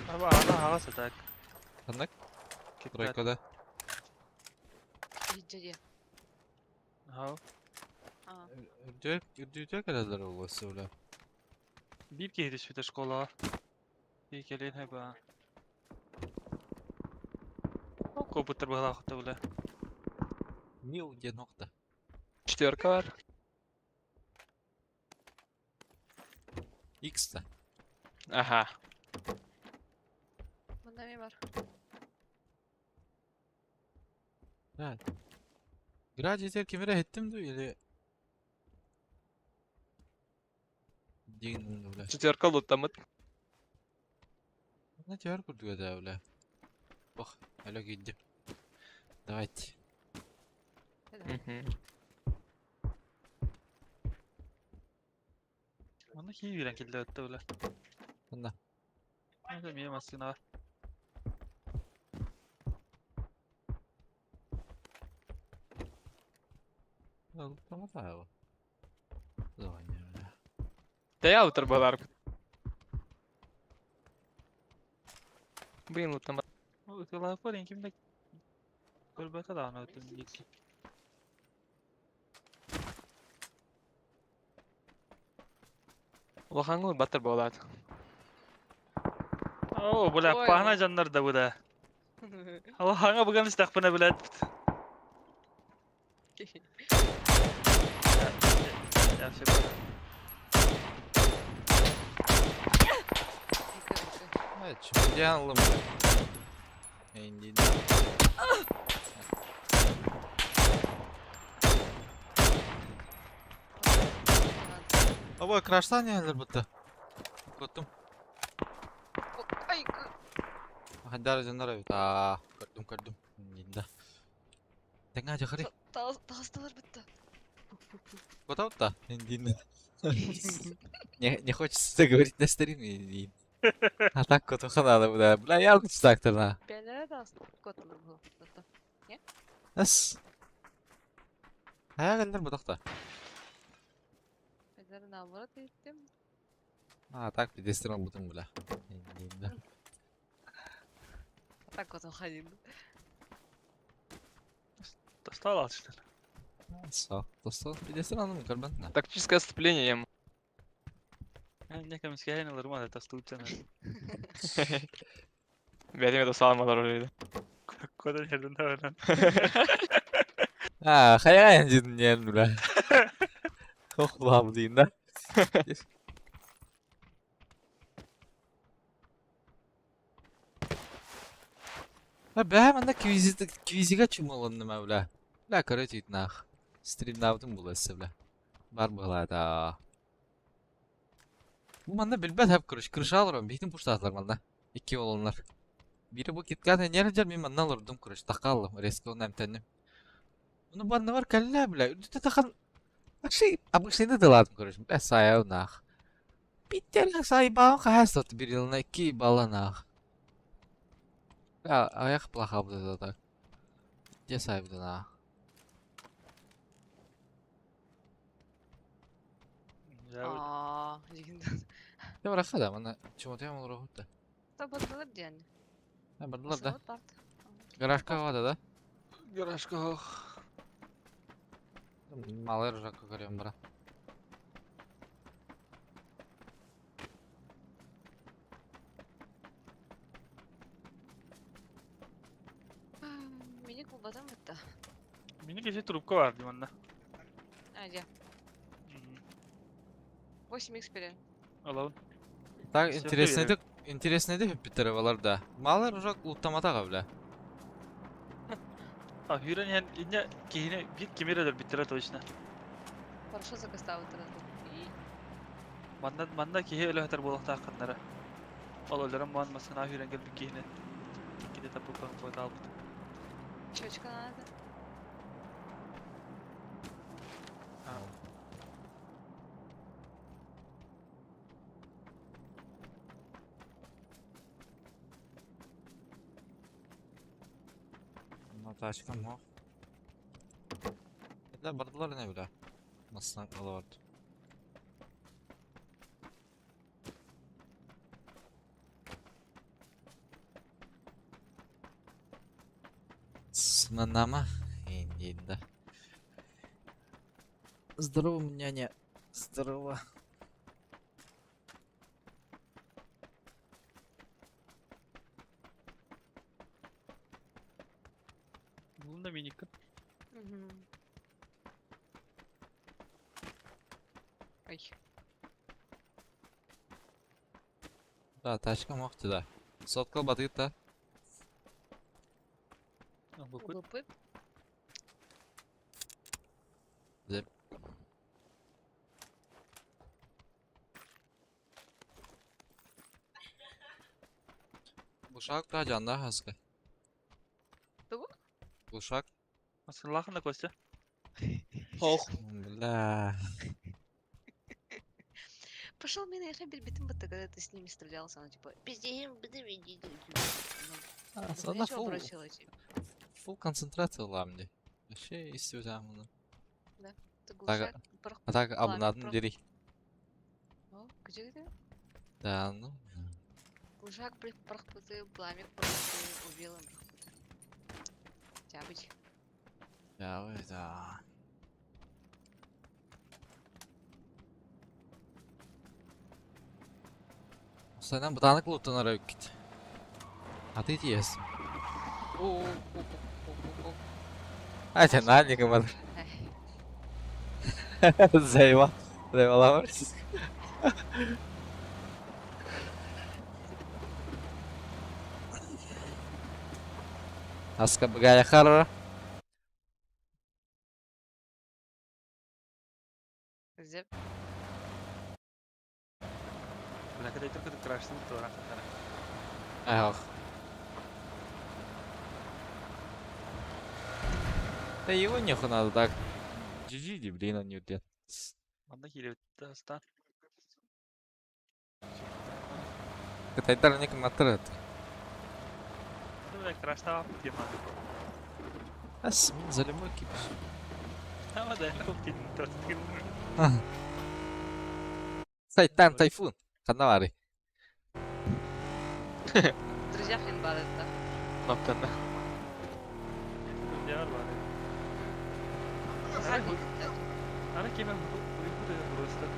Аба, ана аҕас так. Ханнык? Тройкада. Иджаде. Ага. А, Үрдүк, үрдүк келелер олу сөйле. Биир киһи түспүтэ школаҕа. Киһи кэлин хэба. Копуттар быһалаахта бля. Мил де нокта. Четверка бар. X-та. Аха. мында мен бар. Да. Граджетер кемере хеттим ду или Дигин бля. Четверка луттамыт. Не тер курдуга да бля. Ох, алло кидди. Давайте. Мгм. Онно киһи үүрэн кэллэ өттө бля. Онна. Это миэ массыына. Луттамата. Давай, бля. Тая утар балар. Блин, луттамат. Ытылааппар ким да көрбөтө даҕаны өттүн диэки. Улахаңы баттар болат. Оо, бля, Ой, паана ой. дьоннор да бу да. Аллаһаҥа буган истэхпинэ билэт. Я все понял. Evet, şimdi yanılım бля. Инди. Аба, краштан ялыр бутта. Коттум. Ай, Хандар жандар бит. А, көрдүм, көрдүм. Инда. Теңа жахари. тағыстылар бітті. Кота бутта. Индин. Не, не хочется это говорить на стриме. А так кутуха надо, бля. Бля, я так-то. Бэлэрэ да куоталар буолуохтара. Эс. Хайа кэллэр бутахта. Бэлэрэ наоборот иһиттим. А, так пидестер бутум, бля. Да. А так куотуха диэн. Тостал алчтар. Все. Тостал пидестер аным көрбөн. Тактическое отступление ем. Не кемскэһин ылырма да тастууччан. Бэйэтим это саламалар олорду. Кода жерден табаран. А, хайа дин бля. Ох, лам дин, да. А бля, манна квизига чумаланным, бля. Бля, короче, нах. Стримнавдым буласы, бля. Бар была да. Бу манна билбэт хап, короче, крыша алырым, бихтин пуштатылар манна. Икки олонлар. Бири бу киткат нерджер мин манна алырдым, короче, такаллым, резко он әмтәннем. Ну банна бар кәллә, бля. Үтә тахан. Вообще, обычный дыладым, короче. Бля, саяв нах. Питер сайбаун хасот бир елына икки бала нах. Бля, аяк плаха буде так. Где сайбды нах? Аа, дигин. Я бараха да, мана чумотуям olur хутта. Та бардылар диэн. Ha, бардылар да. Басылып бард. Гаражка вада да. Гаражка ох. Малый ржака көрөм бара. Мени кулбатан бытта. Мини кеше трубка бар дим онна. А, дьэ. 8x берен. Алабын. Так, Всё, интересный верю. да, интересный да хеппитер балар да. Малый ржак луттамата бля. А хүрен ен инне кихине бир кемере биттире точно. Хорошо закаставытыр. Манна манна кихи өлөһөтөр буолуохтаах ханнара. Ол өлөрөн баан масына хүрен келбит кихине. Ките таппыппан куота албыт. Чечка надо. А. Ну, тачка мох. Да, бардылар не бля. Масына алабард. Сманама. Да. Здорово, няня. Здорово. Булун да миникка. Мгм. Ой. Да, тачка мох да. Сотка батыт да. Букут. Улупыт. Зеп. Бушак да жанда хаска. Тугу? Бушак. Масына да Костя. Ох. Бля. Пошел меня, я битым будто, когда ты с ними стрелялся, она типа, пиздим, А, Ну, Она я фул, бросила типа. фул концентрация ламди. Вообще истюзамны. Ты Так, глушак, порох- А так пламя абнадын прох- дери. О, где где? Да, ну. Глушак прохпыты, пламя прохпыты, убил им прохпыты. Тябыч. Да, ой, да. Сенен бытанык луттан арайып кит. А ты тиесің. Айта, на, никому. Заебал. Заебала. Аска бгая харра. Зеп. Бля, когда только крашны, то рахатара. Ах. Да его нехуй надо так. GG, блин, он не уйдет. Манна киирэбит астаан. Кытайдар они кымнаттар это. Бля, краштаабаппыт диэн мааны. Ас, мин залимой кипиш. Ама да, тин Сайтан тайфун. Ханна баарый? Друзья хрен баар это. Кнопканы. Друзья бар. Ара кеме хуй просто.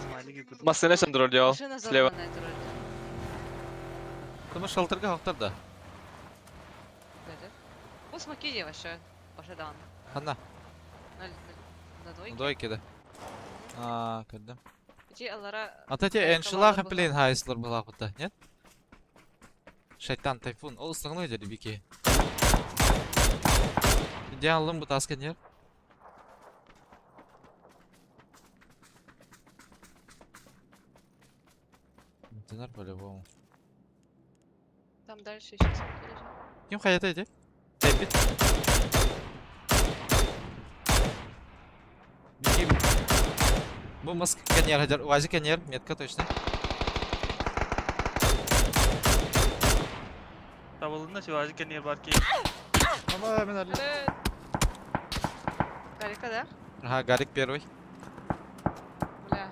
Смайлики кудук. Массына шандырол жол. Машина Слева. взорванная турар. Тому шалтырга хоқтар да. Бля. Бу смоки вообще. Баша даҕаны. Ханна? На, на, на двойке. Двойки да. Аа, көрдüm. Ити алара Ата те эншилаха плен хайслар была хута, нет? Шайтан тайфун. Ол ыстығын өйдеді бике. Идеалым бұт аскен ер. Динар по-любому. Там дальше еще смоки лежат. Ким хаята эти? Тэпит. Бики. Бу маск каньер хадер. Уази каньер, метка точно. Табылына сюажы кенер бар ки. Ама мен али. Гарика, да? Ага, Гарик первый. Бля.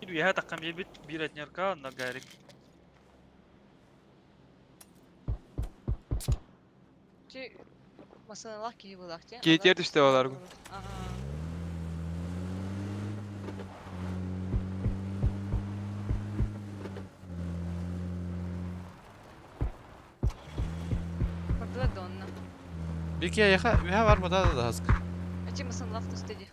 Бир уяха таккан бир бит бир этнерка на гарик. Ти масыналах киһи булах ти. Кейтер түстэ олар. Ага. Бардыла донна. Бике яха, ühe var mı da da hask. Эти масыналах түстеди.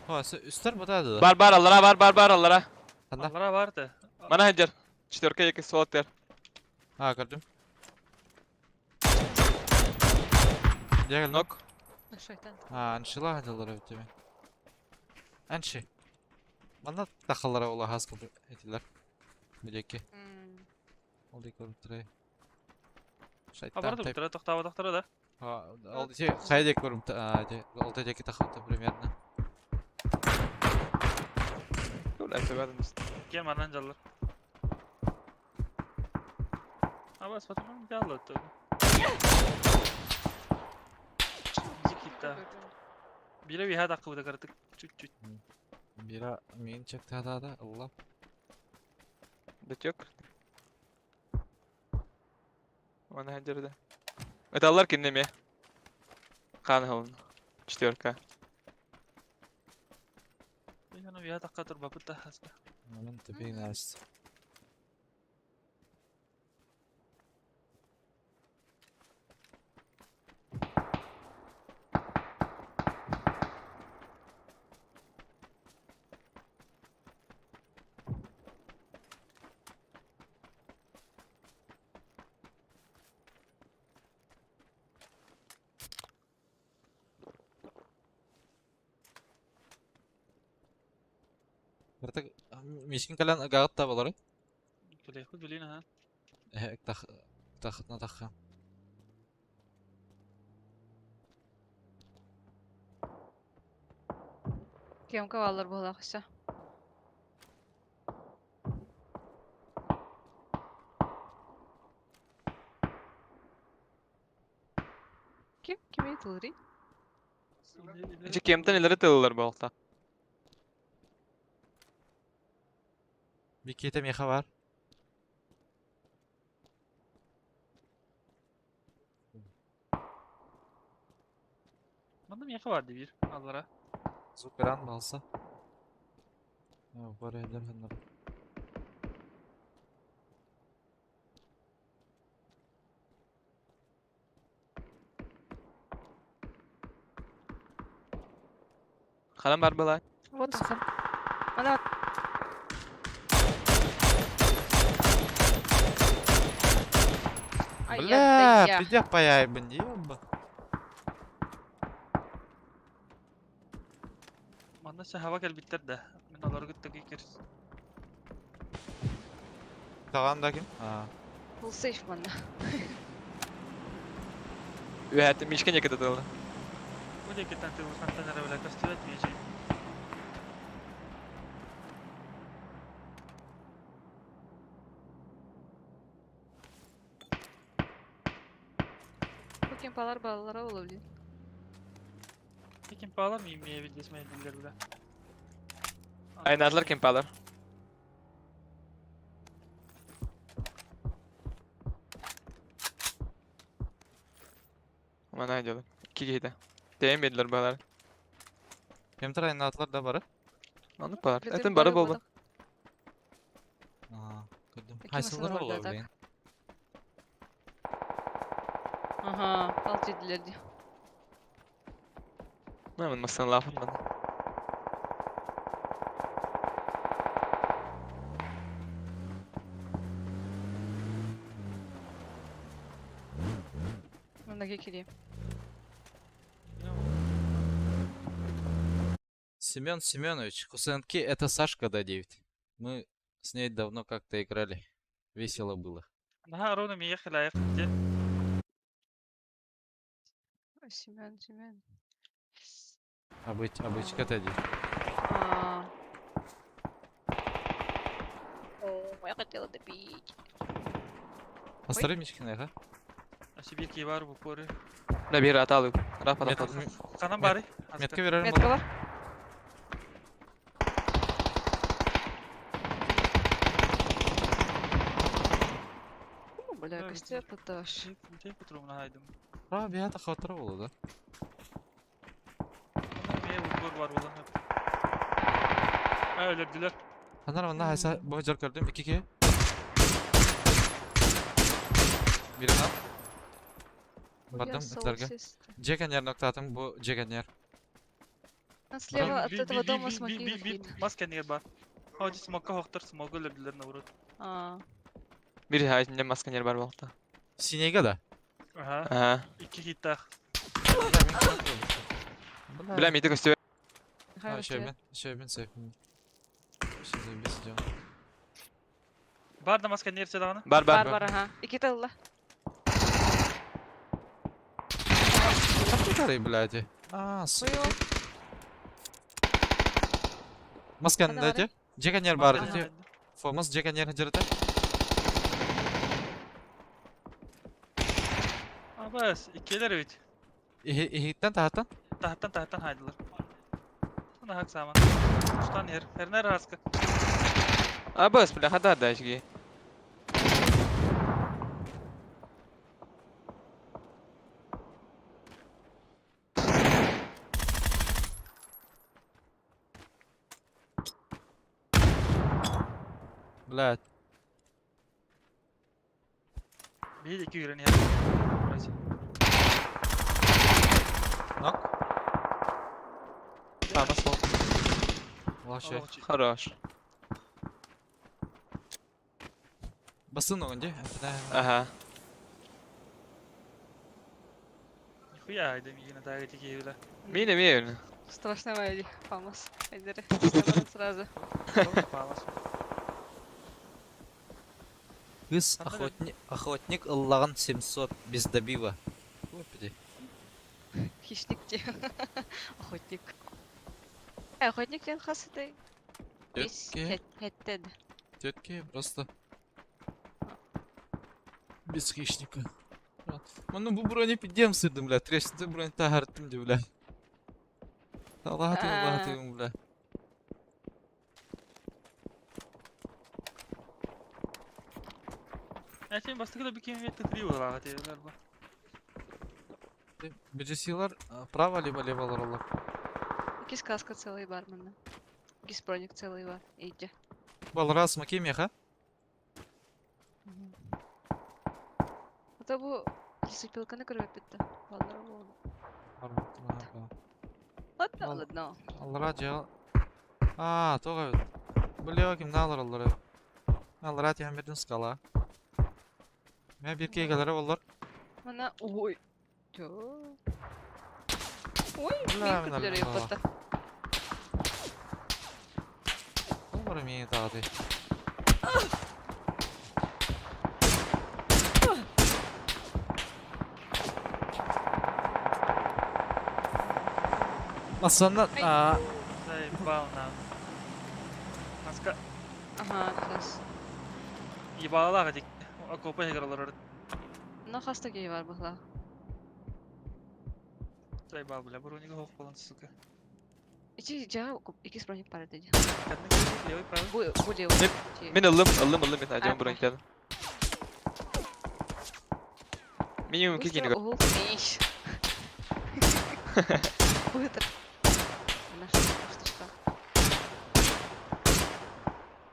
Ha, üstler mı da da. Бар бар аллара бар бар бар аллара. Ханна? Алара барды. Мана ханжар. Четверка екі солаттар. Ha, көрдüm. Дегел. Нок. Шайтан. Ha, аншила хадалар өтеме. Анши. Манна тахалара ола хаска этилер. Билеке. Ол дей көрүп турай. А Шайтан барды тайп. бутара токтаба токтара да. Ha, ол те хайде көрүп а, те ол теки тахалта примерно. Кем анан жаллар. А бас потом жаллар то. Зикитта. Бире уяха таккы буда картык чуть-чуть. Бира мен чекти да Allah. Бит yok. Мана ханжар да. Это аллар киннеме. Хан хылын. Четверка. Аны уяха такка тур бапыт да хаска. Onun tepeğini açtı. Artık мишкин калан гагат та болар. Биле билин ха. Э, тах тахытна таха. Кемка баллар булах все. Ким? Ким тулри? Ичи кемтен илери тылылар болта. Бикете меха бар. Манда меха бар бир аллара. Зукран балса. Бар эдер ханнар. Ханан бар была. Вот он. Она Ай, Бля, я, да я. пиздец паяй, блин, ёба. Манда сахаба келбиттер да. Мен алар гыттык икер. Таган да ким? А. Full safe манна. Үөһээттэн Мишка диэки тытылла. Бу диэкиттэн тыылхантан эрэ бля көстүбэт миэчэй. Бу кемпалар балалара буолуо блин. Кемпалар мииммиэ билдес мэйдиллэр бля. Айнаатылар кемпалар. Манаа дьолу. Икки киһитэ. Тэйэн биэрдилэр баалар. Кемтер айнаатылар да бары? Оннук баар. Бүтүн Этин бары бары буолбут. буолбатах. Аа, көрдүм. Какие Хайсылар масалар буолуо бар да так? билигин. Ага, алты диделер дии. Мен массыналаахпын манна. Маннаги кириэм. Семен Семенович, Хусенки это Сашка Д9. Мы с ней давно как-то играли. Весело было. Наһаа ровно миэхэ лайык дьэ. Семен, Семен. Обычка Д9. А. О, я хотела добить. Астары Мишкина, ха? Сибирки бар бу поры. Бля биир атаалыы. Рафа Мет- рафа. Ханан бары. Метка берерим Метка буолла. бар? О, бля, Да, костер поташ. Те патрон хайдым. Ра, бията хатыра буолла да. Мээ бу бар буолан. А өлөрдүлөр. Анар манна хайса бу жор көрдүм. Икки ки. Бирин ал. Бардым ытларга. Джекенер ноктатым бу Джекенер. Слева от этого дома смоки видно. Маска не бар. Ходи смока хохтор смогу өлөрдүлөр наоборот. А, Бир хайын маска нер бар буолта. Синейга да. Ага. Ага. Икки хиттах. Бля миити көстүбэт. Михаил, Шөбен, шөбен сейф. Все заебись идем. Бар да маска нерсе даҕаны. Бар бар. Бар, бар, ага. Икки ылла. Компьютеры, блядь. А, сука. Маска Ана дайте. Джекенер бар дайте. Фомас Джекенер жерде. Абас, иккилэр эбит. Ихиттен тахаттан. Таһаттан таһаттан хайдылар. Туна хак сааман. Устан ер. Эрнер аска. Абас бля хада да ишги. Блядь. Биир икки киирэн иһэр. Нок. Абас бол. Вообще. Хорош. Басын оғын де. Ага. Нихуя айда миигин атааga тикиһи бля. Мин эмиэ Страшная моя фамос. Айдere. Сразу. Палас. Кыз охотник, охотник ыллаҕын 700 без добива. Господи. Хищник те. Охотник. Э, охотник диэн хас этэй? Бес Тетки, хэттед. тетки просто без хищника. Маны бу броня пидем сырдым, бля, трещина броня тахартым де, бля. Аллах А. ты, бля. Этим бастакы да биким ветте три буолааҕа тиэлэр бу. Бежесилар право либо лево роллар. Иккис каска целый бар манна. Иккис броник целый бар. Иди. Балра смоки меха. Ата бу лесопилканы көрбөт битте. Баллар болду. Ладно, ладно. Аллара жал. А, тоға. Бу лево ким налар олар. Аллара тиһэн бердин скала. Мен бир кейгелere олар. Мана ой. Тё. Ой, Бля, мен мына күтләре бала. юк Олар мени тағады. Массанна Заебал нам. Маска Ага, сейчас. ебалалаах этик. Окопа иһигэр олорор. Ну, хаста киһи бар быһлаах. Заебал, бля, бронига хоох болан, сука. Ити дьаа иккис броник бар этэ. Ханна киһи левый, правый? Бу бу левый. Ити. Мин ыллым, ыллым, ыллым, мин ажам А, броньтан. Минимум Быстро кикини уһул. Иш. Быстро. Она что, что, что?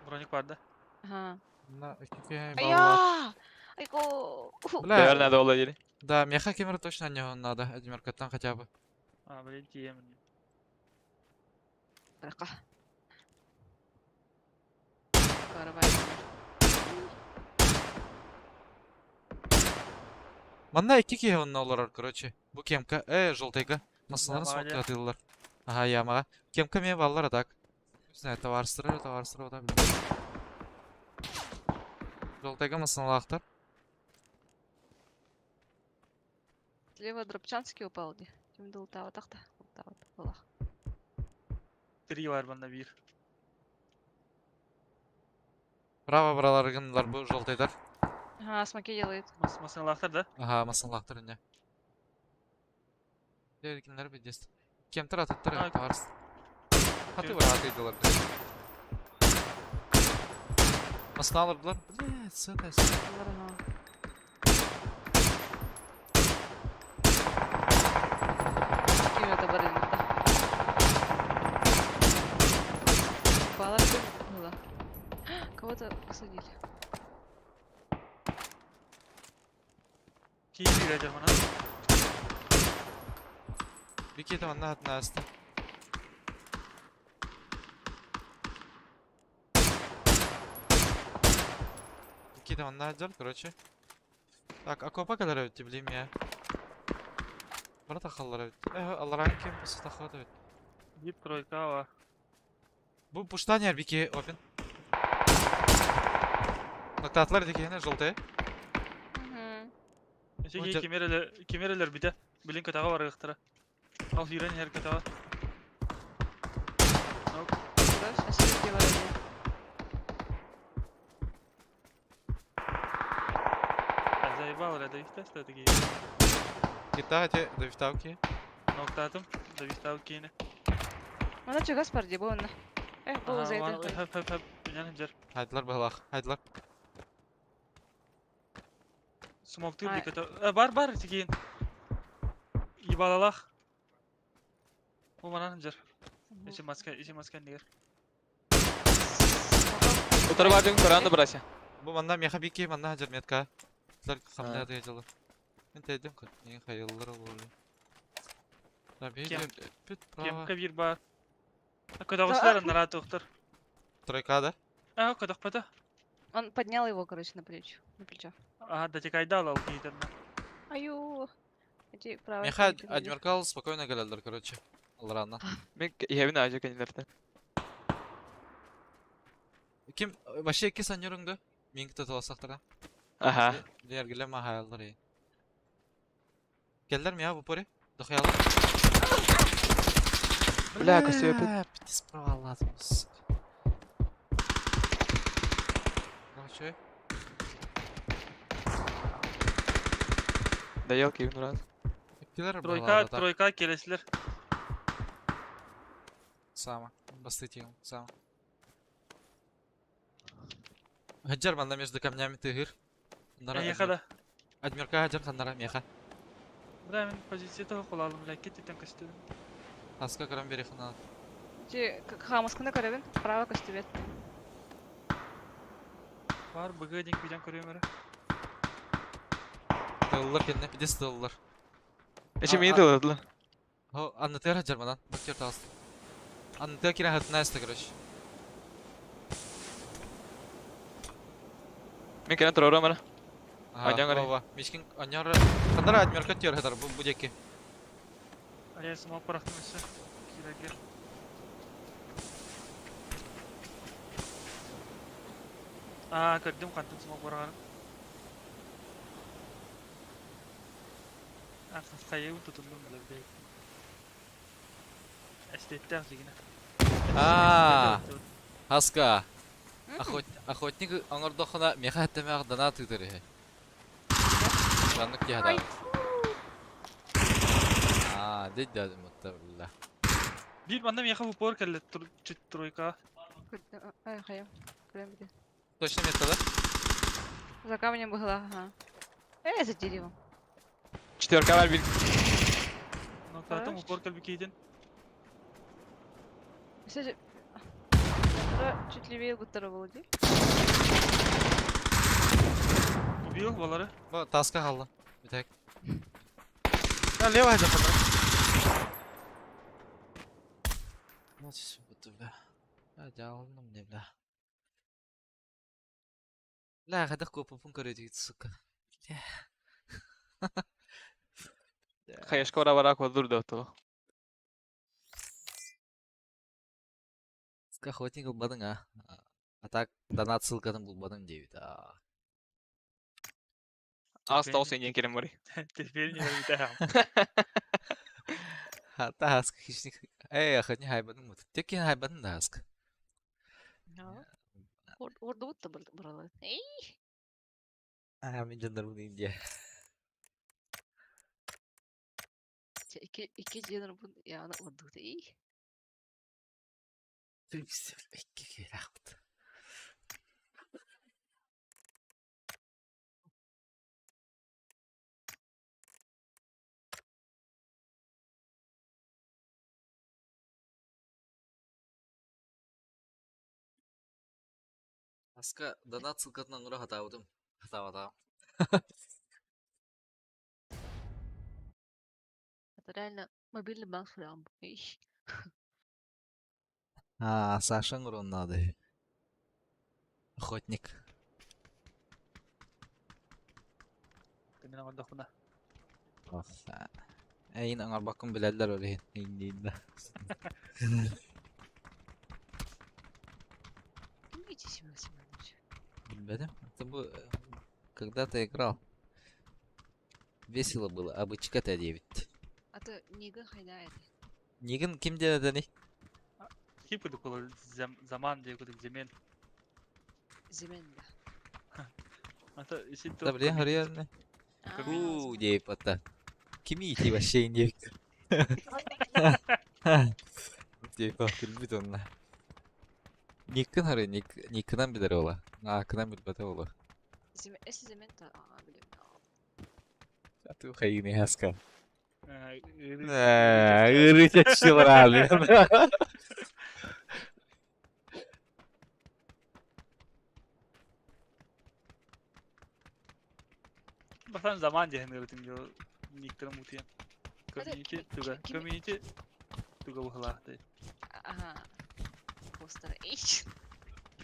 Броник бар да? Ага. На икки баллар. Ая! Айго! Бля, Наверное, надо было или. да, меха кемер точно не надо, Адмиркаттан хотя бы. А, блин, тиемин. Бырака. Карабай. Манна икки киһи онно олорор, короче. Бу кемка, желтыйга. Массаларын Ямаға смокты атыылар. Ага, ямаға. Кемка мен баллар атак. Не знаю, товарыстыры, товарыстыры ота билбэт. Желтыйга массалаахтар. Слева дропчанский упал ди. Ким дултава тахта. Ултава булах. Три бар банда бир. Право браларгынлар бу желтыйдар. Ага, смоки делает. Масыналаахтар да? Ага, массалаахтар инне. Деркинлер бидест. Кемтер атыттар, А, товарыс. Хаты бар атыйдылар. Массалар булар. Блядь, сука. Булар, ага. Ким это бар инде? Балар было. Кого-то посадили. Киһи бир мана. Бикете манна хатна аста. Бикете манна хаджар, короче. Так, акопа калар өтті билим я. Бара тахаллар өтті. Алларан кем бысы тахалар өтті. Биир тройка бар. Бу пуштанер бики опен. Ноктатлар декене желтые. Угу. Эсеги Ой, кемерелер бите. Билин көтөҕө барыахтара. Ал сүүрэн иһэр көтөҕө. Көрөс, әсіресе бар edi. Заебал, бля, довистас такие. Кита те довиставки. Ноктатым, довистал киини. Мана чугас бар ди бу онна. Бу зайды. Хөп, хөп, хөп. Менен хэмжэр. Хайдылар балах, хайдылар. Смоктыр А. ди көтө. Бар, бар, тигиин. Ебалалах. Бу манан хэмжэр. Ичи маска, ичи маска нигер. Утары бар дьон көрөн да брася. Бу манна меха бики, манна хаджар метка. Тилер хамда дыялы. Мен тедим кыт, не хайыллар олор. Да Кем? бейде пит право. Кемка бир бар. Көтөҕүсүлэр анараа туохтар. Тройка да? А, көтөхпөтө. Он поднял его, короче, на плечо. На плечо. А, дотекайдал ал киитенна. Аю. Иди право. Меха адмиркал спокойно галялдар, короче. Алларанна. Мен иһэбин ажа кенилерден. Ким вообще ки саньорыңды? Мен ките таласақтара. Аха. Дергиле махайлар. Келдер ми bu пори? Дохаялар. Бля, көстүбэппит. Питис провалладым. Короче, Да елки раз. килер Тройка, тройка келесилер. Сама. Бастытил, сама. Хаджар манда между камнями тыгыр. Эйха да. Адмирка хаджар ханнара меха. Бля, мен позицията холалым, бля, кеттен көстүм. Аска карам бери хана. Ити хамаскына көрөбүн. Право көстүбэт. Бар, бг ден күйден көрөм эрэ. Тыллар кенне, пидес тыллар. Эчи А, мени а. тылыдылар. Хо, анны тыр хаджар манан. Бактер таас. Анны тыр кирен хатына эсте, короче. Мен кенен турарам ара. Ага, Аньяңара. ова. Мишкин аньяра. Ханнара адмирка тер хатар бу будеки. А я смог парахтым өссө. Кирәгер. А, көрдүм кантын смог барган. А, хайы тутундум бля, бля. Эстиэттээх дьигинэ. Аа, Хаска. Охотник оҥордоххуна миэхэ этэмээх донат ыытар үһү. Маннык киһи Ай. Аа, диддядымытта бilla. Биир манна миэхэ в упор кэллэ тройка. Ай, хайа. Прям где? Точно место, да? За камнем была, ага. За деревом. Четверка бар бир. Ну, катым упор кэлби киитин. Кстати, чуть левее Гутара был, иди. Убил балары. Бу таска халла. Бүтэк. Да, левая западра. Вот бля. Бля, дьаалыным не, бля. Бля, хайдах куоппуппун көрөдүгүт, сука. Бля. Хаешка ора бараак олур да отоо. Сука, охотник ылбадыҥ, а? А так, донат ссылкатын булбатым диэбит. Аа. Аас тоҕус диэн кэлэн барый. Теперь не витаем. Хата хаска хищник. Эй, охотник хайбатын мут. Текин хайбатын да хаска. Ордубут да брала. Эй! Аа, мин дьоннорбун Индия. Икки икки дьоннорбун яна ордубут. Эй! Икки киһилээхпит. Аска донат ссылкатын оҥоро сатаабытым. Сатаабатаҕым. Это реально мобильный банк храм. Эй! Аа, Саша оҥоруон наада үһү. Охотник. Мин оҥордохпуна. Эйин оҥорбоккун билэллэр ол иһин иҥниин да. Ким видите, Семен Семенович? Билбэтим. Это бу когда-то играл. Весело было. Обычка-то диэбит. А то Нига хайда это. Нигин ким диэн этэний? Кип кудук болор заман диye кудук земен. Земен да. Ата исин Да блин, реально. А, Уу диэбит батта. Кими ити вообще диэбит. Диэбит күлбүт онно. Никкин хары, ник Никкынан билэр ола. Аакынан билбэтэ ола. Земен, если земен, то а, блин. А ты хайыны хаска. Э, Ырытяччылар. Бастан заман диэн ырытым дьо никтерин мутуйан. Community туга community туга бухалаахты. Ага. Постер H.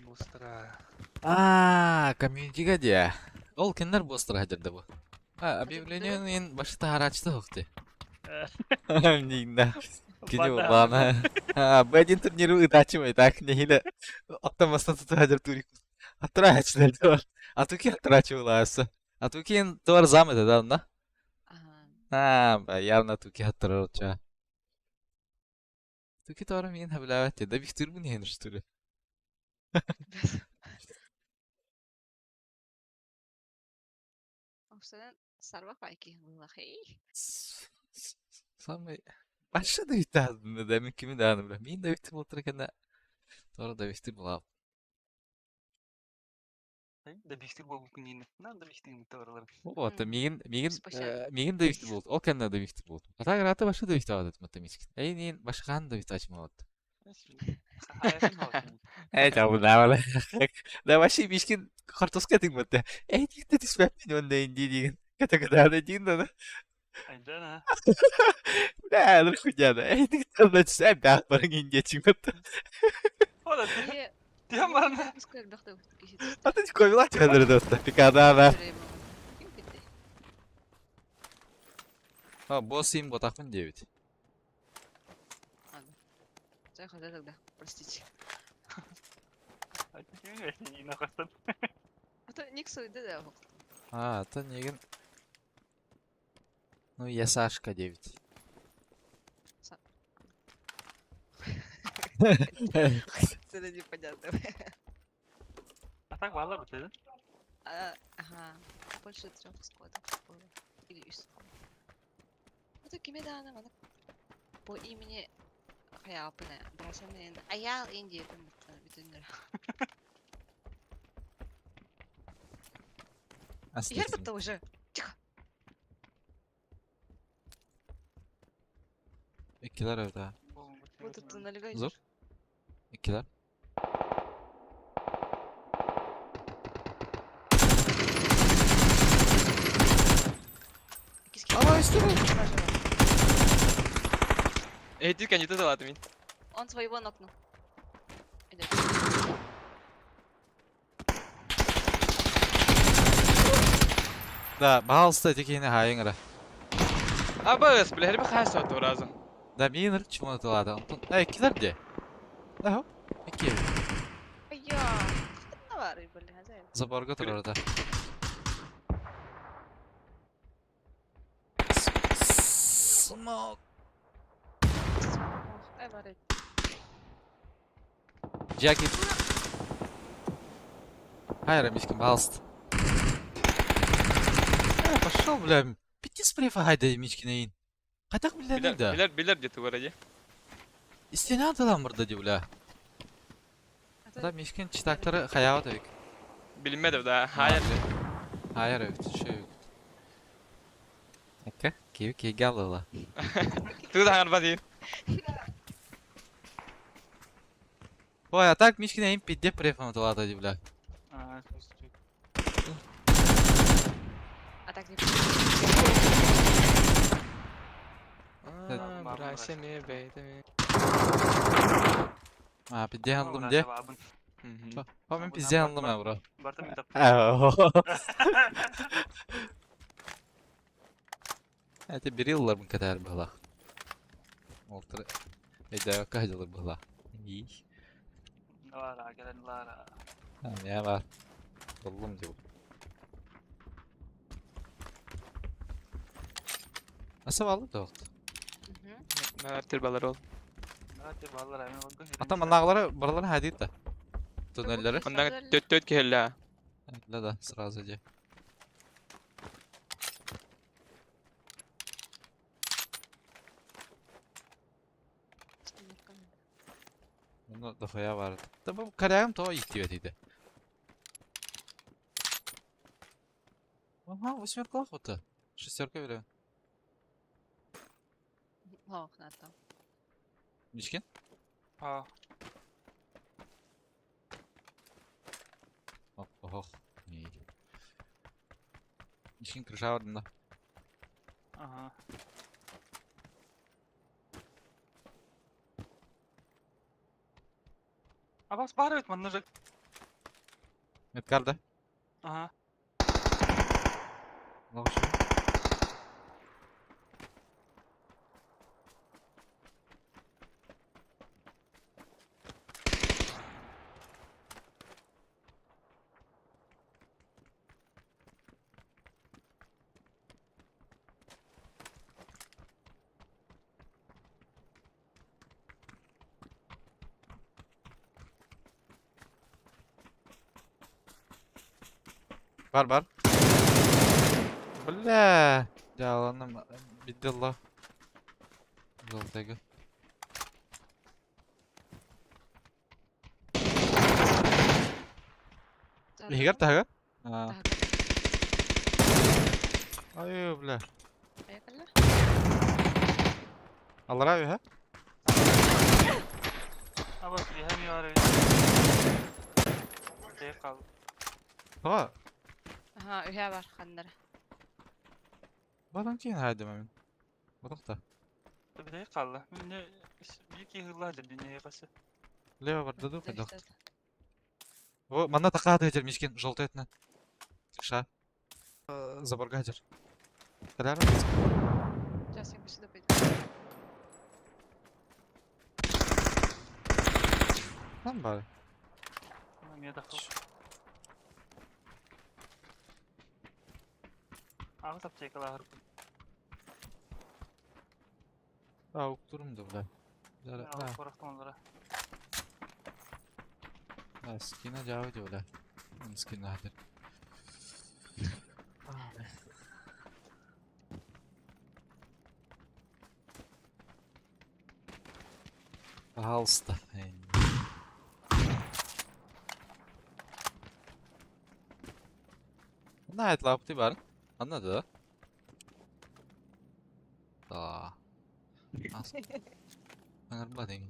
Бустара. Аа, комьюнитига дия. Ол кинилэр буостара хадьарда бу. А, объявление башта харачты хохты. Нигна. Кини улаана. А, Б1 турниру ытаачым так нехиле. Оттамастан туту хадьар турик. Аттыраачылар туар. А туки аттыраачы улаасы. А тукин туар зам это да, да? Ага. А, явно туки аттырар ча. Туки туар мин хаблават да бихтир бу нехин что ли? Осен сарва пайки лахей. Самый Баша да үтәдім да мин кими дааны билем. Мин да үтүм олтыр экен Тора да үтүм була. Да бихтир болбукун нин. На да бихтир торалар. Вот, мигин мигин Спасибо. мигин да үтүм болот. Ол кенде да үтүм болот. Ата грата баша да үтүм алат математик. Эй нин башкан да үтүм ачмалат. Эй табы да Да вообще бишкин картошка тиң бутта. Эй тикте түспәп мин онда инди деген. Ката ката дин да. Айдана. Бля, ну хуйня да. Эй тикте да түсәп да барың инди чиң бутта. Ода тем барна. Ата койла чыгадыр да. Пикада да. А, босс им ботакмын 9. Ладно. тогда, простите. А то Никсу да да. А, то неген. Ну, я Сашка 9. Это непонятно. А так баалар бу да? А, Ага. Больше трех сквадов было. Или үс. Это кими даана мана по имени Хаялпына. Брасамен. Аял Индия бүтүннөр. Егер бітті уже. Тихо. Иккилэр эбит Вот тут налегай. Зор. Иккилэр. Ава, Эти кандидаты залаты мин. Он своего нокнул. Идет. Да, баалста ити киһини хаайыҥ эрэ. Абыс, бля, хэрбэ хаас соту разу. Да, миин ырыт чумана тылаата. Онтон, э, иккилэр дии. Да, икки. Я. Ханна бар, бля, хозяин. Заборга турар да. Смок. Ай, бар. Джеки. Хайра, мискин, пожалуйста. Э, пошел, бля. Пяти спрефа хайда Мичкина ин. Хайдах бля Билер, да. билер, билер где-то вроде. Истина аталан burada ди, бля. Да, Мичкин читактары хаява табик. Билмедев да. Hayır. Hayır evet, şey yok. Окей, киви ки галала. Туда ханар бадин. Ой, а так Мичкина им пидде префа аталата ди, бля. А, А так не Брася ме бейте. А, пидде handlım ди. Па мен пизде handlım я, бро. Бартым тап. Это бериллар мын катар была. Олтыр. Эйдә кайдылар была. И. Лара, келен Лара. Я бар. Болдум дип. Аса алды да вакыт. Мәр тирбалар ол. Лара, баллар, мен бу. Ата манагылары баралар хадит да. Туннеллери. Ондан төт төт кehella. Да, да, сразу де. Ну, дохуя бар. Да бу корягым то идти диде. Ага, восьмерка охота. Шестерка берем. Ох, надо. Мичкин? А, Ох, ох. Мичкин крыша бар да. ага. А бас бар бит манна же. Меткар да? Ага. Лаушы. Бар бар. Бля. Жаланым биддилла. Жолтеги. Игер тага? А. Ай, бля. Поехали. Аллара ха? А бас бихем яр бит. Тек кал. Това. Ага, үйә бар ханнар. Бадан кейін хайда мен. Батақта. Битек калды. Мен бир ки хылла дүние касы. Лево бар даду хайда. Во, манна тақады жер мишкен жолты етіне. Ша. Заборга жер. Кадар? Сейчас я сюда пойду. Там бар. Мен да Ага таптекалар. А, уктурум да, бля. Да, да. Корактым олара. А, скина дьаабы дии бля. Скина хатыр. Пожалуйста. Найт лапты бар. Анна да? Да. Аңарба дейін.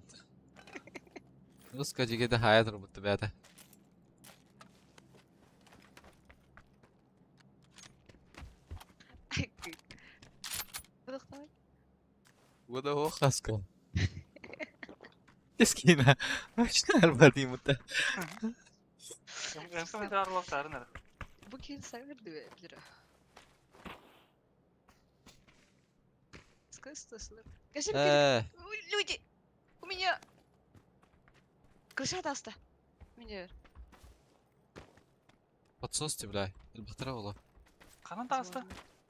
Нуска жигеде хаят турбутtu бәті. Выдохнула. Уда о хаска. Скина. Машина деймін. Бу киһи саҥардыы билэрэ. Скажи, Э, люди, у меня крыша таста. Меня. Подсости, бля. Элбахтара ола. Ханан таҕыста?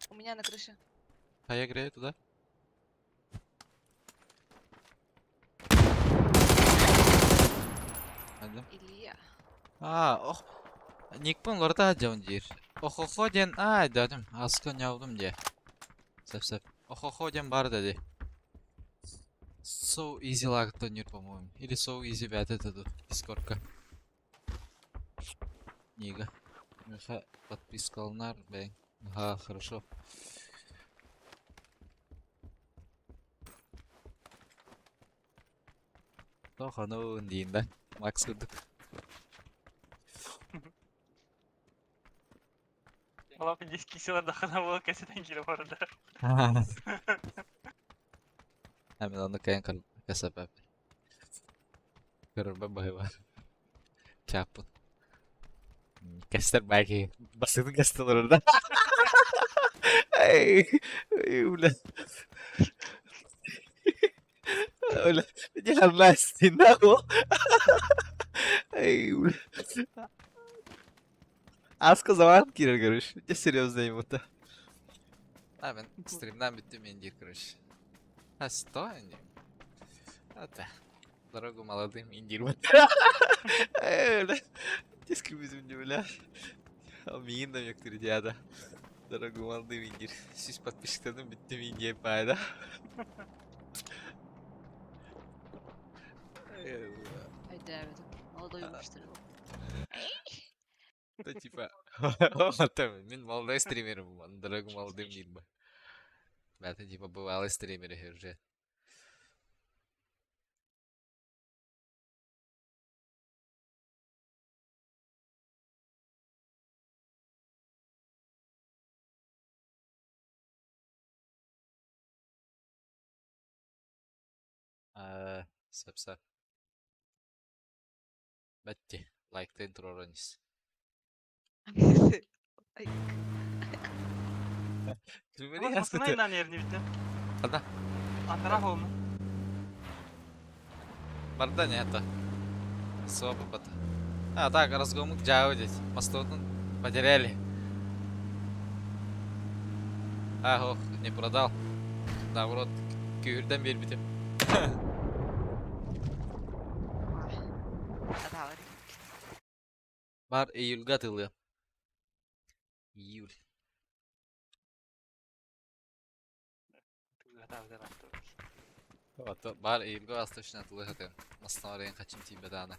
У меня на крыше. А я грею туда. Hadi. Илья. А, ох. Никпын лорда дьон диир. Охохо диэн аа дедим. Аска нявдым диye. Сеп сеп. Охохо диэн бар dedi. So easy lag донер, по-моему. Или so easy бәт это тут. Дискордка. Нига. Миха подписка алынар, бәң. Ага, хорошо. Тохану дейін да. Макс курдук. Олап дискисилар дахана буолан кэсэтэн киирэ барда. Мен оны кайын касап Көрөрбө баһыба. Чаппын. Кэстер баки. Басыгын кэстер orada. Эй, эй, бля. Бля, не харласти, нахуй. Эй, бля. Аска заман кирер, короче. Не серьезно ему-то. А, мен стримнан бүттү мен дир, короче. А, что они? Это. Дорогу молодым индир. Эй, бля. Диски безумно, бля. А миин да мектир дяда. Дорогу молодым индир. Сиз подписчиктердин бүттү мен деп байда. Айдабедим. Молодой уштыр. Да типа, мин молодой стример, дорогу молодым дейм. Это типа бывалый стример уже. Сөп сөп. Бәтти, лайктын туроронис. Ай, Масына инан ерни битте. Ада. Антара холну. Барда не это. Особо бат. А, так, разгомук жабы здесь. Мастодон потеряли. А, ох, не продал. Наоборот, күйірден бербитим. Атабар. Бар июльга тылы. Июль. Бар июльга астышына тылы хатым. Мастан качым тибе даны.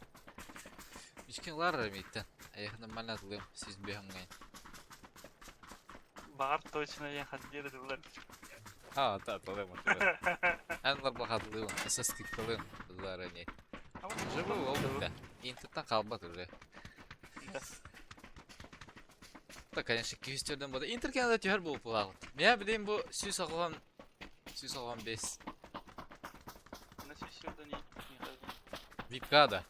Мишкен лар мейттен. Аяқ нормально тылым, сиз бехамгай. Багар точно я хаддер дылар. А, да, тылым. Әнлар баха тылым, эсэс тылым. Заранее. Живы ол да. Интернеттен қалбат уже. Да, конечно, күйістерден болды. Интер кенада түһәр болып бұлағыт. Мен білейм бұл сүйіс ағуған... Сүйіс ағуған 5. Випкада.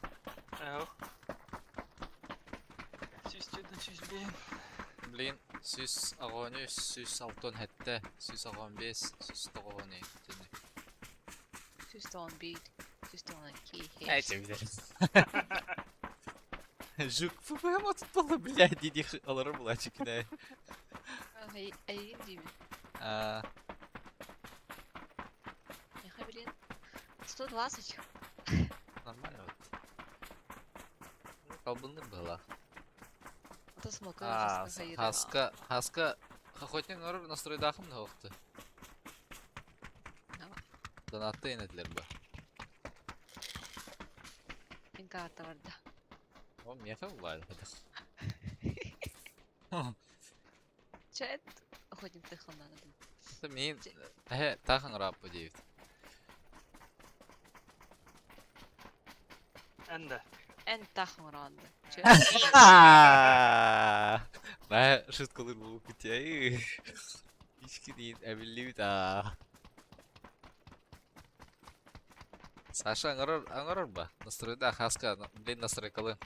Блин, сүйіс ағуаны, сүйіс алтон хәтті, сүйіс ағуан 5, сүйіс тоғуаны. Сүз тоғын бейт. Сүз тоғын ки. Әйтем Жук, ФБМ отутпалы, бля, диди алары булачы кине. Айын деймін. А, Яха, блин. 120. нормально вот. Албынныр быһылаах. Ото смока А, хаска хайыра. хаска, хаска, охотник оҥорор настройдаахым да охты. Донатты этилер бу. Мин карта барда. О, миэхэ улаайда. Чэт охотник тыханнанадым. Мин эһэ тахан раппа диэбит. Энде. Эн тахмаранды. Мэ шуткалыр бу кутяй. Ичкинин эбиллибит аа. Саша аңарар аңарар ба? Настройда хаска, блин настройкалы.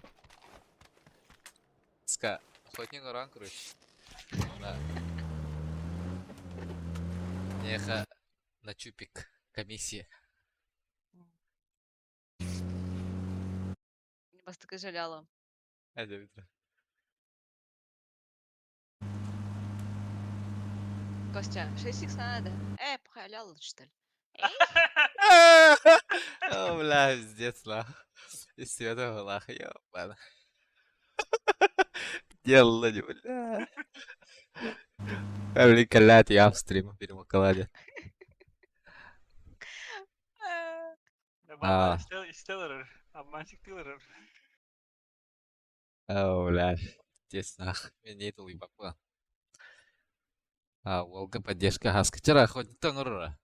Ска, охотник оран короче. На. Неха на чупик комиссия. Бастакы жаляла. Hadi bir. Костя, 6 надо. Похаляла, что ли? О, бля, пиздец, нах. Из света нах, ёбана. Дело не, бля. Блин, калят, я в стрим перемокаладе. Баба истел Обманщик ты О, бля, пиздец, нах. Меня это улыбапа. А, Волга поддержка хаска. Вчера хоть то нура.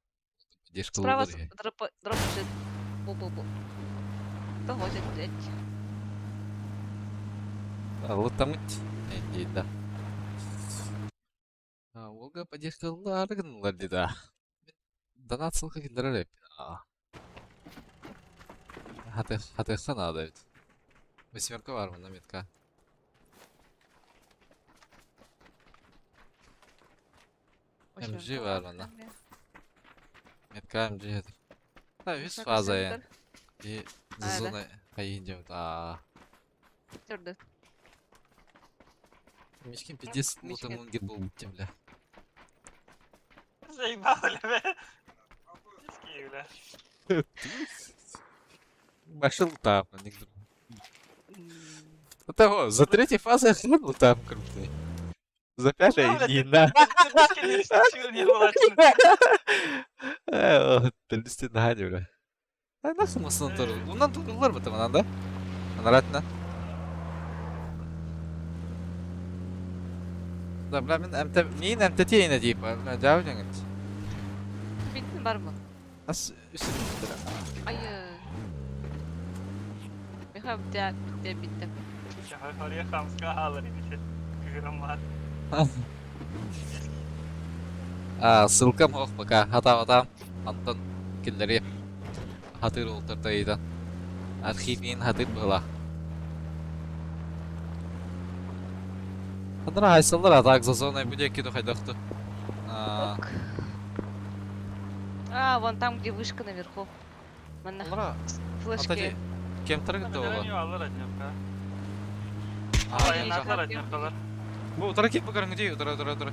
Поддержка Справа лулы. дроп дроп лежит. Бу-бу-бу. Кто хочет взять? А, лутамыть. Иди, да. А, Волга поддержка ларгнула, да. Донат ссылка кидерелеп. А. Хаты хаты хана ведь. Восьмерка варма на метка. МГ var bana. Метка МГ это. Да, үс фаза я. И зона хайын а. Түрді. Мишкин пиздец Мишкин. лутамун гид был бля. Заебал, бля. Иски, бля. Большой лутап, на них. Ну того, за третьей фазой хрен лутап крупный. За пятой Да, блядь, не на. Телестин хади, бля. А нахуй масын тур. Унан турлар бит манан да? Анаратна. Да, бля, мин МТ, мин МТТ инә дип, бля, жабы Бинтин бар mı? Ас үсен битер. Айы. Миха битте, битте, битте. Хария хамска алар иде. Громад. А, ссылкам ох пока. Хата хата. Антон киллери. Хатыр ултырта ида. Архив мин хатыр была. Хадра хайсалар атак за зоной буде киду хайдахту. А, Ок. А, вон там, где вышка наверху. Манна Алра, флешки. атади. Кем таргет ола? Алар отнерка. А, Ай, Алар отнеркалар. Бу утара кип бакарың ди, утара утара утара.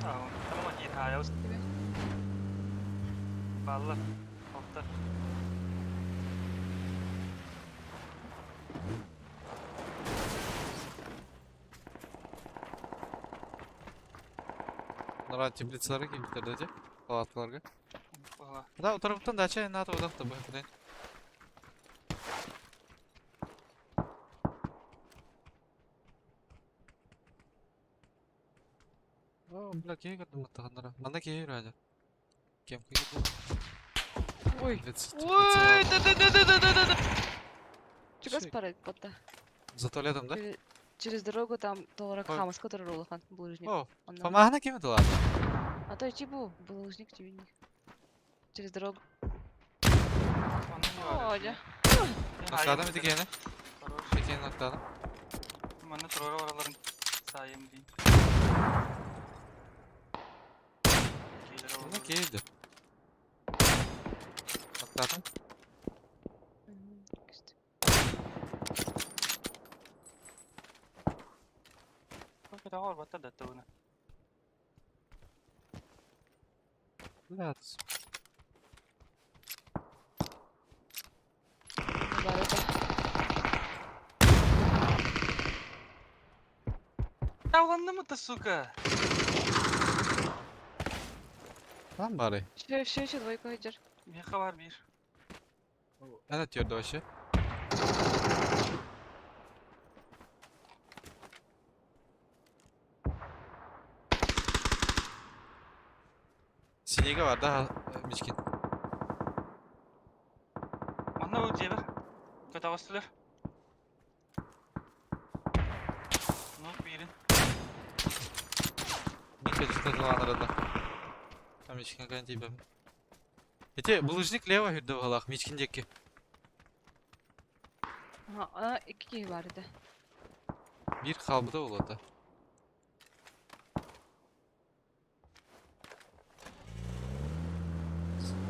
А, там хит хаяус. Баллар. Октар. Нара теплицалары ким битерди палаткаларга. Ага. Да, утарыптан дача надо удахты бу хәдән. О, бля, кие көрдүм маттаганнара. Манда кие үрәде. Кем кие Ой. Ой, Ой, да-да-да-да-да-да-да. Чего Шик. спарать, бота? За туалетом, да? Через дорогу там Толрак Ой. Хамас, который Ролахан, булыжник. О, Он нам- Фамахна кем это ладно? А то типа булыжник тебе не. Через дорогу. Оля. Нақтадым битигени. Битигени нақтадым. Манна турара ораларын сайым дейм. Мына келди. Нақтадым. Күстү. Батта да туна. Бля, Барыта. Ханна сука? Lan bari. Все, все еще двойка идет. Меха бар бир. Эн atıyordu вообще. Синега var daha Mişkin. Манна бу дьиэбэр. Көтөҕөстүлэр. Ну, биирин. Нике арада. Там Мичкин кайын тиибэм. Эти булыжник лево хүрдэ баҕалаах Мичкин диэки. Ага, она икки киһи бар этэ. Биир хаалбыта буолуо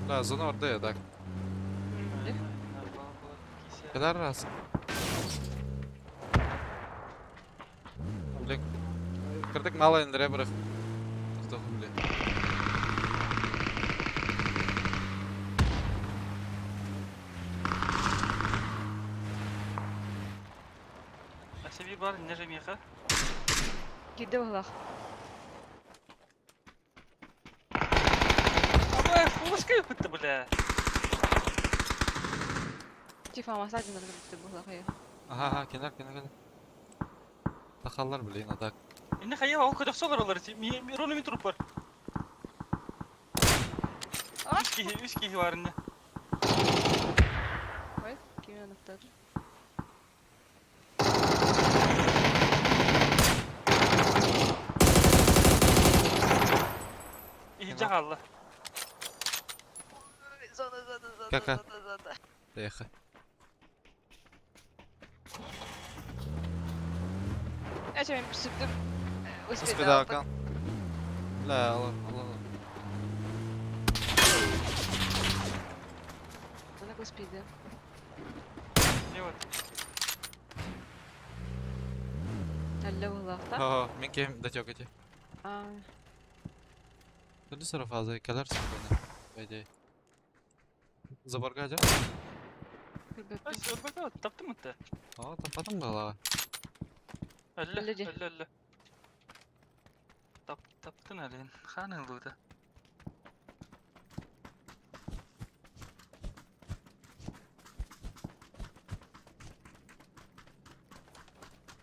Да, зона орда я так. Kadar раз. Блин. Кырдык мало индире бырах. Тоқтоқ блин. Өссө биир бар, иннэ же миэхэ. Киирдэ быһыылаах. Абай, флешка ыппытта, бля. Тифа массажын ыргытты быһыылаах я. Ага, ага, кенар, кенар, кенар. Тахаллар, блин, а так. Иннэ хайа ол көтөхсө олороллор. Рону мин туруп бар. Үс киһи, үс киһи бар иннэ. Ой, кими аныктады? Иһирдьэ хаалла. Зона, зона, зона, Кака? зона, зона. Тихо. Я чем сүптүм. Успедаакан. Бля, алар, алар. Она успеда. Не вот. Алла быһыылаах та. Ха, мен кем датёк эти. А, Түрді сара фаза келер спокойно. По идее. Заборга жа? көрбөппүн. Ай, өрбөкө таптым ытты. А, таппатым гала. Өллө, Өллө дии. өллө, өллө. Тап, таптын әлен. Хан ыллыды.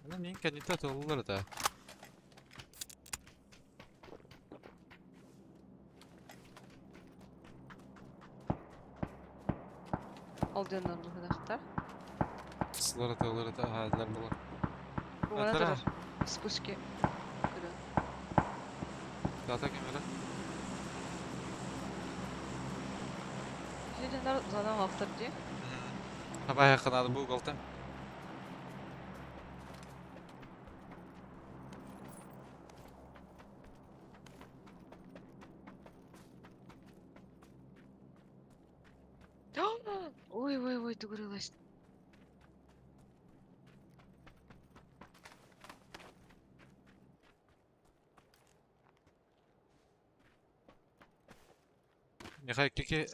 Ана мен кәнитә толылар да. Ол дьоннор быһыылаахтар. Сылар толылар да, ага, әдләр булар. Бугана Атара. турар. Спуски. Көрө. Дата кемере. Ити дьоннор зона оҥоохтор дии. Хаба якынады бу голтам. Ой, ой, ой, тугурылась. Михай кики.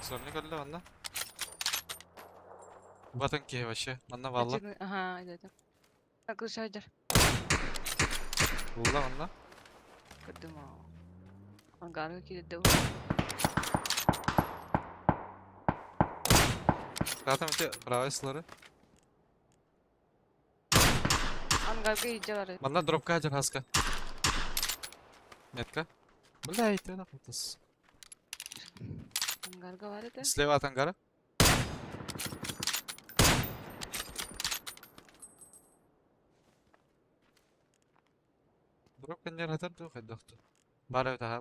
Сорник алла манна. Батан ки вообще. Манна валла. Ага, это. Так, лучше Булла манна. Көрдүм. Ангарга киирдэ. Zaten öte правый сылары. Ангарга иджалары. Манна дропка ажар хаска. Метка. Бля, итте на кутас. Ангарга бар этэ. Слева от ангара. Дропка не хатар ду хайдахту. Бара өтө ха.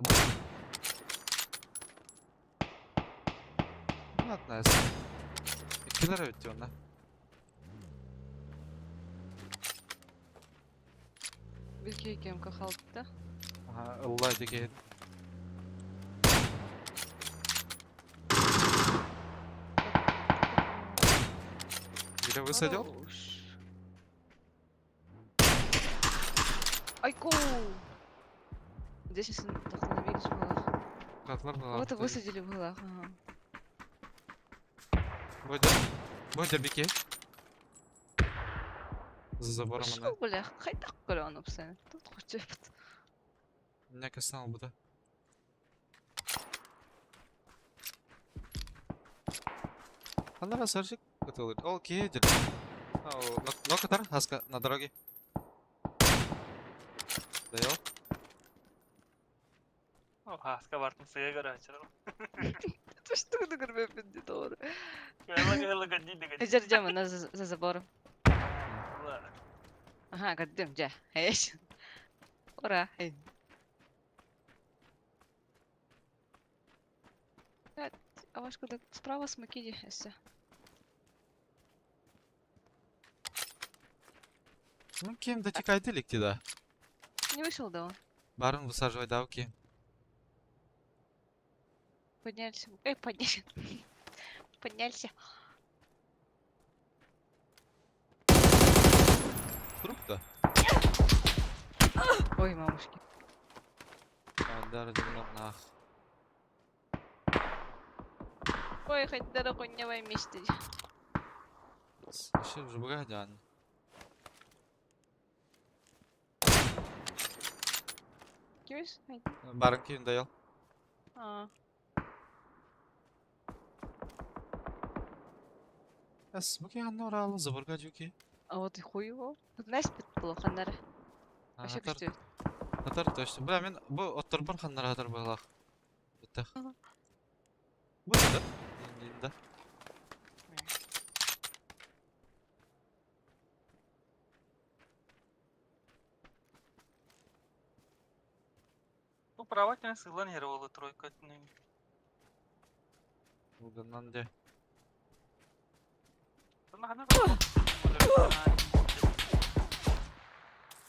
Ладно, Иккилер өттү онна. Бир киһи кем халта. Ага, ылла диге. Где высадил? Хорош. Айко! Здесь остановились было. Катлар была. Вот и высадили было. Ага. Бодя. Бодя беке. За забором она. Ушел, бля, хайдах көрөн опсен. Тут хочет. Меня касал бы, да? Анара саржик готовый. Окей, дед. Нокатар, хаска, на дороге. Даёл. Хаска бартын сыга көрөөчү. Это что ты көрбөппүн дии doğru. Кыла кыла диди. Эжер жама на за забором. Ага, көрдүм, жа. Эш. Ура. Эй. А ваш куда справа смоки эссе. Ну, кем дотекай дилик да. Не вышел, да он? Барон высаживай давки. Поднялся. Эй, поднялся. Поднялся. Труп-то? Ой, мамушки. Дар нах. Ой, хоть дорогу не вместе. Вообще уже богадян. Кимис? Барон ким даял? А. Смоки анна заборга жуки. А вот и хуй его. Тут наспит плохо, нара. Вообще күстүү. Хатар точно. Бля, мен бу отторбор ханнар хатар балах. Битах. Ага. Бу да? Да. Ну, права тен сылан хер тройка. Уданнан де.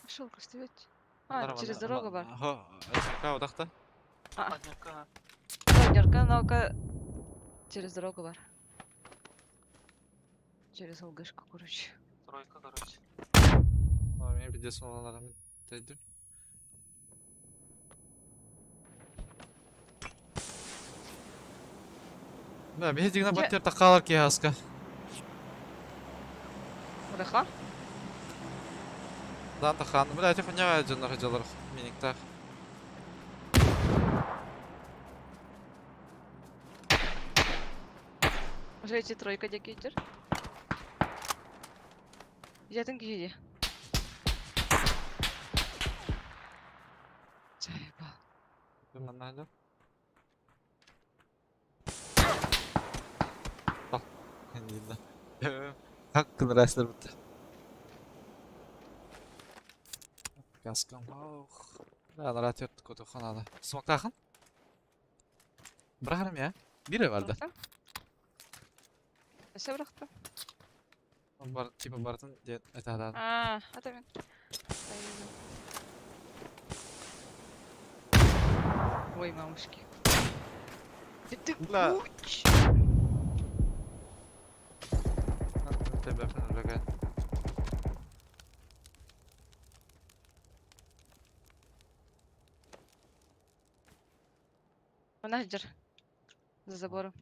Пошел көстүбөт. А, через дорогу бар. Хо, СК удахта. А. Нерка, ну-ка. Через дорогу бар. Через ЛГшку, короче. Тройка, короче. А, мен бидес оларым дедим. Бля, бе дигна баттер такалар ки хаска. Ураха? Дан тахан. Бля, эти хуйня жоннор жалар миниктах. Уже эти тройка декейтер. Ятын киһи. Заебал. Маннада. Бак. Енді. Как нравится бітті. Каскам. Ох. Да, нара төрт көтө ханада. Смоктахын? Бирахарым я. Бире барды. Өсө бырахты. Бар, типа бартын дед айтады. А, ата мен. Ой, мамушки. Это Бля. куч. Тебепин үлеген. Она ждер. За забором.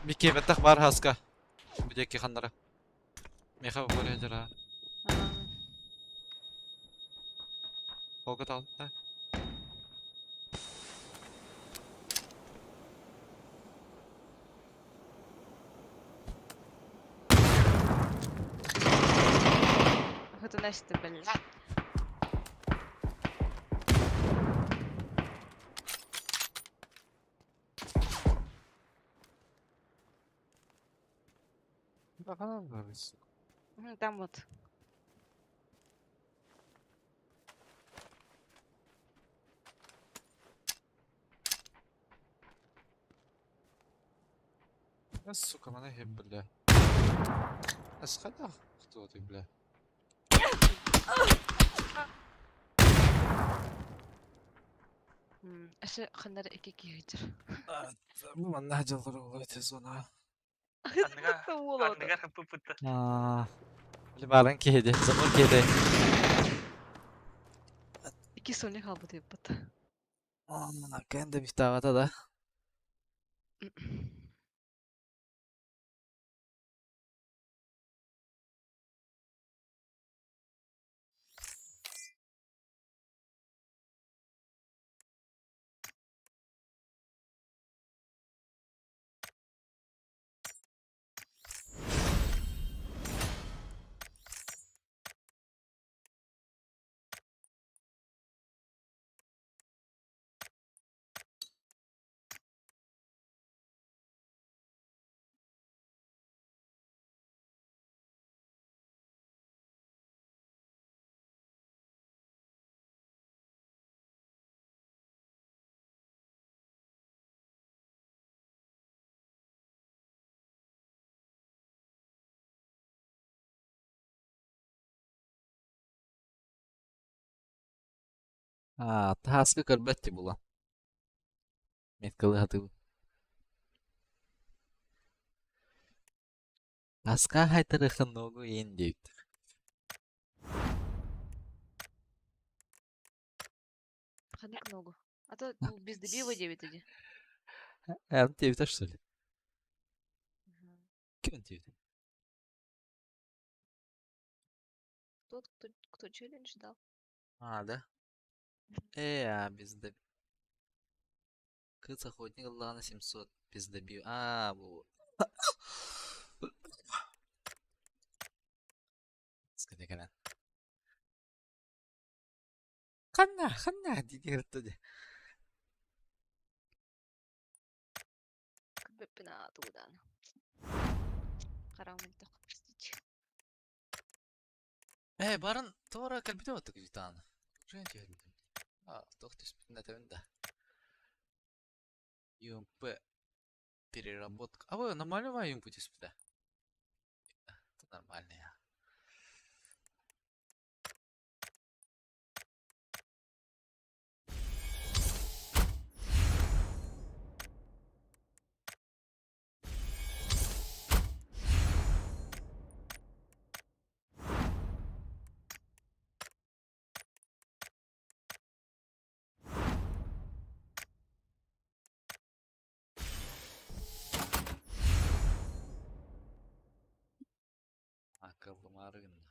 Бикке беттах бар хаска. Бидеки ханнара. Меха боре жара. А, Богатал. Да. Это Настя, блядь. Там вот. Я, сука, мене гиб, бля. А Хто ти, бля? Эше ханнар эки киһитер. Бу манна жалдыр олай зона. Анныга хаппыппыта. Бля, барын киһиди, забор киһиди. Ики соня халбыт еппат. Ана кэнде бифтавата да. Аа, таһааска көрбөт дии булан. Меткалыы сатыыбын. Таска хайтарыахха ногу иин диэбиттэр. Ханнык ногу? А то без дебила диэбит ини. Эн диэбитэ что ли? Ким диэбитэ? Тот, кто челлендж дал. А, да? А, без деб... Кыыс охотник ыллаҕына 700 без добил. Аа, бу. Скажи, кэлэн. Ханна, ханна дии дии. Көрбөппүн аа тугудаан. Хараҕым мөлтөх, простите. Ээ, барын туора кэлбитэ оттук дьитааны. Жен түһэрбитим. А, туох түспүтүн этэбин да. ЮМП переработка. А вы нормально ЮМП түспүтэ? Это нормально я. Акыллымаары гынна.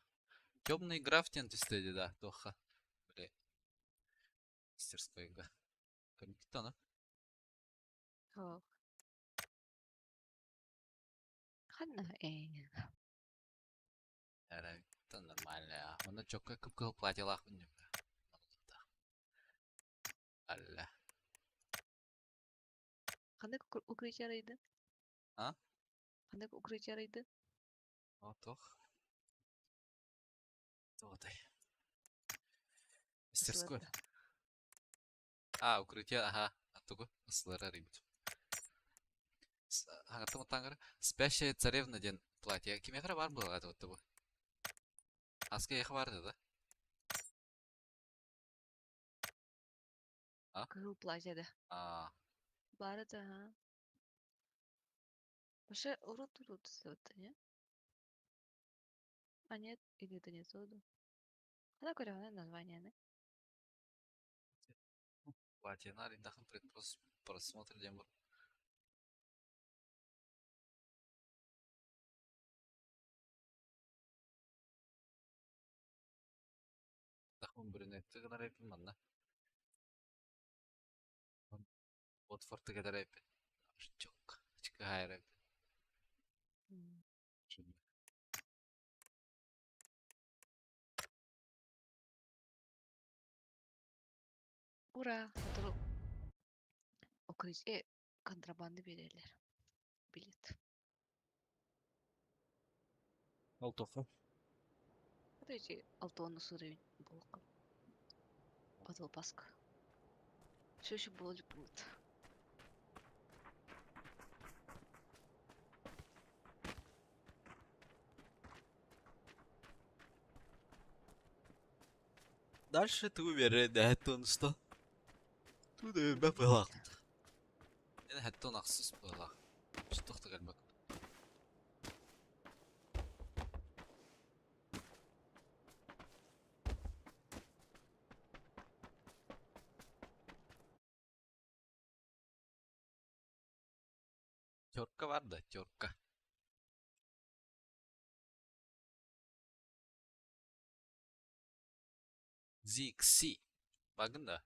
Темный граф диэн түстэ дии да, туохха? Били мастерскойга. Көрбүт ону? Суох. Ханна ээ. Эрэ нормально. Онно чокка кып-кыһыл платьелаахпын дьэ. Алла. Ханнык укрытие арыйдын? А? Ханнык укрытие арыйдын? О, туох? Туотай. Мастерской. А, укрытие, ага. А тугу? Ысылары арыйбыт. Хаҥаттан Спящая царевна диэн платье. Кимиэхэ баар буолаҕа это бу? Аска эйиэхэ баар да? А? Кыһыл платье да. А, Баар это, ага. Вообще, урут урут это, не? А нет, или это не то, да? Она көрөҕүнэ название не? Платье арыйдахын предпросмотр диэн бу. Тахын брюнетты гынар эппин манна. Уотфорды кэтэр эппин. Чок. Чыкыһайар эппин. Ура! Сотору укрытие контрабанды биэрэллэр. Билет. Алтоха. Это эти алтонус уровень буолка. Батл паска. Все еще было будет. Дальше ты уверен, да, это что? Тут бапылах. Энэ хаттон ахсыс буолах. Штохта кэлбэк. Терка бар да, терка. ZXC. Багын да.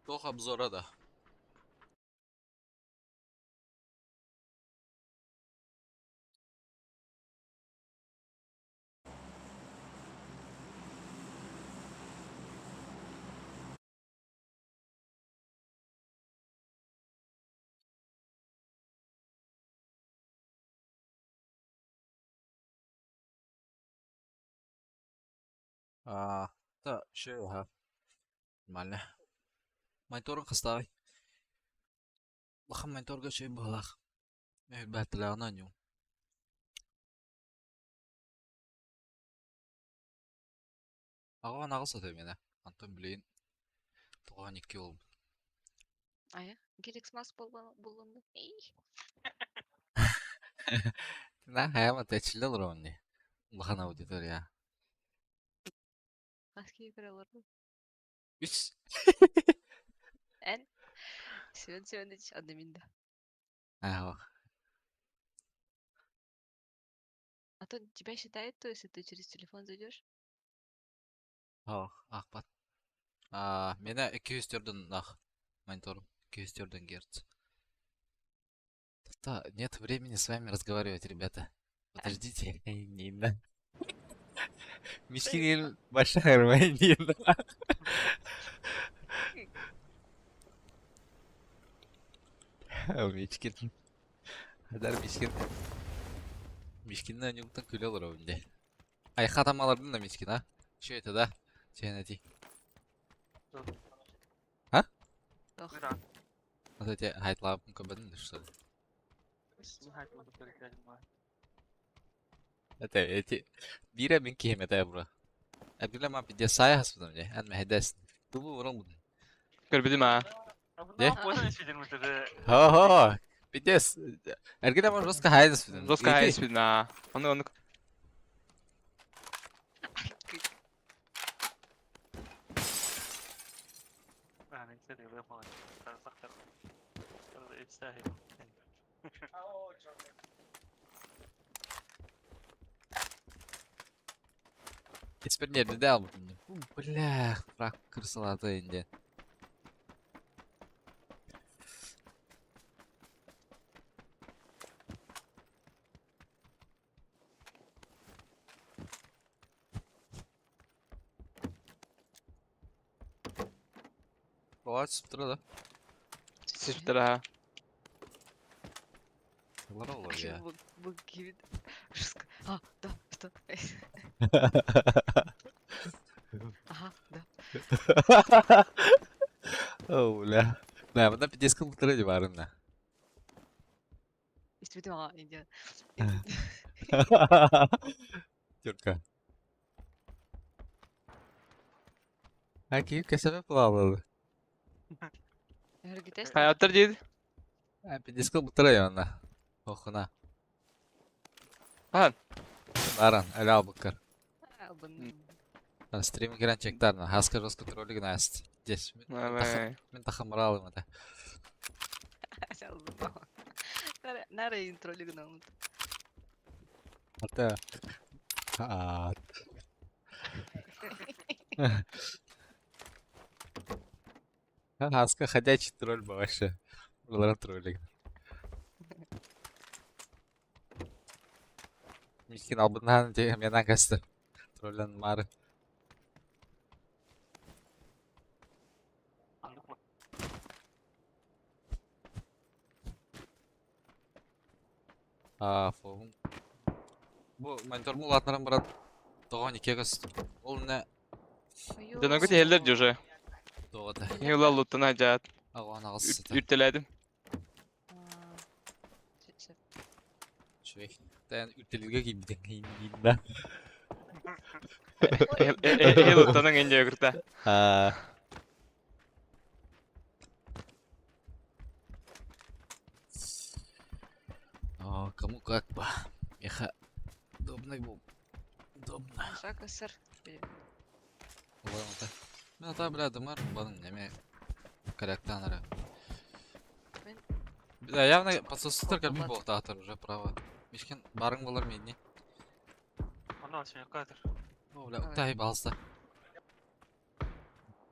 Туох обзора да? Аа, та шеха. Нормально. Мониторун хастааҕый? Улахан мониторга үчүгэй быһыылаах. Мөһүрбэттэлээҕинэ оонньуум. 88 этэ миэнэ. Онтон билигин 92 буолбут. Айа, Геликс мас буллунду. Эй. На, хайа тэчиллэ олоробун дии. Улахан аудитория. Хас киһи көрө олордун? Үс. Эн? Семен Семенович, одна минда. Аа, А то тебя считает, то если ты через телефон зайдешь? Ох, аахпат. Аа, миэнэ 204 нах мониторум. 204 герц. Да, нет времени с вами разговаривать, ребята. Подождите, Нина. Мишкин большая Нина. Мичкин. Хадар Мишкин. Мишкиннен ньуктан күлэ олоробун дии. Айха тамалардын да Мишкин, а? Что это, да? Чээн этий. А? Ох. Вот эти хайтлаабын көрбөтүн что ли? Это эти биирэ мин киһим этэ бро. Әбдүлэ ма пиде сая хаспытым дии. Эн мэһэдэс. Тулу урон Көрбүтүм аа. Де? Хо-хо. Пиздец. Эргиле ма жестко хайдаспытым. Жестко хайдаспытым аа. Ону ону Теперь не дал. Бля, фраг крысалаты инде. Бывает с утра, да? Сиспиттэр аа. Лоролор я. А, да, что? Ага, да. О, бля. Да, мына пиздец кылбыттара дии баарына. Испитим аға, индиан. Тюрка. А киһи кэсэбэ плавал. Эргитес. Хайаттар диир. А пиздец кылбыттара дии онно. Охуна. Ахан. Баран, әлі албыккар. Албын. Стрим кирен чектарна. Хаска жестко троллиг наст. Здесь. Мин тахамралым это. Нара, нара интролигна. Ата. А. Хаска ходячий тролль был вообще. Булар троллик. Мискин албыннан де мен агасты. Троллен мары. А, фу. Бу монитор улаатынаран баран тоҕон икки көс. Ол не Дьонугу тиһэллэр дии уже. тоҕота. Киһи ыла луттана дьаат. Аҕан аҕыс сыта. Үртэлээтим. Үчүгэй. Тэн үртэлиргэ киирбитин да. Эһи луттанан инде кырта. А. О, кому как бы. Меха удобный был. Удобно. Шаг сыр. Уланата. Мен ата бля дымар банын неме корректанара. Да, явно подсосуттар кэлбит буолтаатар уже право. Мишкин барың болар миинни. О, бля, уктай балста.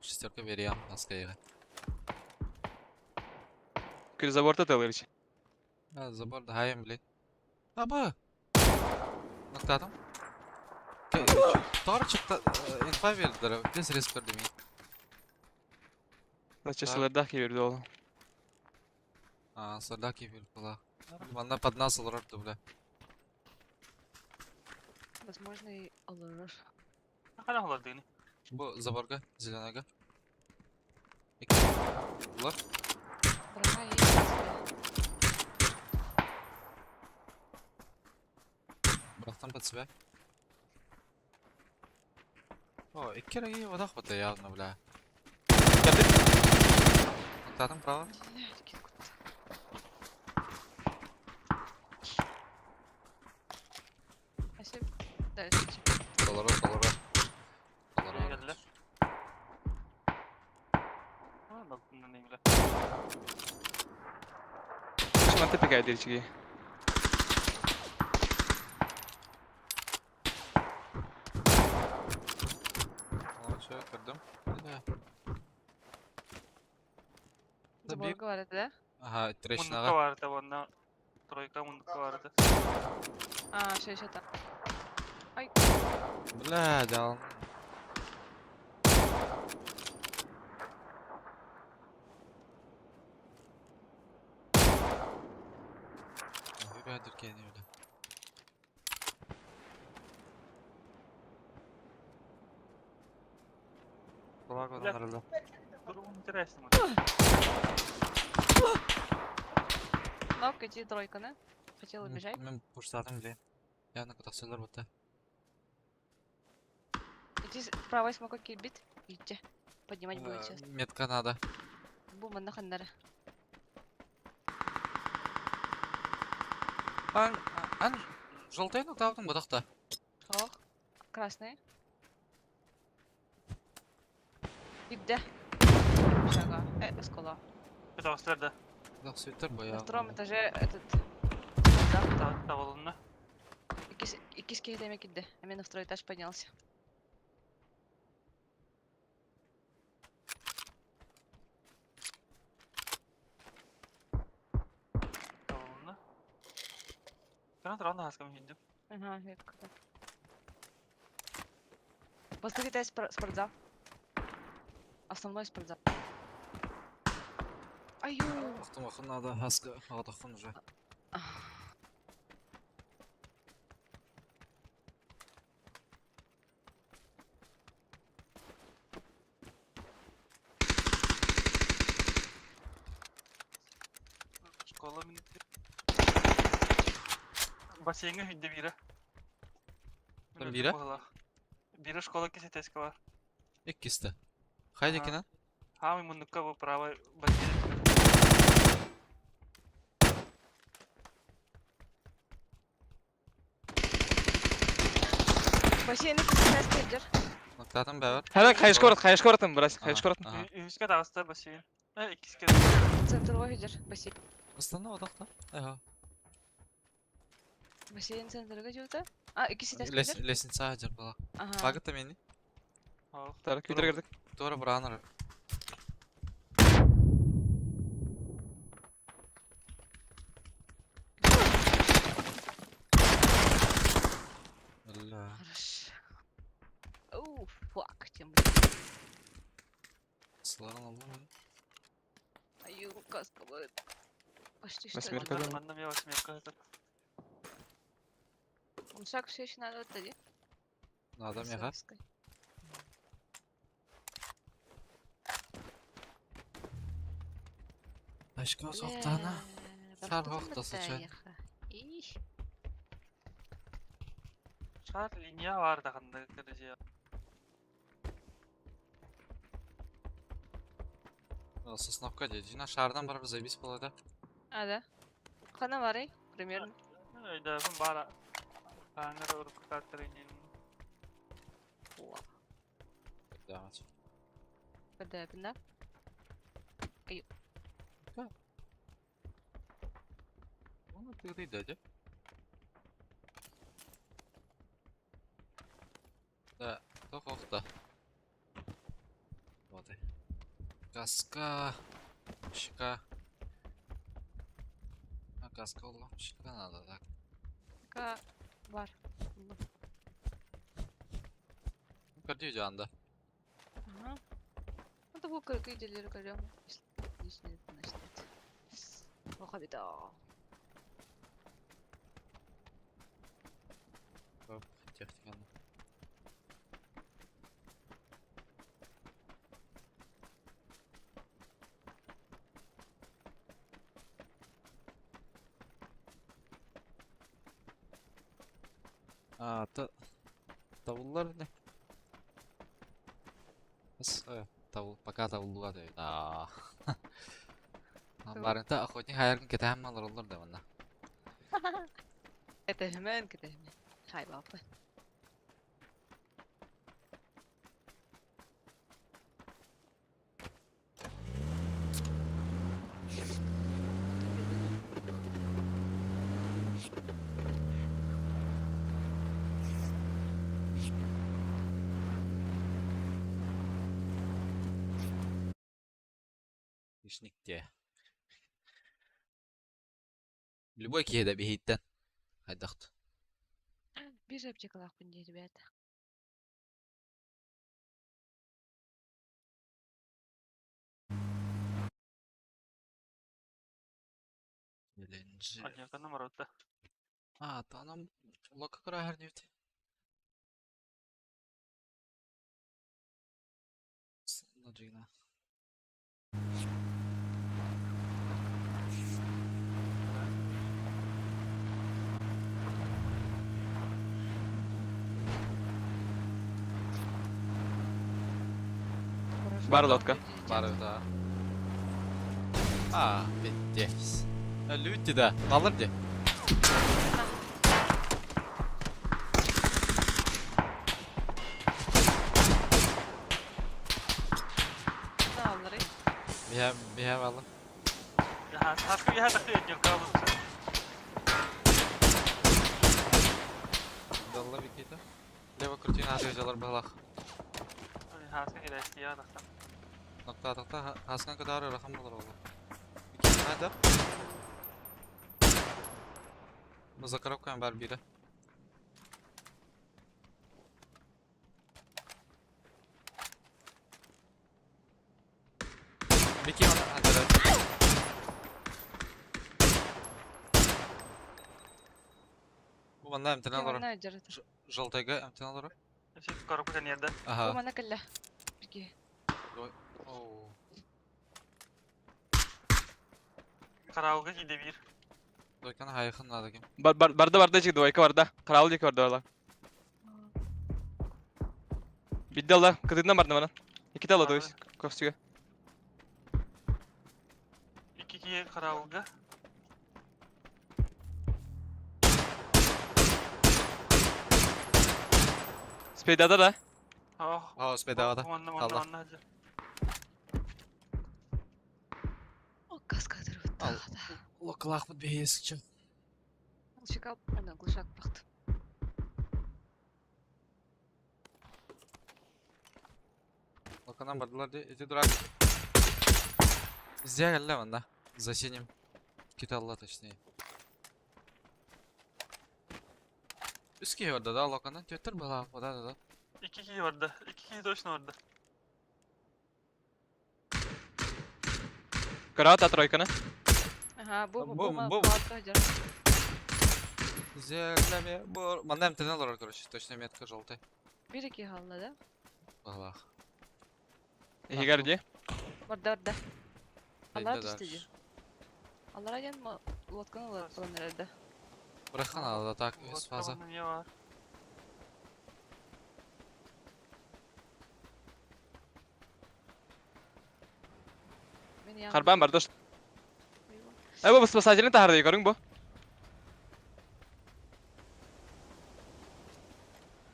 Шестерка бериям, аскайга. Күл заборта тылырчы. А, забор да хаем, блин. Аба! Ноктадым. Тор чыкты, инфа бердилер. Без риск көрдүм. Значит, Так. сылырдах киберді ол. А, сырда кибер была. Манна под нас олорор бля. Возможно, и олорор. Хана холадыгын. Бу заборга, зеленага. Булар. Браха есть у тебя. Бырахтан под себя. О, икки вода хватает явно, бля. Ноктадым право. Блядь, кит-кут. Спасибо. Дальше. Толорор, толорор. Толорор. Geldiler. Алтından neyim Шыман тепе кайдырчы. Молодцы, көрдүм. Бля. Забор Забил. говорит, да? Ага, Мундукка трещинага. vardı ondan. Тройка мундукка vardı. А, все еще там. Бля, дал. Бля, кені бля. Kulak Бля. odanlarında. Durum интересно. Кнопка иди тройка, да? Хотел убежать. Мен пуштадым бля. Явно кутаксылар бутта. Иди правой смока кибит. Иди. Поднимать будет сейчас. Метка надо. Бум, на хандара. Ан, ан, желтый нокдаун бутакта. Ох. Красный. Иди. Шага. Скола. Бетағыстылар да. Бутак бу На втором явно. этаже этот... Да. Тавылына. Икис киһитеме кидде. А мен на второй этаж поднялся. Тавылына. Кана тұрған хаскам хиндим. Ага, я как-то. Посмотри, этаж спортзал. Основной спортзал. Аю. Охтум охун надо, хаска, охун уже. Школа минутты. Бассейнге хинде бира. Там бира? Бира школа кесетеска бар. Иккисте. Хайди Ага. кина. Хамы мундукка бу правой бассейн. Бассейн икис кидер. Ноктадым бәбер. Хәле хайшкорат, хайшкоратым, брась, хайшкоратым. Ага. Үскә тағысты бассейн. Иккиске. Центровой кидер. Бассейн. Астана одакта. Ага. Бассейн центрга жута. А, икис этаж кидер. Лестница хажар була. Ага. Багыта мени. Так, күтер кирдик. Тора браныр. Бля. Хорошо. Оу, фак, тем. Сыларын алдым мени. Аю, каска будет. Почти что. Восьмерка, да. Манна мен восьмерка. Он шаг все еще надо отойти. Надо мега. Ашка соқтана. Шар хоқтасы чай. Шар линия бар да қандай дәреже. Сосновка дейді. Жина шардан барып заебись болады. А, да? Қана бар, ей, примерно. Айда бара. Аңыр ұрып картырын. О, Да. ПД, да? Оны тыгды дядя. Да, тоқ оқты. Вот. Каска. Щека. Каска буллум. Щитка надо, так. Пока бар. Көрдүү жаанда. Ага. Ну, того кыргый көрөм. Лишний значит. Оха бит. Хоп, техниканы. А, та... Тавуллар не? С, тавул, пока тавуллуга да. Аа. Барынта охотник хайырын кетәм алыр олар да мында. Кетемен, кетемен. Хай бапы. Ишникте. Любой киһи биһиттен. Хайдахт. Бир аптекалаах дии, ребята. Еленжи. Аньяканы маротта. А, танам лока кыра нефть. Наджина. Бар лодка. Бар да. А, пиздец. Люди да, алыр де. Аллары. Миһә, миһә алыр. Хаскы яһа такты аньякалы. Далла бикейті. Лево крутина азыр балах. Хаскы келести я такта. Нокта такта хаскан кадары рахам болар олар. Бикейті хайда. Бу за коробками бар бири. Бики оны адыры. Бу манда МТН алыр. Манна жарыта. Желтайга МТН алыр. Сен коробка нерде? Бу Ага. манна кэллэ. Бики. Оу. Карауга киде бир. Дойканы хайхын надо ким. Бар бар барда барда жиг двойка барда. Караул жеки барда бала. Бидде алла, кытыдынан барды мана. Иките алла то есть. Костюга. Ики кие карауга. Спейдада да. Ох. Aa, спейдада. Манна манна Алла. манна. О, каска Ал. дырыт. Локалах бит бейесчи. Глушак, ана глушак бахт. Локанан бардылар де, эти дурак. Сделали манда. За синим. Киталла точнее. Үске барда да локанан төттөр бала, да да да. Ики кие барда. Ики кие точно барда. Карата тройканы. Ага, бу бу Бу- бу бу- палатка жар. Сделали бу манда МТН алар, короче, точно метка желтый. Бир ики халла да. Балах. Егер де. Барда барда. Аллар Дальше. түстү ди. Аллар ден лодканы алар эрде. Брахан алда так, өс фаза. Не бар. Мен ян. Карбан барда. Ай бу спасательный тахарды көрүң бу.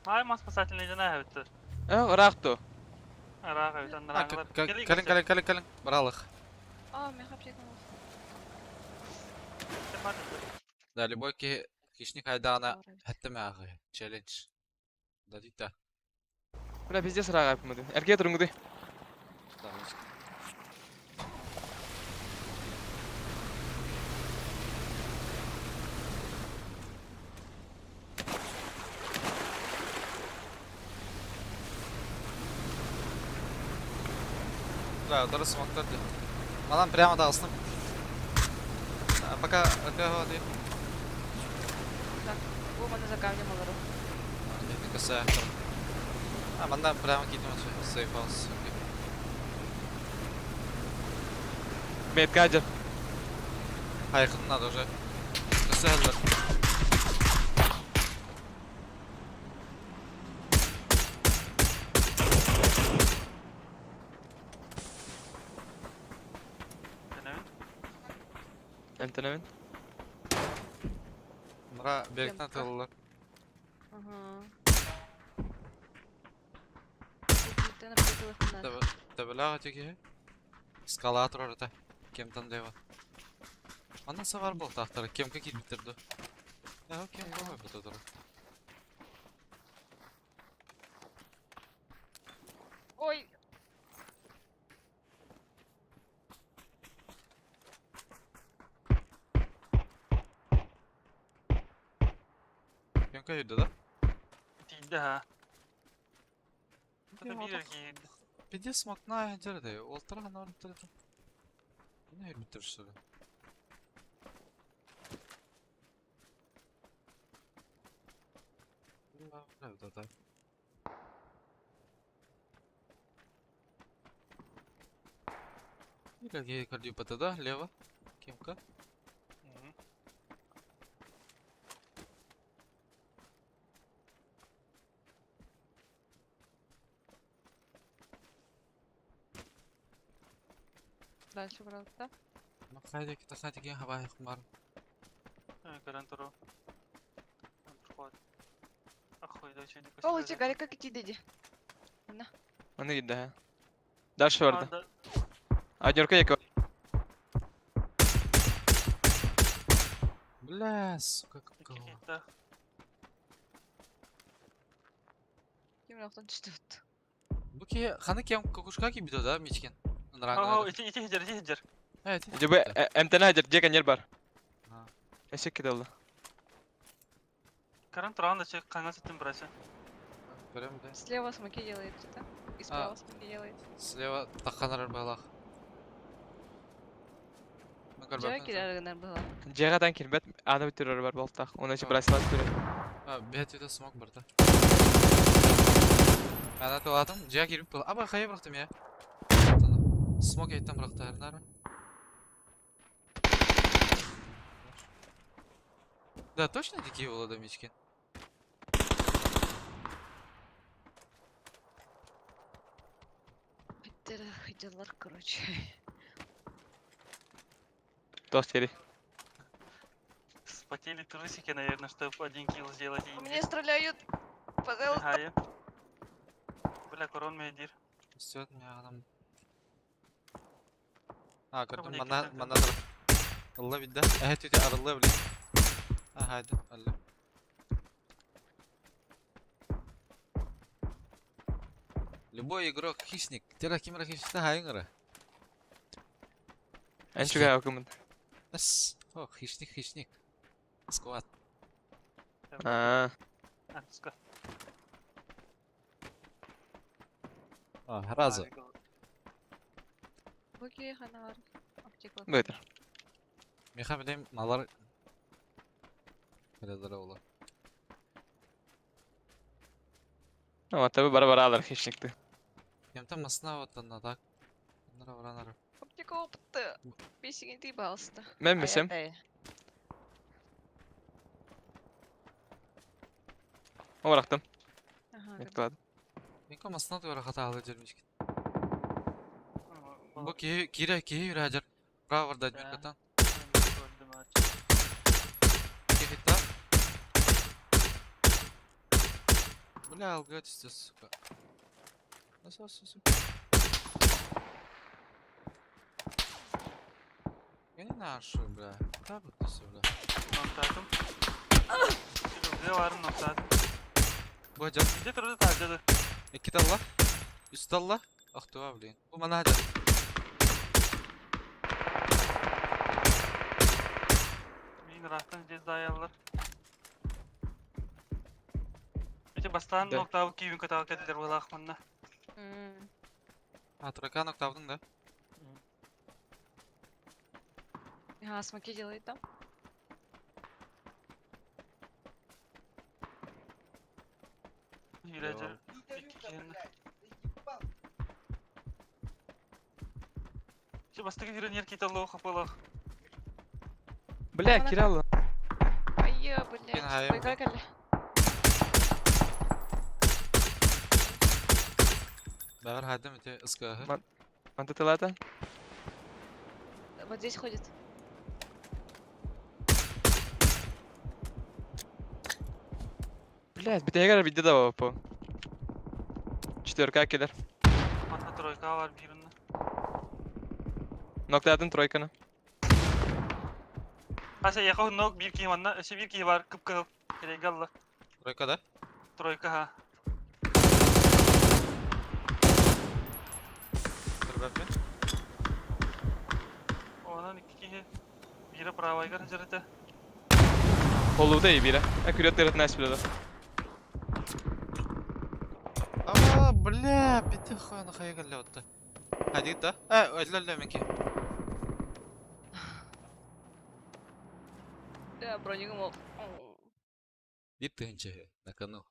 Ай мас спасательный жана өттү. Э, ыракту. Арага өт андан Калин, калин, калин, калин. Бралых. А, мен хапчекам. Да, любой ки кишник айдана хаттым агы. Челлендж. Да дита. Бля, пиздец ырак апмады. Эрке туруңду. Да, Да, утары смоктар дии. Манан прямо таҕыстым. А, Пока РК дии. Так, бу маны за камнем олору. Дьиэни касаахтар. А, манна прямо киирдим сейф хаус. Метка дьэ. Хайкын надо уже. Касаалар. Тэнэбин. Эмтэнэбин. Мара беректен Кемка. атылалар. Ага. Кухняттан аптекалыахпын наада. Төбөлөөх ити киһи. Скала турар этэ. Кемтан дева. Манна сабар буолтаахтара. Кемка киирбиттэр дуо? Ээ, кемка буолбута турар. Ой! Кемка yürüdü да? Тиийдэ ха. Хата биир киирдэ. Пиздец смокна дьэрдэ. Олтара ханна барбыттар этэ. Не үрбүттэр что ли? Да, да. Или кардиопата, да, лево. Кемка. Мгм. Дальше брат, да? Хайдик, тахадик, я хабай хмар. Көрөн туру. Проход. Ахуй, да чуйдик. Ол ити Гарика кити диди. Манна киирдэ ха. Дальше барда. Однерка яка. Бля, сука, какого. Ким рахтан түстүбүт. Бу ки ханы кем кокушка ки бито да мичкен. Оо, Нрангар. ити ити хиджер, ити хиджер. Э, ити. Дьэ бу эмтэнэ дьэр дьиэ кэнньэр бар. А. Эсек кидалла. Көрөн туран да чек каңа сытын брася. Прям да. Слева смоки делает что-то. И справа смоки делает. Слева таханар балах. Жа кирер была. Дьиэҕэ таан киирбэт аана бүтүрэр бар буолтаах. Уонна ичи брасилат түрөр. А, бэт это смог барда. Ана тылатым, жа кирип был. Аба хая бырахтым я. Смог айттан бырахты арнара. Да, точно дикие было мички? Хотелар, короче. Туох сири. Вспотели трусики, наверное, чтобы один килл сделать. По мне стреляют. Пожалуйста. Ага. Бля, корон медир. Все, меня там. А, көрдüm Блядь, мана киттем. мана тұр. Алла бидді. Әһә түте арылла блин. А, хайды, алла. Любой игрок хищник. Тера кимра хищник хайыңыра. Эн чүгэ окумун. Эс. О, хищник, хищник. Сквад. Аа. А, сука. А, раза. Буки ханавар. Аптека. Бөтөр. Миха билем малар Калелere ола. Ама табы бара бара алар хищникты. Кемтен масына оттан так. Нара варанара. Аптека опытты. Бесигин ты балста. Мен бесем. Орахтым. Ага. Меткалады. Менко масына туара хата алы жермиш. Бу ки кире ки юражар. Право да Да. жмекатан. Ки хита. Бля, алга түсті, сука. Nasıl nasıl? Я не нашу, бля. Куда бы ты бля? Ноктатым. Бля варын ноктатым. Бу жап. Где турду тажады. Икки талла. Үс талла. Ах туа, блин. Бу мана хажар. Мин рахтан здесь даялар. Эти бастан Да. ноктабы кийбин катага кетилер булах манна. А, трака ноктавдың да? Ага, смоки делает там. Киирээдьэр икки киһини. Чэ бастакы киирэн кииталлоо хапылах. Бля, Ана- киралла. Ай, блядь. Кин Ой, как это? Бәғір хадым өте ысқағы. Манта тылата. Вот здесь ходит. Блядь, битәгәр бидде да по. Четверка килер. Манна тройка бар биринне. Ноктадын тройканы. Аса яхо ног бир киһи манна өссө бир киһи бар кып-кыһыл. Кэлэйгэ алла. Тройка да? Тройка ха. Тұрбәппен. Онон икки киһи биирэ правайгар сылдьар этэ. Олуда и бире. Аккурат терет найс биледе. А, бля, бите хуяны хайга отты. Хадик да? Э, өллө менки. Да, бронигом ох. Bir тыгынчы на кону.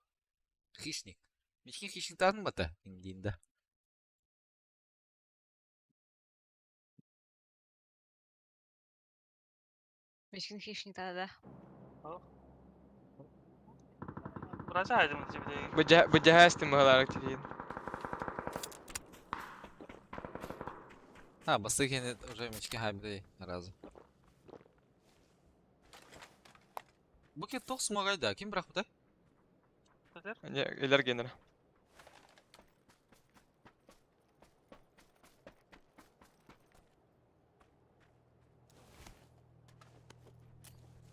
Хищник. Мичкин хищник танымата индинда. Мичкин хищник да, да. Бырача хайдым дии Бу жахастым мыгаларак тиин. А, бастык уже мичкин хайбри разу. Бу ке тоқ смагайда, ким бірақ бұта? Элер генер.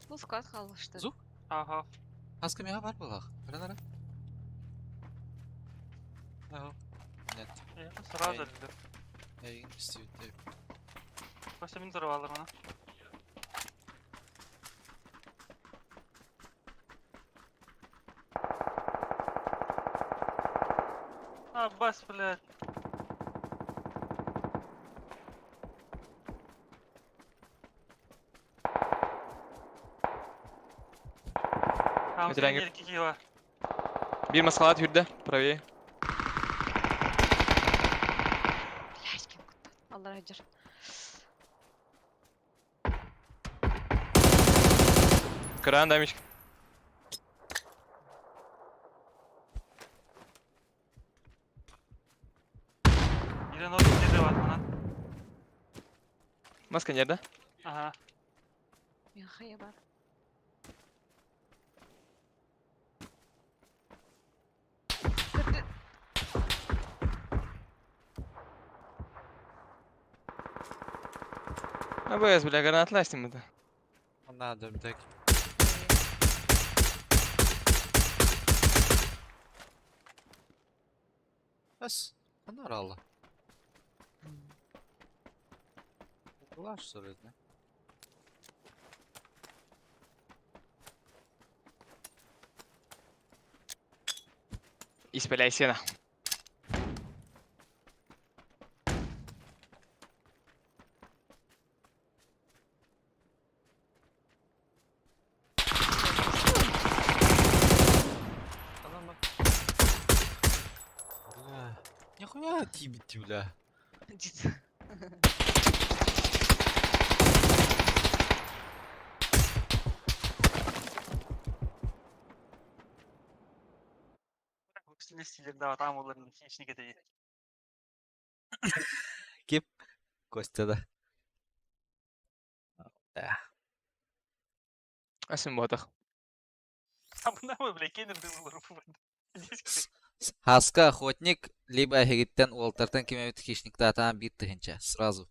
Бу склад халышты. Зук? Аха. Хаска мега бар булақ. Қаранара. Ага. Нет. Сразу Эй. элдер. Эйгин істеуді. Башта мин зору алар мана. А, бас, блядь. Өтірәңгі. Хамсы киһи бар. Бир масхалат хүрдэ, правее. Блядь, ким куттан. Аллар хаджар. Кран дамич. Бире ног жерде бар манан. Маска нерде? Аха. Мен хая бар. АБС, бля, гранатластым это. Ана дөмтек. Бас, ана аралы. Булаш сөйледі. Испеляйсена. Бля, нихуя тибити, бля. Дит. Үстүнэ стилер да там оларын хищник этэ. Кип, Костя да. Да. Асым ботах. Абына бля кенер дылылар бу. Хаска охотник, либо эгиттен уолтартан кимебит хищникта атаан бир тыгынча, сразу.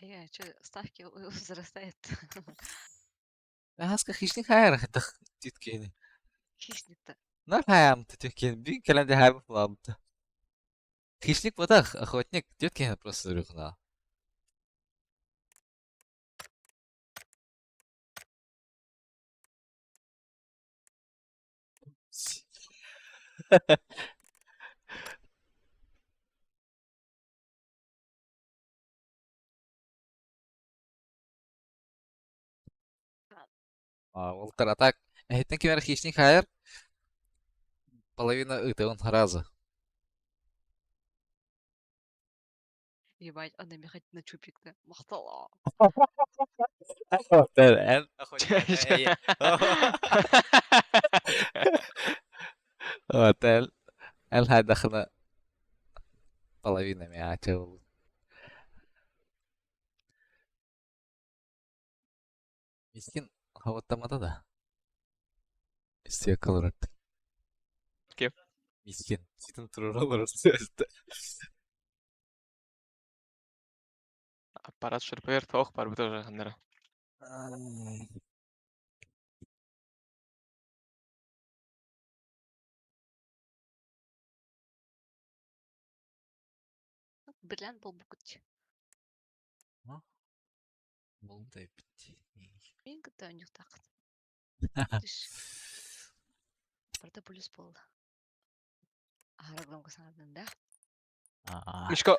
Ай, чё, ставки возрастает. Хаска хищник хайр хатах титкени. Хищник-то. Нар хаям титкени, би календе хайм фламта. Хищник потах, охотник титкени просто рюхна. Уолтар, а так, эһиттэн ким эрэ хищник хайар, половина ытыгын сразу. Ебать, она мехать на чупик-то. Махтала. Эн Эн хайдахына половина мяча Мискин хаваттамата да. Истиэккэ олорор. Ким? Мискин. Ситэн турар олорор. Аппарат шуруповерт ох барбыт уже ханнара. Бриллиант буолбуккут. Буолбут эбит. Мин кытта оонньуохтааххыт. Барыта плюс буолла. Аһара громко саҥардым да? Мишка.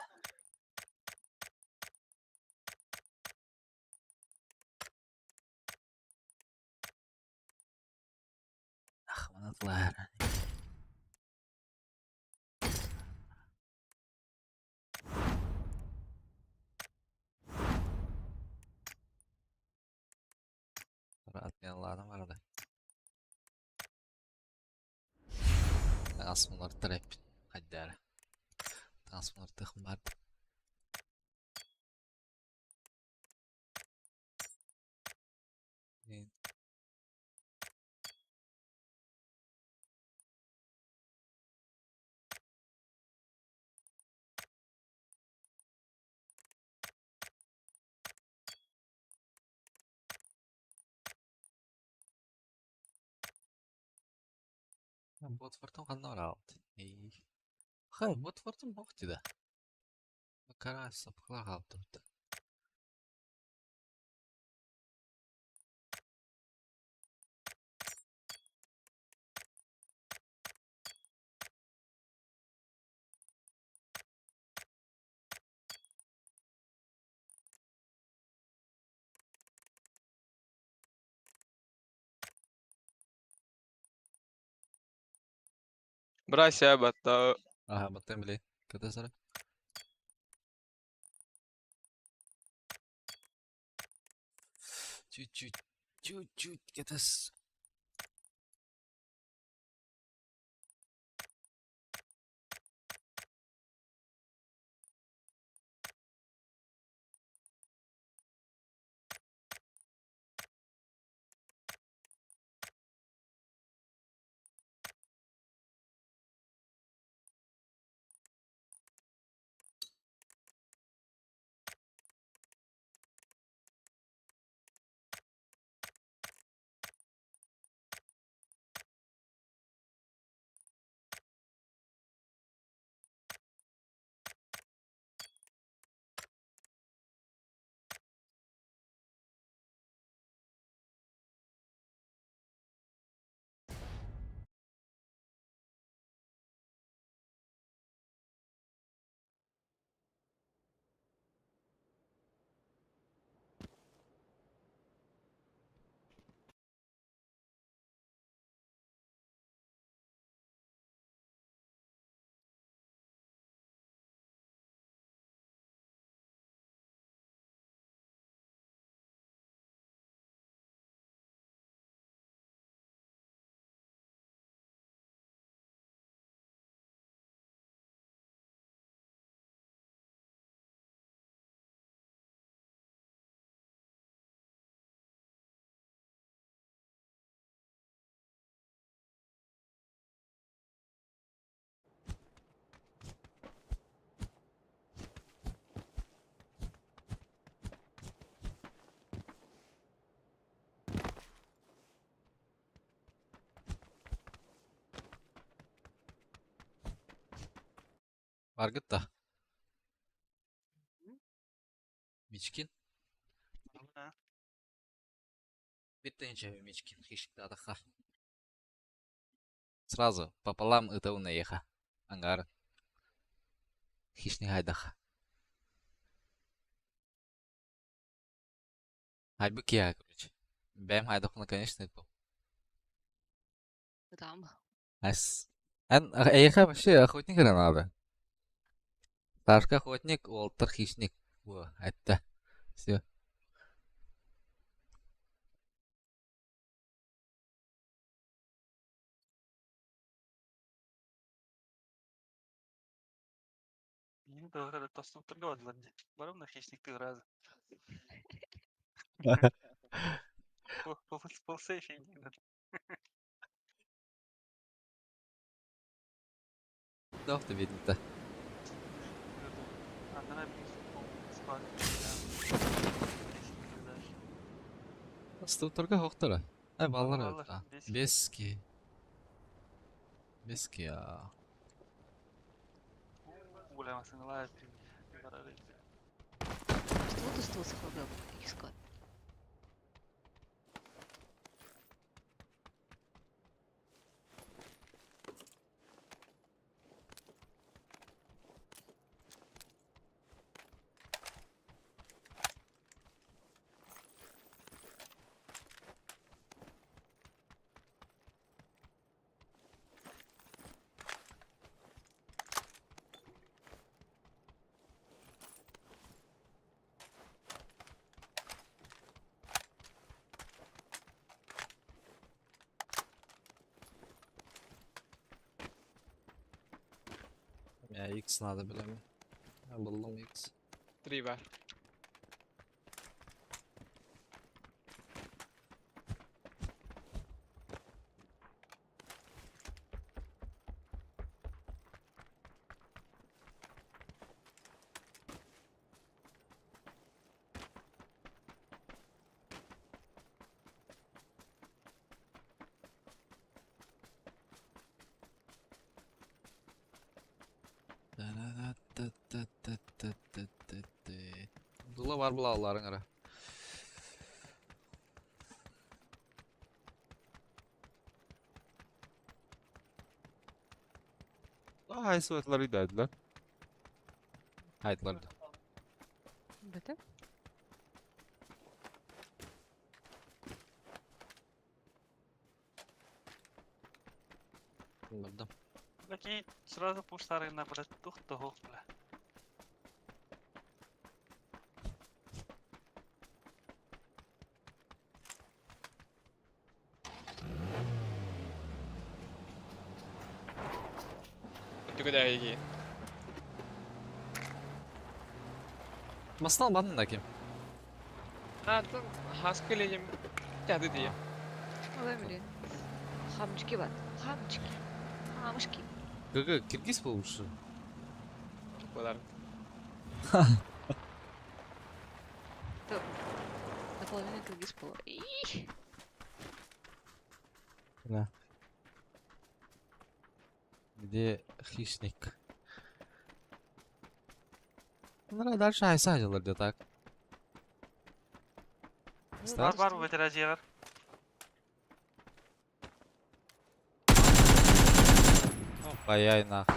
Ахманатлар. Atmayanlardan var da. Таҥас эппит хайдара. Таҥас баар. Ботфортон ханна бараабыт? Хай, Ботфортон бох да. Макара сапхала хаалбыт. Брася батта. Аха, баттан биле. Ката сара. Чуть-чуть, чуть-чуть, катас. Баргыт да. Мичкин. Биттенче Мичкин хищник Сразу пополам ытауна еха. Ангар. Хищник хайдаха. Хайбы кия, короче. Бэйэм хайдахпына, конечно, ыыппам. Ытаама. Ас. Эн эйиэхэ вообще охотник эрэ наада. Сашка охотник, уолтар хищник. Во, эттэ. Все. Мин тыгыра тостуктарга бардылар дии. Барым на хищник тыгыразы. Пол сейфи. Туох да биэрбитэ. Структурга хоқтара. Ай баллар Баллар, эбит. бес Бес ки. Бес ки а. Устубут устубут сахалга икс код. Я X надо билем. Я буллум X. Три бар. Дула бар була алларың ара. Хайсылар үйдәділер. Хайдылар. Бөтө. Bildim. Такие сразу пуштарына, блядь, тух того, бля. Түгү дәһиги. Масынан бадын да ким? А, там хаскы легем. Тяды дии. Ой, блин. Хамчики бар. Хамчики. Хамушки. ГГ киргиз болушу. Болар. Наполовину киргиз было. Ih. Да. Где хищник? Ну, дальше айса где так. Бар бар ветеринар. Паяй нах.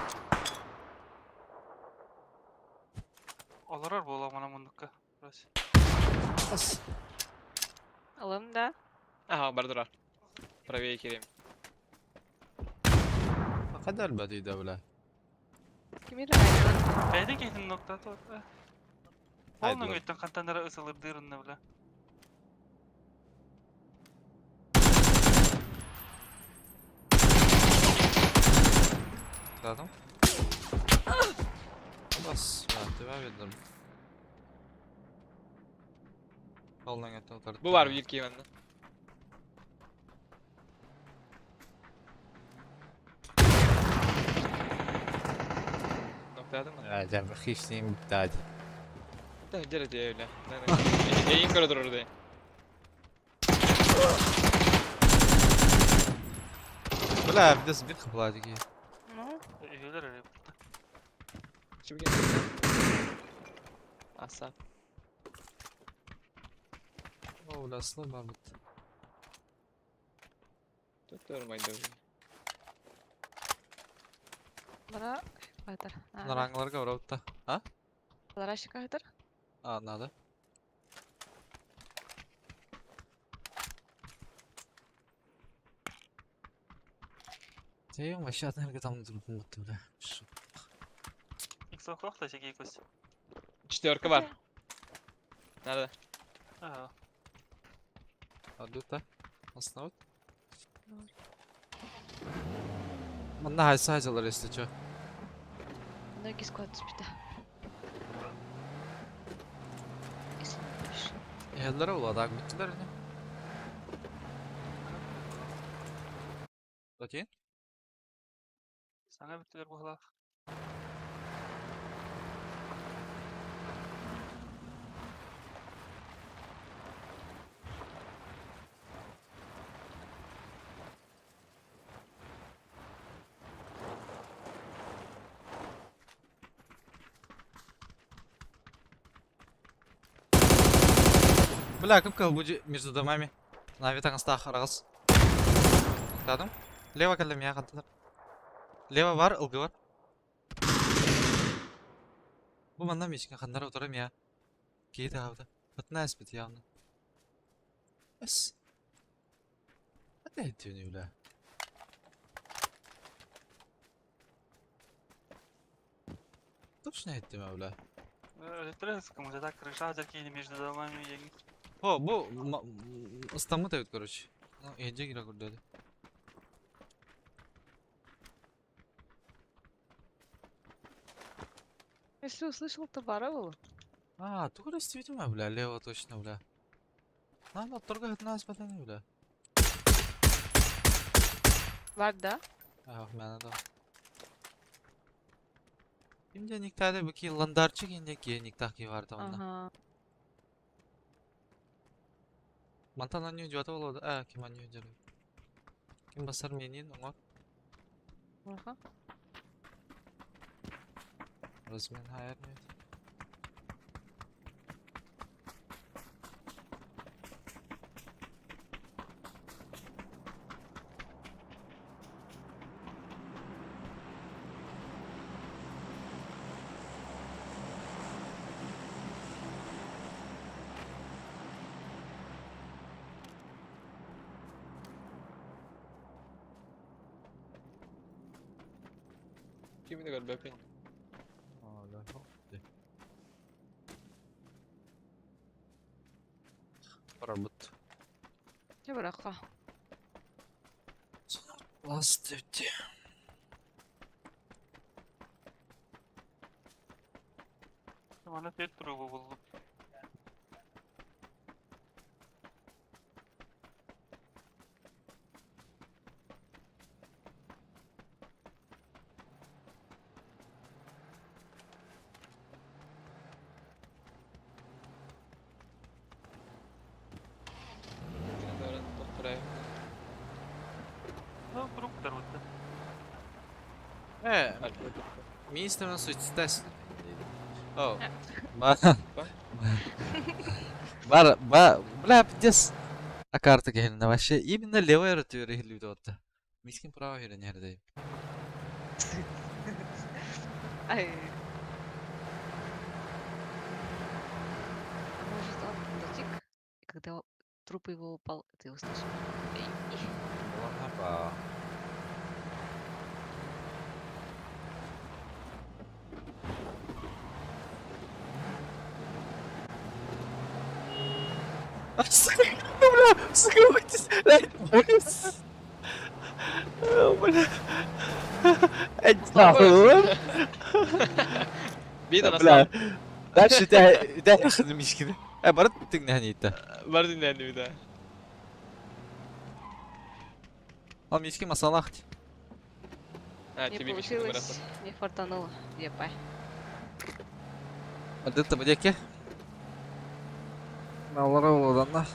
Олорор буола мана мундукка. Раз. Алым да. Ага, бар дурар. Правее кирем. Кадar бәдиде бля. Кими райдылар? Бәйде кейтин нокта то. Полный өттен кантанара ысылырдырынна, бля. Zaten. Bas, ben devam edelim. Koldan götü Бу бар бир киймэнне. Ноктадын mı? Ya хищник bitti hadi. Да, где ты бля? Эйин көрө турар дей. Бля, biz bir kıpıladı ki. Ну, Üyeler öyle. Чимге? Аса. O ulasını var bitti. Тут нормально. бара батыр. Нараңларга враута. А? Бара шикайтыр. А, надо. Ты вообще одна там будто, бля. Иксокох та сигей кус. Четверка бар. Надо. Ага. Адута. Основ. Манна хайса хайзалар, если чё. Ноги склад спита. Если не больше. Эһэллэрэ уладаак бүттүлэр ини. Окей. Саҥа бүттүлэр быһыылаах. Бля, кым кыл бу между домами. Нави таҥастаах араҕас. Тадым. Лево кэллэ миэхэ хантылар. Лево бар, ылгы бар. Бу манна мичкин ханнара утары миэхэ. Киһи таһабыта. Хатына эспит явно. Эс. Это не бля. Точно эттим бля. Электрическому так крыша закинули между домами и О, бу ыстаммыт эбит, короче. Ну, иһирдьэ киирэ көрдөөтө. Если услышал, то бара было. А, тугу действительно, бля, лево точно, бля. Надо торга хытна аспатаны, бля. Бар, да? Ах, мээнэ да. Ким диэн никтаады бу ки ландарчик инде ки никтах ки барда онна. Ага. Мантан анню жуата болоду. А, ким анню жарый. Ким басар менин оңор. Ага. Размен хайыр нет. Кимини көрбөппүн. Барабыт. Дьэ бырахха. Ласт өтте. Манна түөрт туругу буллум. Ну, турук тарватта. Э, министр суицидас. О. Бар. Бар, ба, бля, пиздец. А карта кehilne вообще именно левая ротуер ихилүүдэ отта. Мискин право хирен хэрдэ. Ай. А может он дотик, и когда труп его упал, ты услышал? Эй. Ба. Сука, бля, сука, бля. Биир Бля. Дальше тебя мишкин. Э, барат тигнэхниитэ. Бар диннэни да. Ал мишки масалахт. А, Не тебе мишкин получилось, не фартануло. Епай. Адытта будеке. Налара уладанна.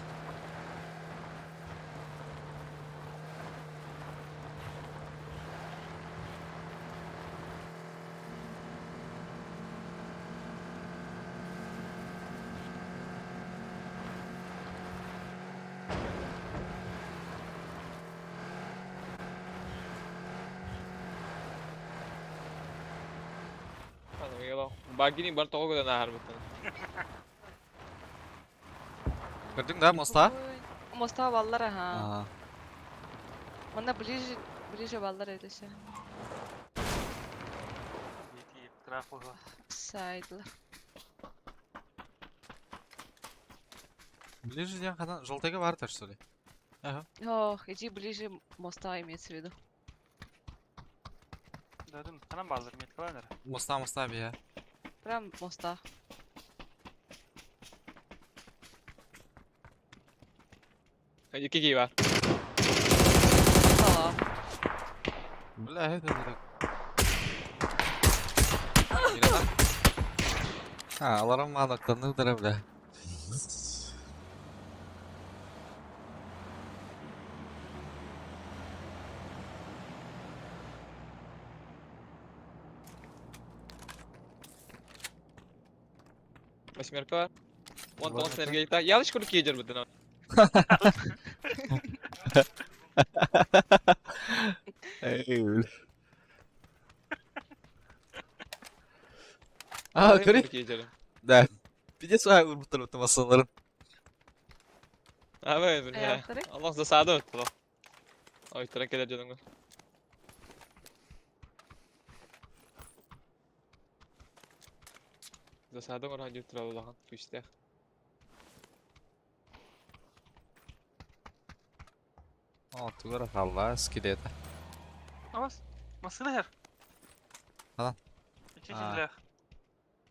Багини бар тоҕо гынан ааһарбыттан. Көрдүң да моста? Ой, Моста баллар, ага. Аа. Манна ближе Ближе баллар эдесе. Крах Сайдлар. Ближе диэн ханан желтайга баар что ли? Ага. Ох, иди ближе моста имеется в виду. Дадым, ханан баалар меткаланар. Моста моста бия. Прям моста. Икки киһи баар. Салам. Бля, это так. Мирана? А, аларым маанактанныдыр, бля. Восьмерка баар. Уон тоҕус энергията. Ялыч курдук киһи дьарбытын. Эй, бля. А, көрүй. Да. Пиздец урбуттар өттө массаларын. Абай, бля. Аллах засада өттө. Ой, туран кэлэр дьонуҥ. Засада оҥорон дьүр турар улахан күүстээх. О, тугара халла скелета. Авас, массыына иһэр. Ханан? Ичи ичилээх.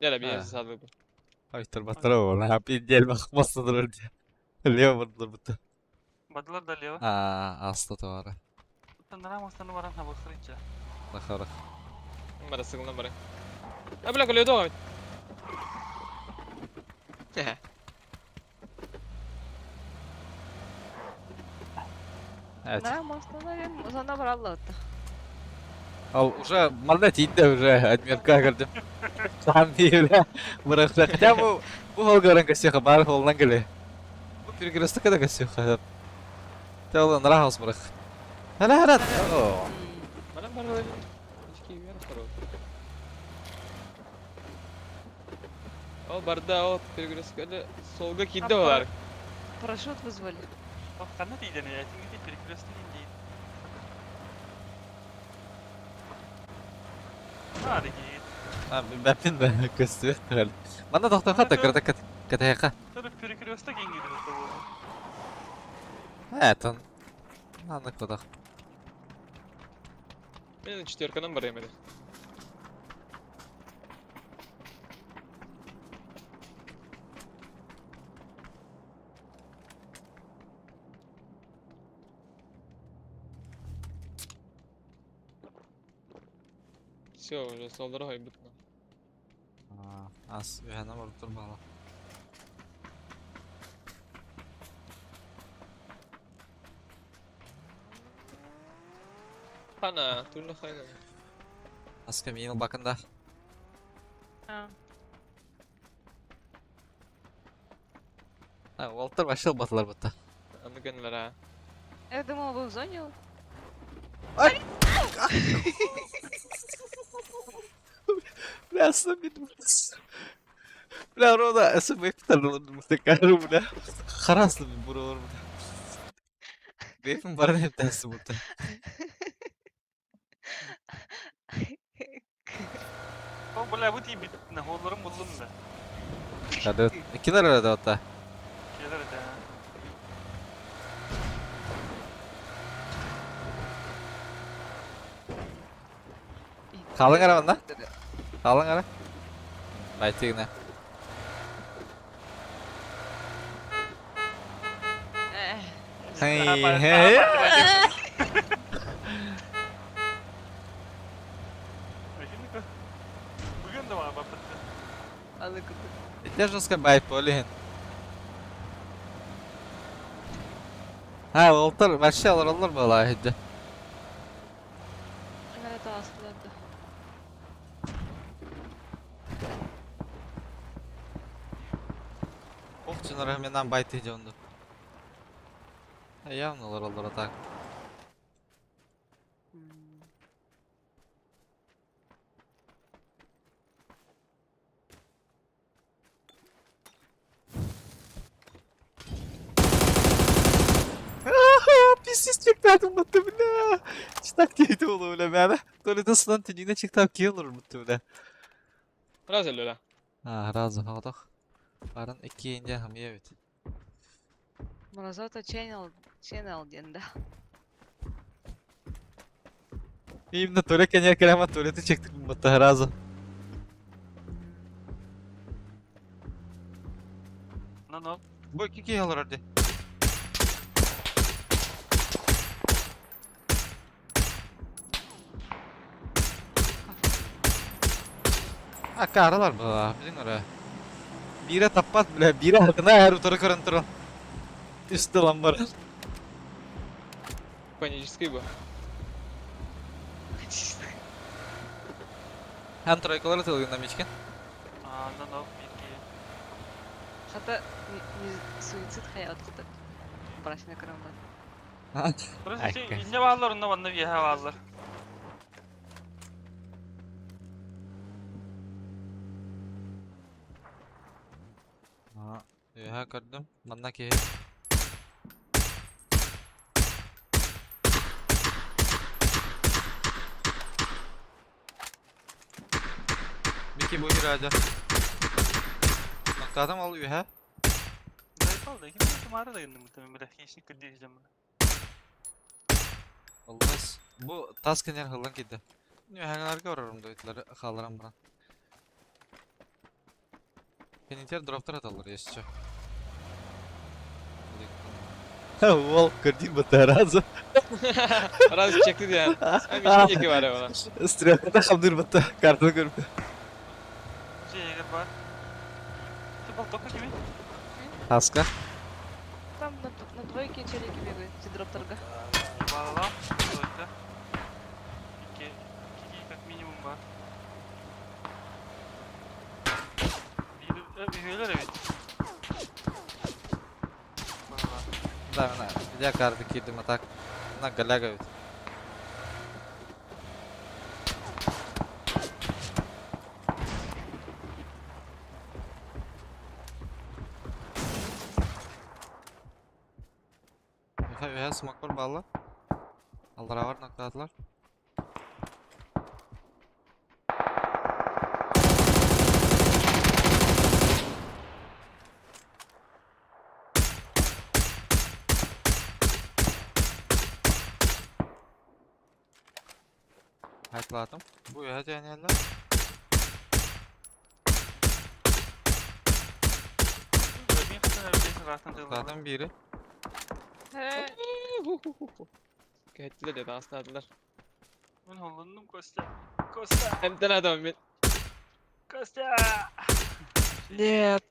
Дьэ, биир засада бу. Ой, турбаттара буолла. Пиздел бахмастыдыр диye. Лево бардылар бутта. Бардылар да лево. А, аста товары. Тандара мастаны баран хабыстыр иччэ. Нахарах. Бара сыгылдан бара. А, бля, көлөдө оҕо. Evet. На мостана узана баралла отта. Ал уже манна тиийдэ уже адмирка көрдүм. Саам бля. Бырахта. Хотя бу бу холгаран касеха бар холнан келе. Бу перекресток да касеха. Тел нрахос бырах. Хала хала. О. Манан бар Ол барда ол перекресток солга киирдэ олар. Парашют вызвали. Ханна тиийдэн ээ, тиҥити перекресток индиин. А, бәпин бә көстү. Манна тохтон хата кырда катайка. Перекресток ингиди бу. Э, тон. Аны кодах. Мен четверканан барайм эди. Все, уже солдора хойбут. Ас үһәнә барып тур бала. Хана, турна хайна. Аска мин бакында. А. А, Уолтер вообще батылар бутта. Аны гынлар а. Я думала, вы в зоне. Бля, сами Бля, Рода, СМ мустекару, бля. Хараслы мен буралар, бля. Бефим баран hep tersi burada. О, бля, бу тиийбит. Холлорун буллум да. Hadi, ikiler arada hatta. Келер этэ. Қалың ара банда? Қалың ара. Байтигіне. Хей, хей. Бүгүн да мага баппытты. Аны кытык. Это жестко байт болин. Ha, Walter вообще алар алар бала хеджи. Аңара астыларды. Ох, чынара менен байт хеджи онду. Явно алар алар так. Пиздец чектаатым бутта бля. Читак диэти буолуо бля мээнэ. Туалеттан сынан түннүгүнэн чектаап киһи олорор бутта бля. Раз өллөлө. Аа, разы соҕотох. Барын икки инде хамыйа эбит. Морозото Channel, Channel диэн да. Именно туалет кэннигэр кэлэн туалеты чектик бутта разы. Ну ну. Бу икки киһи олорор дии. Акаарылар быһыылаах, билиҥ эрэ. Биирэ таппат, бля, биирэ алтына эр утары көрөн туран. Үс тылан барар. Панический бу. Һәм тройкалары тылгында мичкен. А, ну ну, биир киһи. Хата не, не суицид хайа откуда брасина көрөн бар. Просто инне бааллар, онно манна үөһэ бааллар. Үөһэ көрдүм. Манна киһи. Мики бу Раджа. Ноктаатым ол үөһэ. Заебал да, ким кымаары да гынным бутта мен бля, хищник көрдүү сылдьан мына. Аллас. Бу тас кэннигэр ыһыллан киирдэ. Үөһээҥилэргэ барарым дойдулары хаалларан баран. Кэннитигэр дроптар аталлар еще. Уол көрдүүр бытта разы. Раз чекти диэн. Ами диэки баар була. Стрелката хамныыр бытта картаны көрбүт. Дьиэгэр бар. Ты болтока кими? Таска. Там на, на двойке челики бегают, эти дропторга. Балалам, двойка. Икки, икки как минимум бар. Биир, эбит. Балалам. Да, мына видео карты киирдим а так. Мына голяга эбит. Үһэ смокпар бааллар. Алларабар ноктаатылар. Хайтлаатым. Бу үһэ түһэниэллэр. Ноктаатым биири. Кэһэттилэр дии таҥастаатылар. Мин холлоннум Костя. Костя. Эмтэн адам мин. Костя. Нет.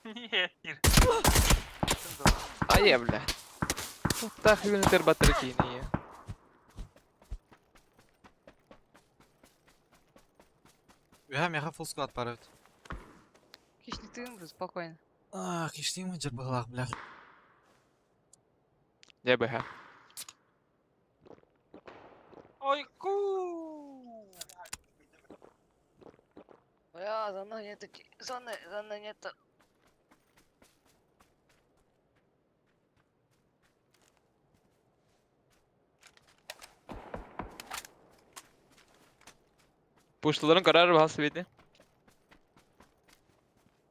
Нет. Айя бля. Туттах юнитер батарейки. Үһэ миэхэ full squad бар эбит. Хищник ты спокойно. Ах, иштиим дьэр быһылаах, бля. Дьэ быһа. Ой, ку. Бля, зоны нету, зоны, зоны нету. Пушталарын карар бахас бити.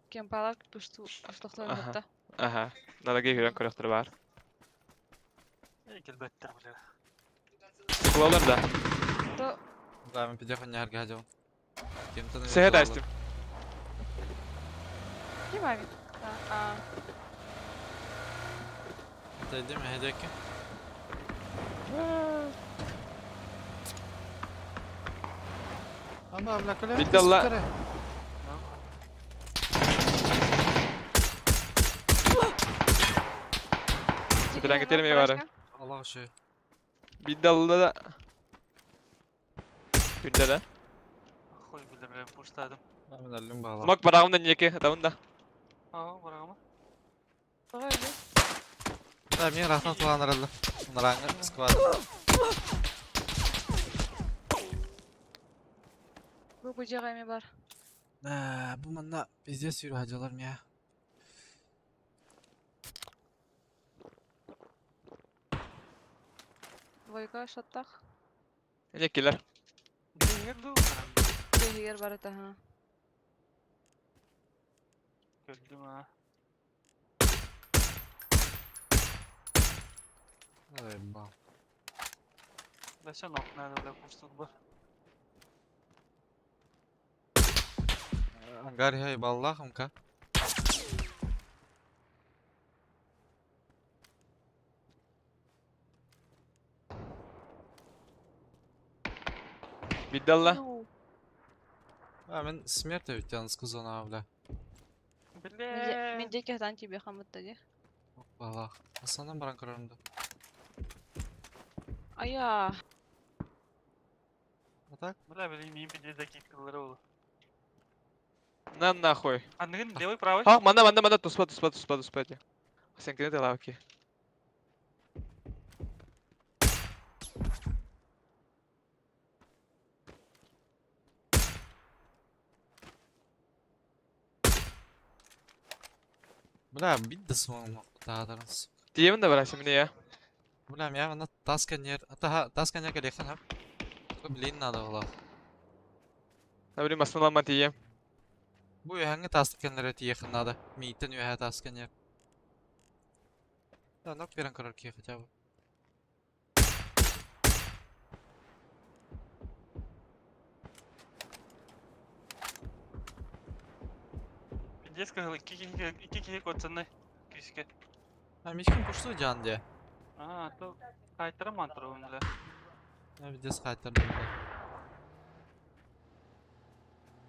Кемпалар пушту, пуштахтан Ага. хатта. Аха. Надо гейгерен көрөктөр бар. Келбеттер, бля. Кулалар да. То Да, мен пидех онньаарга хадьабын. Кемтен Сэһэ дастым. ким авит? А, Дедим эһэдиэкки. Ама бля, көлө. Билdi Allah. Ситирэн кетерме бары. Allah şey. Билdi Allah да. Күндэ да. Хуй, бля, бля, пуштадым. Мен әллим бағала. Мак барағым да неке, атамын да. Aa, барагама. Давай, да. Да, мен рахмат туғаныр әлі. Нұраңы сквад. Бу бу жагайме бар. Ә, бу манна пиздец сүйрі хадьалар мия. Двойка шаттах. Не киллер. Дьиҥэр дуу? Дьиэһигэр барыта ха. Көрдүм аа. Заебал. Да все нок надо, бля, курсук бар. Ангар я ебаллахом-ка. Бидалла. Ну, А, мен смерть ведь сказана, бля. Бля. Мен дьиэ киһитэн тиийбиэ хаммытта дии. Балах. Асанан баран көрөрүм да. Ая. А так? Бля, блин, мин пиздец закидкалары ол. На нахуй. Аныгын левый правый. А, манда, манда, манда, туспа, туспа, туспа, туспа. дии. Сен кини лавки. Бля, бит да суон тадарын. Тиемин да барасым не я. Бля, я на тасканер. Ата тасканер калехан хап. Только блин надо было. Абри масналама тием. Бу hangi тасканер тиехен надо. Мийтен үһә тасканер. Да, нок берен көрөр ки хотя бы. Пиздец кыһыл икки киһи икки киһи котсанны. Кишке. А мишкин пушту жан де. А, то кайтара мантырым, бля. Я видес хайтар бля.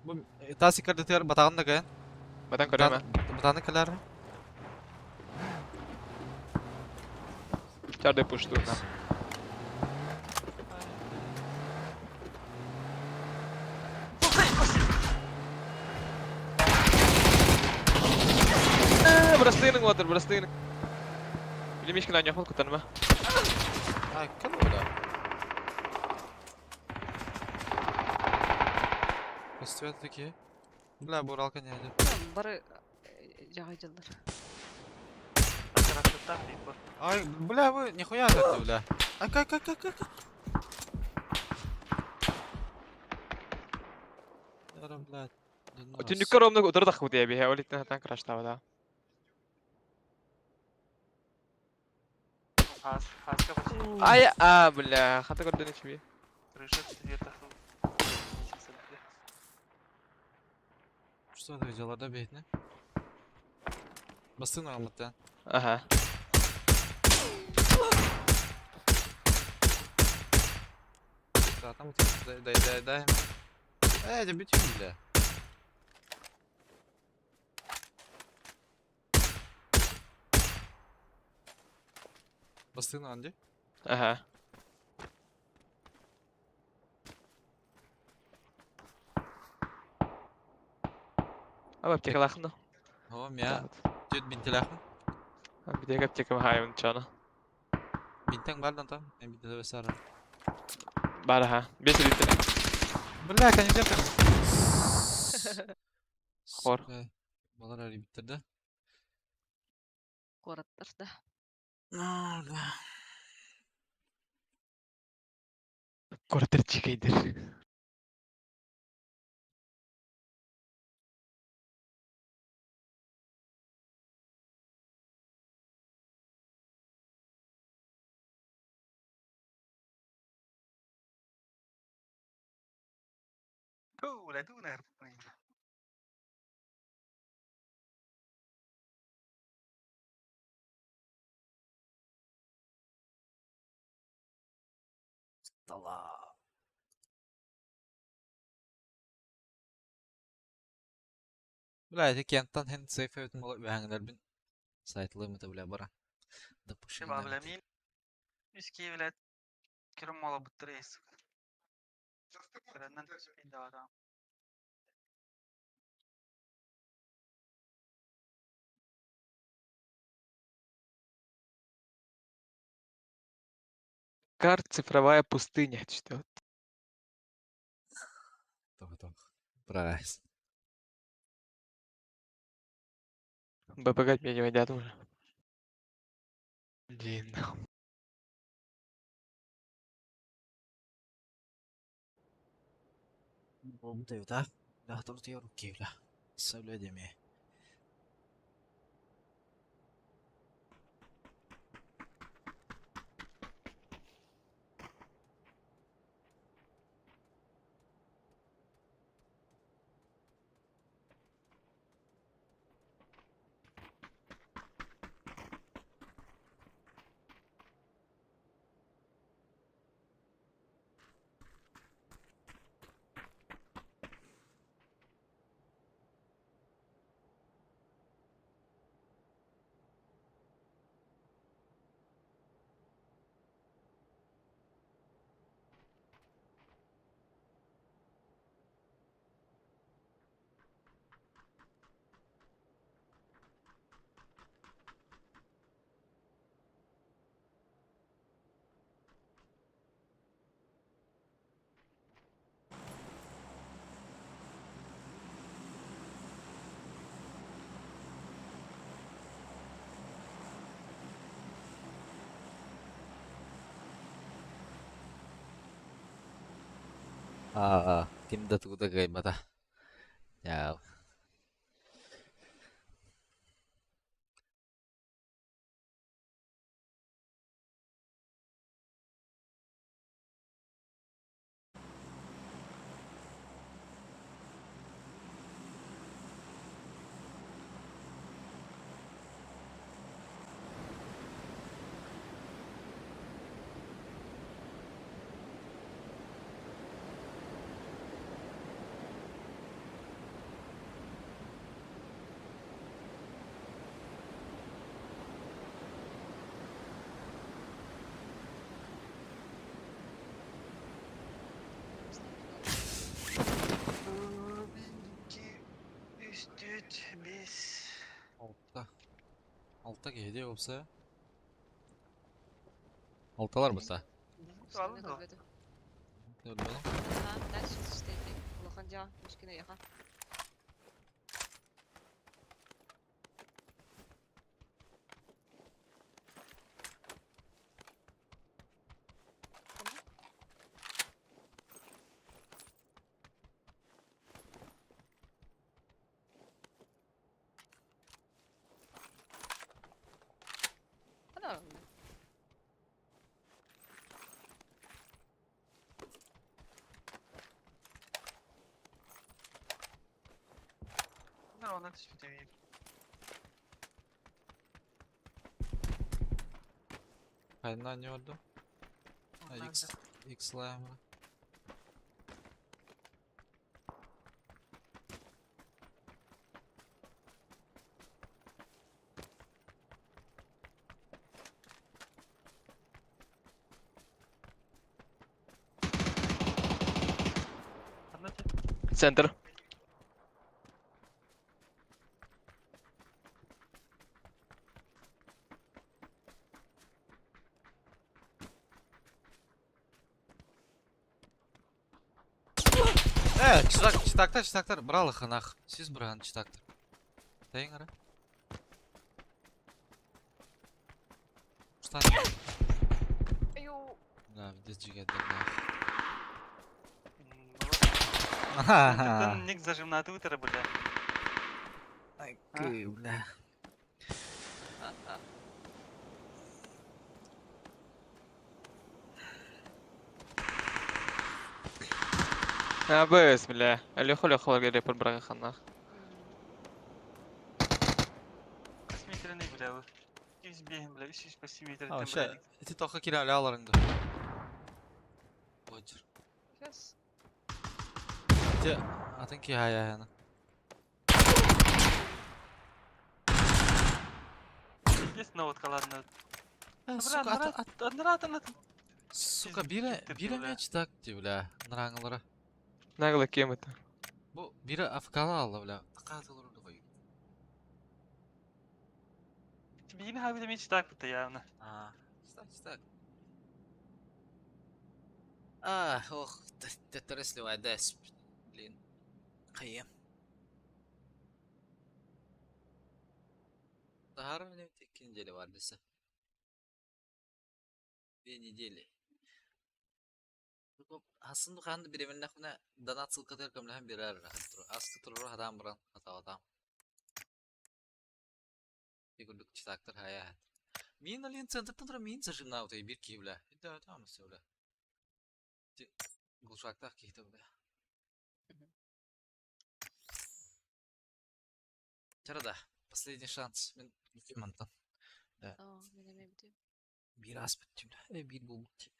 Бу тас икерде батагын да ген. Батан көрөм. Батаны калар. Чарды пушту на. Брастыны отыр, брастыны. Или мишкин аня хол кутанма. А, кем бля? Растет такие. Бля, буралка не один. Бары жаҕайдылар. Тарасыттан дейт бар. Ай, бля, вы нихуя это, бля. Ай, как, как, как, как? Яра, блядь. Түнүккө ромна утыр да худия бихе, олиттен хатан краштава да. Хас, хаска почти. Ай, а, бля, хата көрдөн ичби. Крыша цвета. Что это дело, да, бейт, не? Бастын алматы. Ага. Да, там дай, дай, дай, дай. Эй, да бить, бля. Бастын Анди. Ага. Аба аптека лахна. О, мя. Тет бинтелахм. Битег аптека хайын чана. Бинтең бар там. Мен бинтеле бесара. Бар ха. Бес литр. Бля, конечно там. Хор. Балар әлі бітірді. Куораттар да. А, да. Квартир чикейдер. Бля, дунер. Дала. Бля, эти кенттан хен сейф өтін бола бәңілер бін. Сайтлы бля бара. Допущен. Шиба, бля, мин. Үски, бля, кирим мала буттыры, сука. Бля, да, Кар цифровая пустыня. Что? Тох, Прайс. БПГ меня не войдят уже. Блин. Буолбут эбит аа. Лаахтабытыгар киһилэ. Сөбүлэдимиэ. Аа, ким да тугу да кыайбата. Дьаал. Үс, түөрт, биэс. Алта. Алта киһи дии уопсайа. Алталар бута. Алын дуо? Көрбөтүм. Дальше түстейdi. Улахан дьаа, мишкине яха. Ана Bunlar ondan түспүт Хайна не oldu? Ha, X X layamı. Центр. Э, читак, читактар, читактар, брал ханах. Сиз бран читактар. Тайын ара. Штан. Аю. Да, здесь жигет нах. Ник зажимнаты утыры бля. Ай, бля. А, бс, бля. Алёха, Алёха, репер браға ханах. Метрini бля. 205 бля, 305 метр. А, вообще, эти тоха кире аларыңды. Бочер. Сейчас. Те, атын ки хая яна. Есть наводка, ладно. Сука, ат, ат, Нрат, нрат. сука, бире, бире бля. мяч так, ти, бля. Нраңылара. Нагло кем это? Бу бире афкала алла, бля. Такатылыр ғой. Бейін хабида мен читак бітті явно. А, читак, читак. А, ох, теттересли вайдес. Блин. Қиын. Сахар менен 2 неделя бар десе. 2 недели. Хасын хаан бириэмэлнэхпинэ донат ссылкатыгар көмөлөһөн биэрэр Аска турору хатаан баран хатаабатаам. Ити курдук читактар хайа Мин алин центртан туран мин зажимнаабытай биир киһи бля. Өйдөөтөҕүм өссө бля. Ити глушактаах киһитэ бля. Чара да, последний шанс. Мин бүтүм мантан. Да. Оо, мин эмиэ бүтүм. Биир ааспыт бля. Э, биир буолбут.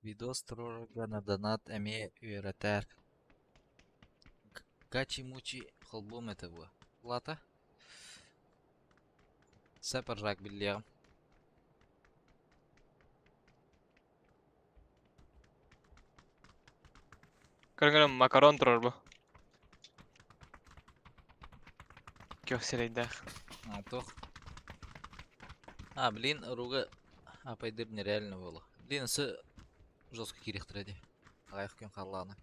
Видос туруорарга на донат эмиэ үөрэтээр Гачи-мучи холбуом этэ буо. Плата? Сөп рак биллиэҕим. Көрүҥ макарон турар бу. Күөх сирэйдээх. А, туох? А, блин, руга апайдыр нереально было. Блин, с жестко киириэхтэрэ дии. Аҕыйах күн халлаана.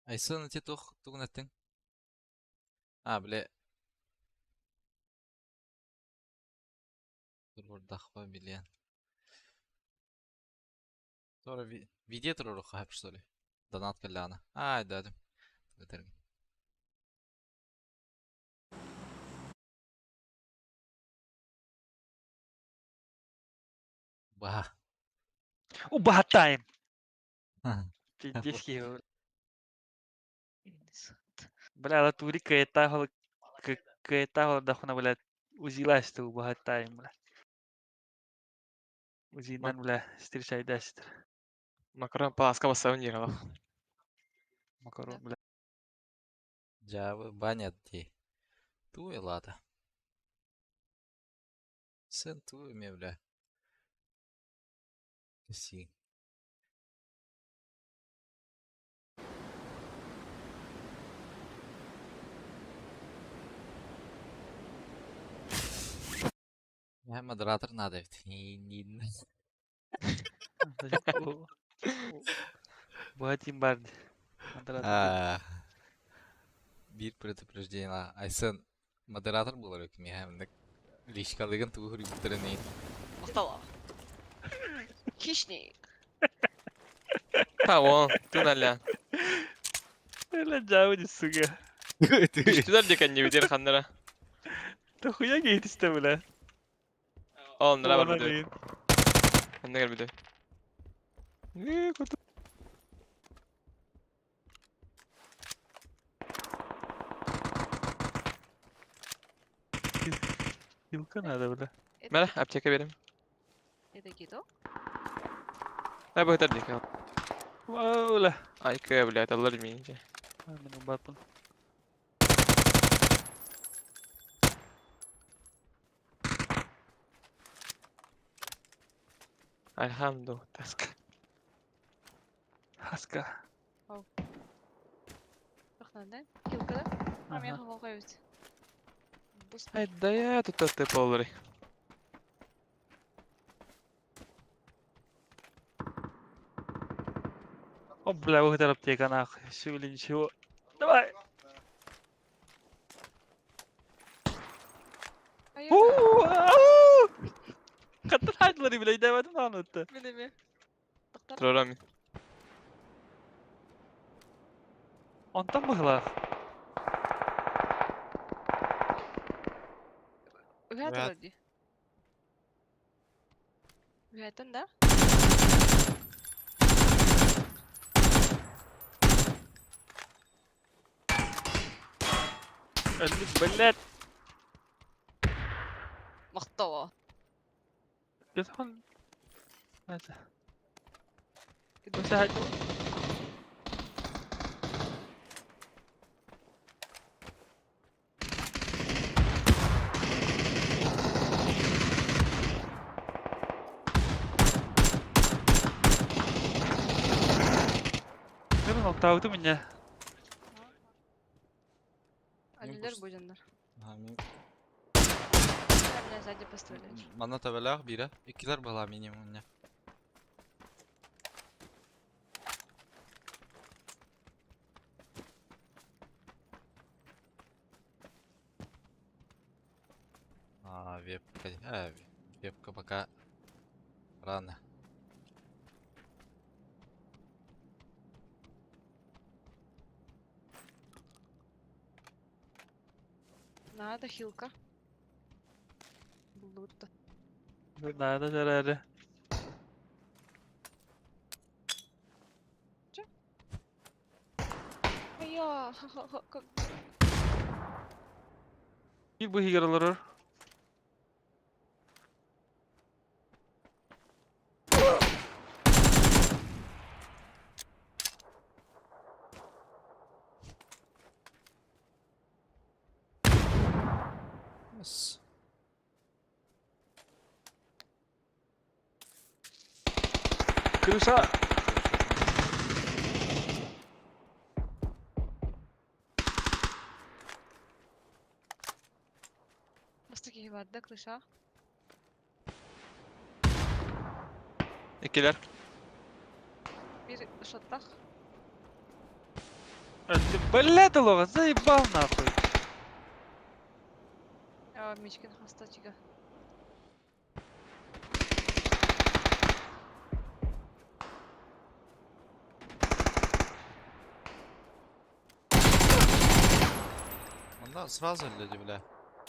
Айсын ити туох тугун эттиҥ? А, бile Туруордахпа билиэн. Туора видео туруоруохха сөп что ли? Донат кэллэҕинэ. Аа, өйдөөтүм. Этэргин. Баһа. Убаһатайым. Пиздец киһи. Бля, латури кыайтаах кыайтаах олордохпуна, блядь, узилаасты убаһатайым, бля. Узинан, бля, встречайдастыр. Макарон паласка бассабын диир олох. Макарон, бля. Дьаабы банят дии. Туй лата. Сын туй ме, бля. Си. Мэ модератор надо эбит. Быһатин бар дии. Модератор. Биир предупреждение Айсен модератор буолар эбит миэхэ маннык личкалыгын тугу суруйбуттарын иһин. Махтал. Хищник. Та вон, туналя. Бля, дьаабы сука. Түстүлэр дии кэннибитигэр ханнара. Да хуя киһитистэ, бля. Ол оннура барбыт. Онно кэлбит. Хилка надо, бля. Мэрэ, аптека берем. Это кидок? Да быһытар дии. Бля. Ай, кэ, блядь, аллар миинче. Мин убаппын. Альхамду, таска. Хаска. Тохтонда. Хилка да? А мен холгойбут. Бус. Ай, да я тут ты полры. О, бля, выход аптека нахуй. Все или ничего. Давай. Хаттан хайдылары бля, давай наанытты. Билеме. Тоқтар. Турарам. Онтон быһылаах. Үһэ Үһэ. турар дии. Үһэттэн да? Өлбүт блядь. Махтал. Телефон. Это. Иду сядь. Мен октаабытым инньэ. Алилер буденнар. Ага, мин Меня сзади пострелять. Манна табелах бира. Иккилер была минимум не. А, вебка. А, вебка пока рано. Надо хилка. Буллурда. Надо жарары. А я, ха-ха-ха, как... Биир быһыгар олорор. С. Крыша. Бастаки барда крыша. Иккилер. Бир шоттах. Блядь, олоҕо, заебал нахуй. А, Мичкин хаста чига. Онда сразу люди, бля.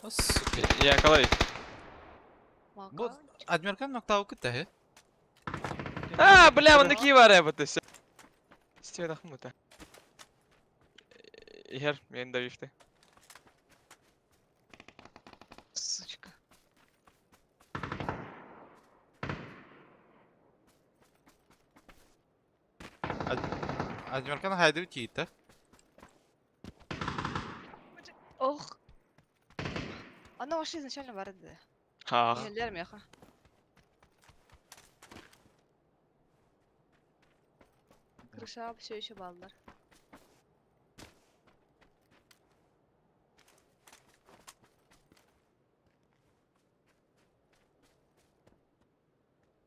О, сука. Я калай. Бу Мака. Адмиркан ноктау кытта, А, бля, он такие вары, вот и все. Стивен Ахмута. Ихер, мен давишты. Сучка. Адмиркан хайдыр тиитте. Ох. Она вообще изначально барды. Ах. Нелер меха. Крыша все еще баллар.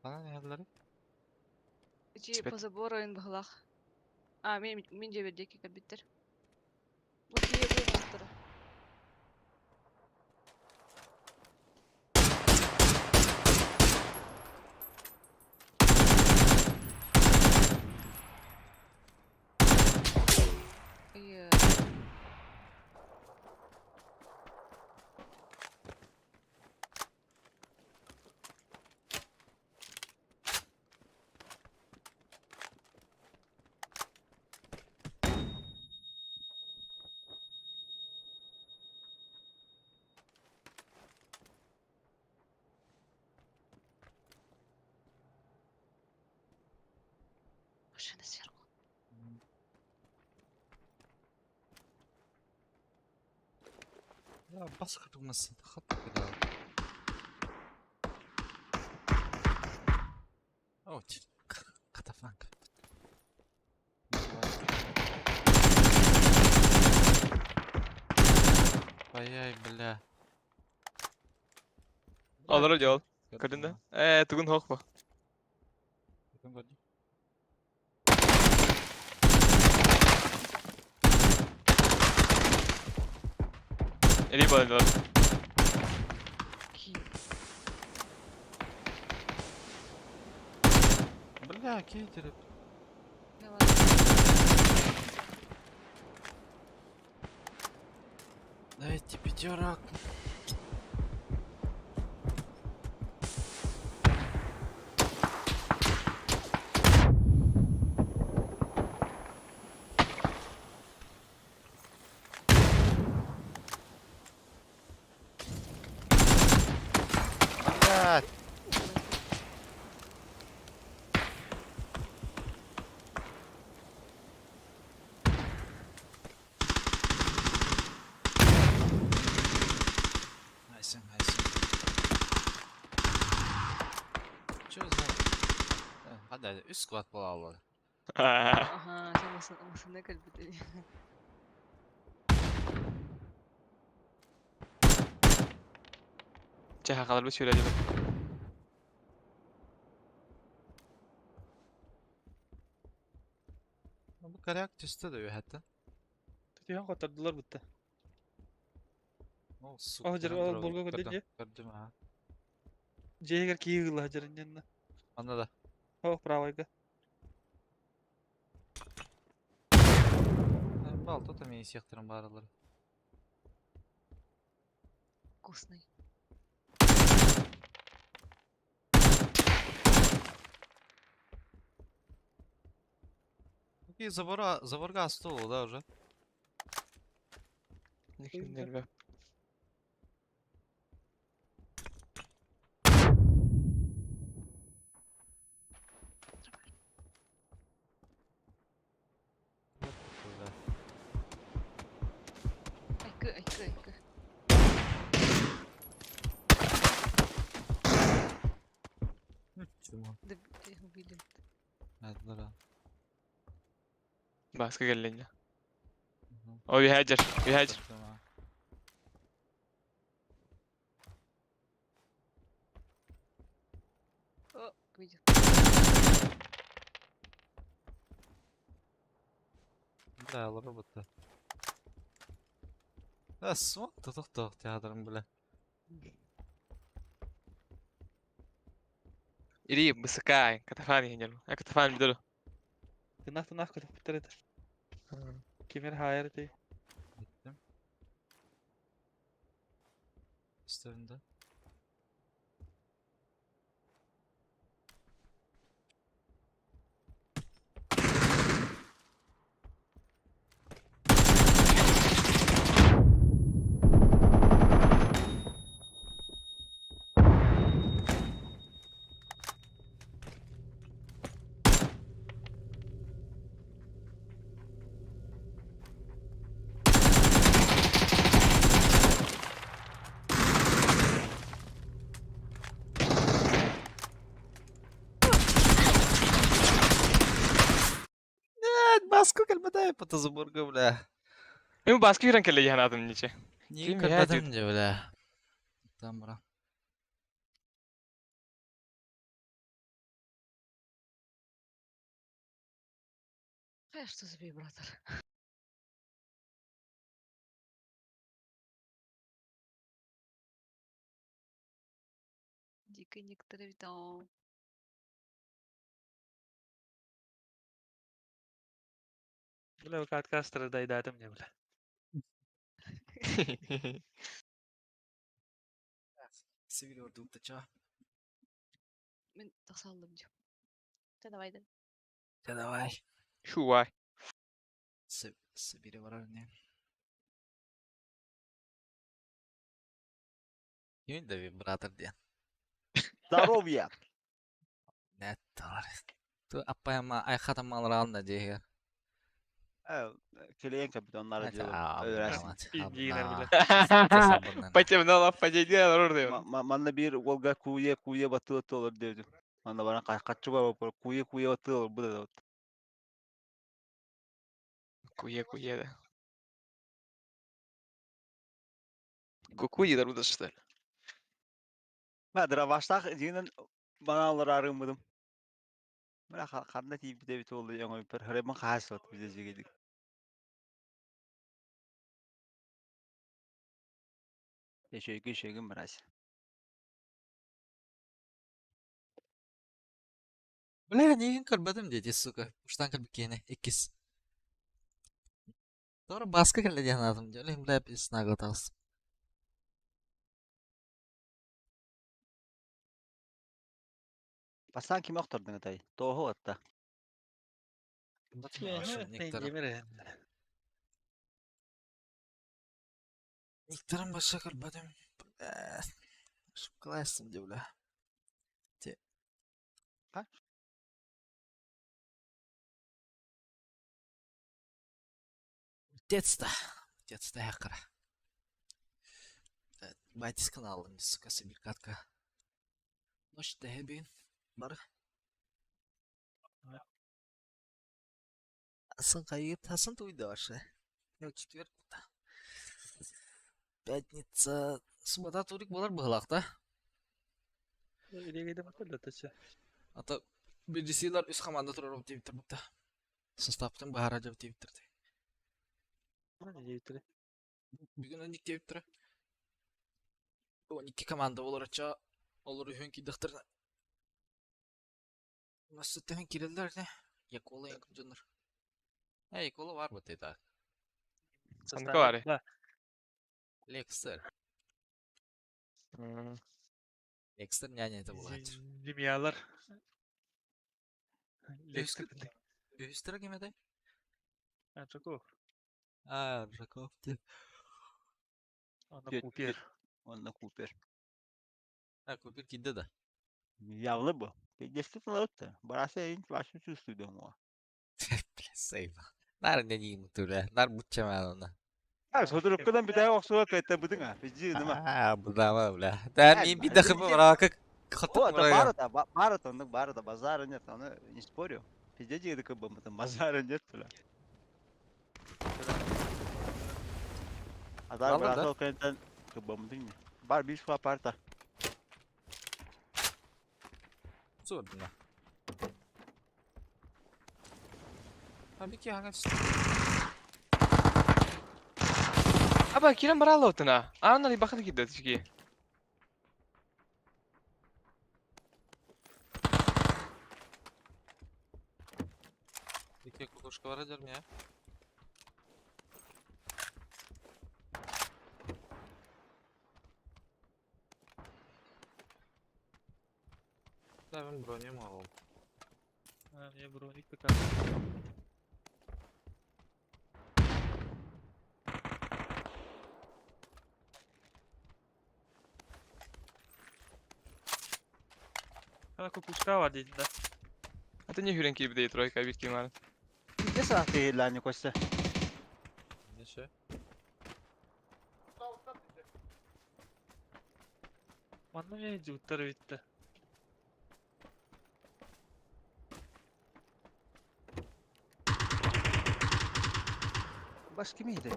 Bana ne geldiler? Ичи Спет. по забору ин бахлах. А, мен мен же бердеки кабиттер. Вот ие бу мастера. Ие. Машина сверху. Ya bas kırılmasın. Хат куда? О, катафанк. Ай, бля. Олар жол. Көрдүн да? Э, тугун хок бу. Эли балалар. Ки. Бля, кейтеры. Давай. Дайте пятерок. Блядь. Хайсың, хайсың. Чё за... Hadi hadi üst squad буолаллар. Ага, самосына кэлбит. Чэ, хахаларбыт сүүрэ дьэ. Бу коряк түстэ да үөһэттэн. Түһэн хоттордулар бутта. Ол сука. О, дьэр, ол булга көрдүн дьэ. Көрдүм аа. Дьиэгэр кии ыла дьэриннэннэ. Анда да. О, правайга. Балта там мени сиэхтэрин бааралар. Вкусный. Окей, забора, заборга стол, да, уже? Нихрен Айкы, айкы, айкы. Чума. Да, убили. Аднара. Бааска кэллин. О, үһээдьэр, үһээдьэр. О, видел. Да, робота. Да, сон, то театрым, бля. Ири бысыкай, катафан иһинер. Катафан билэр. Тынах тынах көтөхпүттэр этэ. Кимер хайар этэй. Bitti. Üstlerinde. Блядь, баска кэлбэтэ по заборга, бля. Мен бааска юран кэллэ дьаһанаатым ниче. Не Ким кэлбэтим дьэ, бля. Там, бра. А что за вибратор? Дикий некоторые там. Бля, каткастер дайдатым не, бля. Сибирь ордук ча. Мен тахсаллым дьэ. Ты давай да. Да давай. Шуай. Сибирь барар не. Ким да вибратор диэн. Здоровья! Нет, товарищ. Ту аппайма айхатамалар дьиэһигэр. Клиент капитаннар дьылым. Өлөрәсин. Пиздиилэр, бля. Потемнало, потемнело, ордуйун. Манна биир уолга кууйа кууйа баттыы олор диэбитим. Манна баран хаччы бар кууйа кууйа баттыы олор бу да. Куе, куе, да. Кукуй да что ли? Ма дроваштах дьиҥинэн баналар арыыммытым. Бля ханна тиийбит эбит буолла оҥойбор хырымын хаһаас билэ дьигэдик. Үчүгэй үчүгүн мразь. Бля, не көрбөтүм диэти, сука. Уштан кэлбиккиэнэ, иккис. Тора баска кэллэ диэн аатым дьэ, бля, пиздец нагло таҕыс. Бастаан кими охтордуҥ этэй? Туоһу атта. Никторым баша көрбөтүм. Бля. Шукалайсың деп бля. Те. Ха? Отец-то. Отец-то хакара. Байтис каналын, сука, сибиркатка. Ночь тэһэбин. Бар. Асан хайыт, Хасан туйда вообще. Ну, четверг. Пятница. Суббота турик болар быһылаах да. Ата BGC-лар үс команда турар диэбиттэр бутта. Составтан баһара дьаб диэбиттэр. Бүгүн он икки диэбиттэрэ. 12 команда болар оча олор үһүн кийдэхтэринэ Настыттан кирэллэр не? Якола ең дьоннор. Э, Якола бар бу так. Ханныка баарый? Лекстер. Лекстер няня это буолааччы. Демьялар. Үһүстэрэ ким этэй? Аржаков. А, Аржаков диэн. Онно Купер. Онно Купер. А, Купер киирдэ да? Явно бу. Действительно это. Бараса эйин вашу чувствую дома. Бля, сейва. Нар не ним бля. Нар бутчаман онно. А, соторуккадан бүтэ охсуга кайта бутың а. Пизди ныма. А, будама, бля. Да, мин биде хып барака О, это бара-то, бара-то, ну бара-то, базара нет, оно не спорю. Пизде дигedi кыбым, там базара нет, бля. Азар Баллар, да? бараса окентен кыбым дың. Бар бир шуа парта. Сурдуна. Tabii ki хаңа Аба, кирен бара алабытына. Ааннар бакыт кирде түшки. Iki кукушка бар дер я. Да, мен броню алам. А, мне броник пока. Ана кукушка бар дейін да. Ата не хүрен кийбидей тройка бир ким арын. Пизде саат кыйырлааны косса. Неше? Манна мен жуттар битті. Бас ким edi?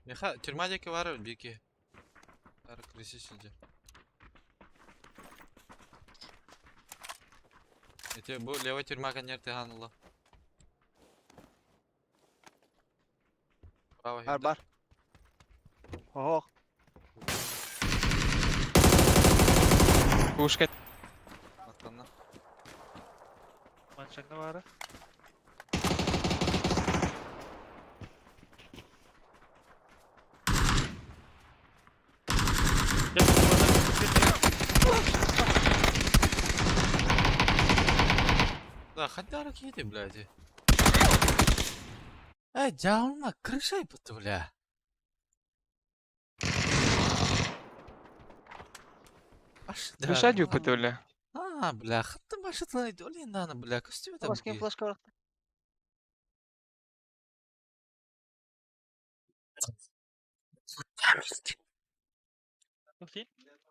Меха, тюрьма деки бар бики. Бар крыси сиди. Эти бу левая тюрьма конер ты ханыла. Право Бар бар. Ох. Кукушка Аттана. Маншаңда бары. Да, хотя ракеты, блядь. Эй, дялма, крышай бля. Аш, да. Крыша дюпы бля. А, бля, хатты башытлай долин нана, бля, костюм это Бас ким флешка бар.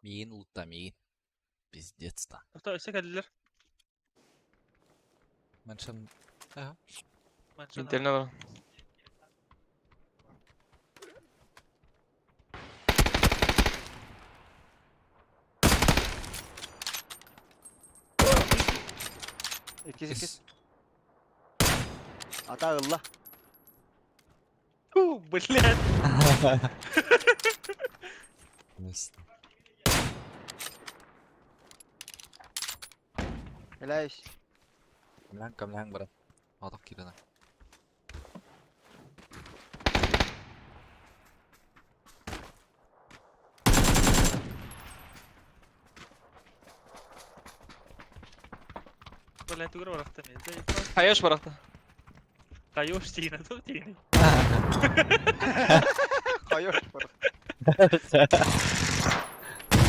Миин лутамиин. Пиздец та. Тоқта, өсек әділер. Маншан. Ага. Интернет бар. Иккис иккис. Ата ылла. Фу, блядь. Элэйш. Камлян, камлян, брат. Атак кирена. Бля, тугура барахта мен. Хайаш барахта. Хайош тиина, ту тиина. Хайош бар.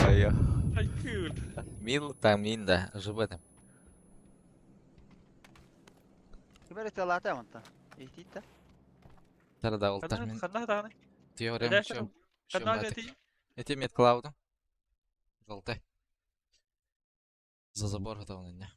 Айо. Ай, кül. Мил там мин да, ЖБ там. Ким эрэ онтон. Иһитиит да. Тара да олтар мин. Ханна даҕаны. Теорем Эдэр чем? Ханна эти? Эти медклаудом. Желтай. За забор готов не.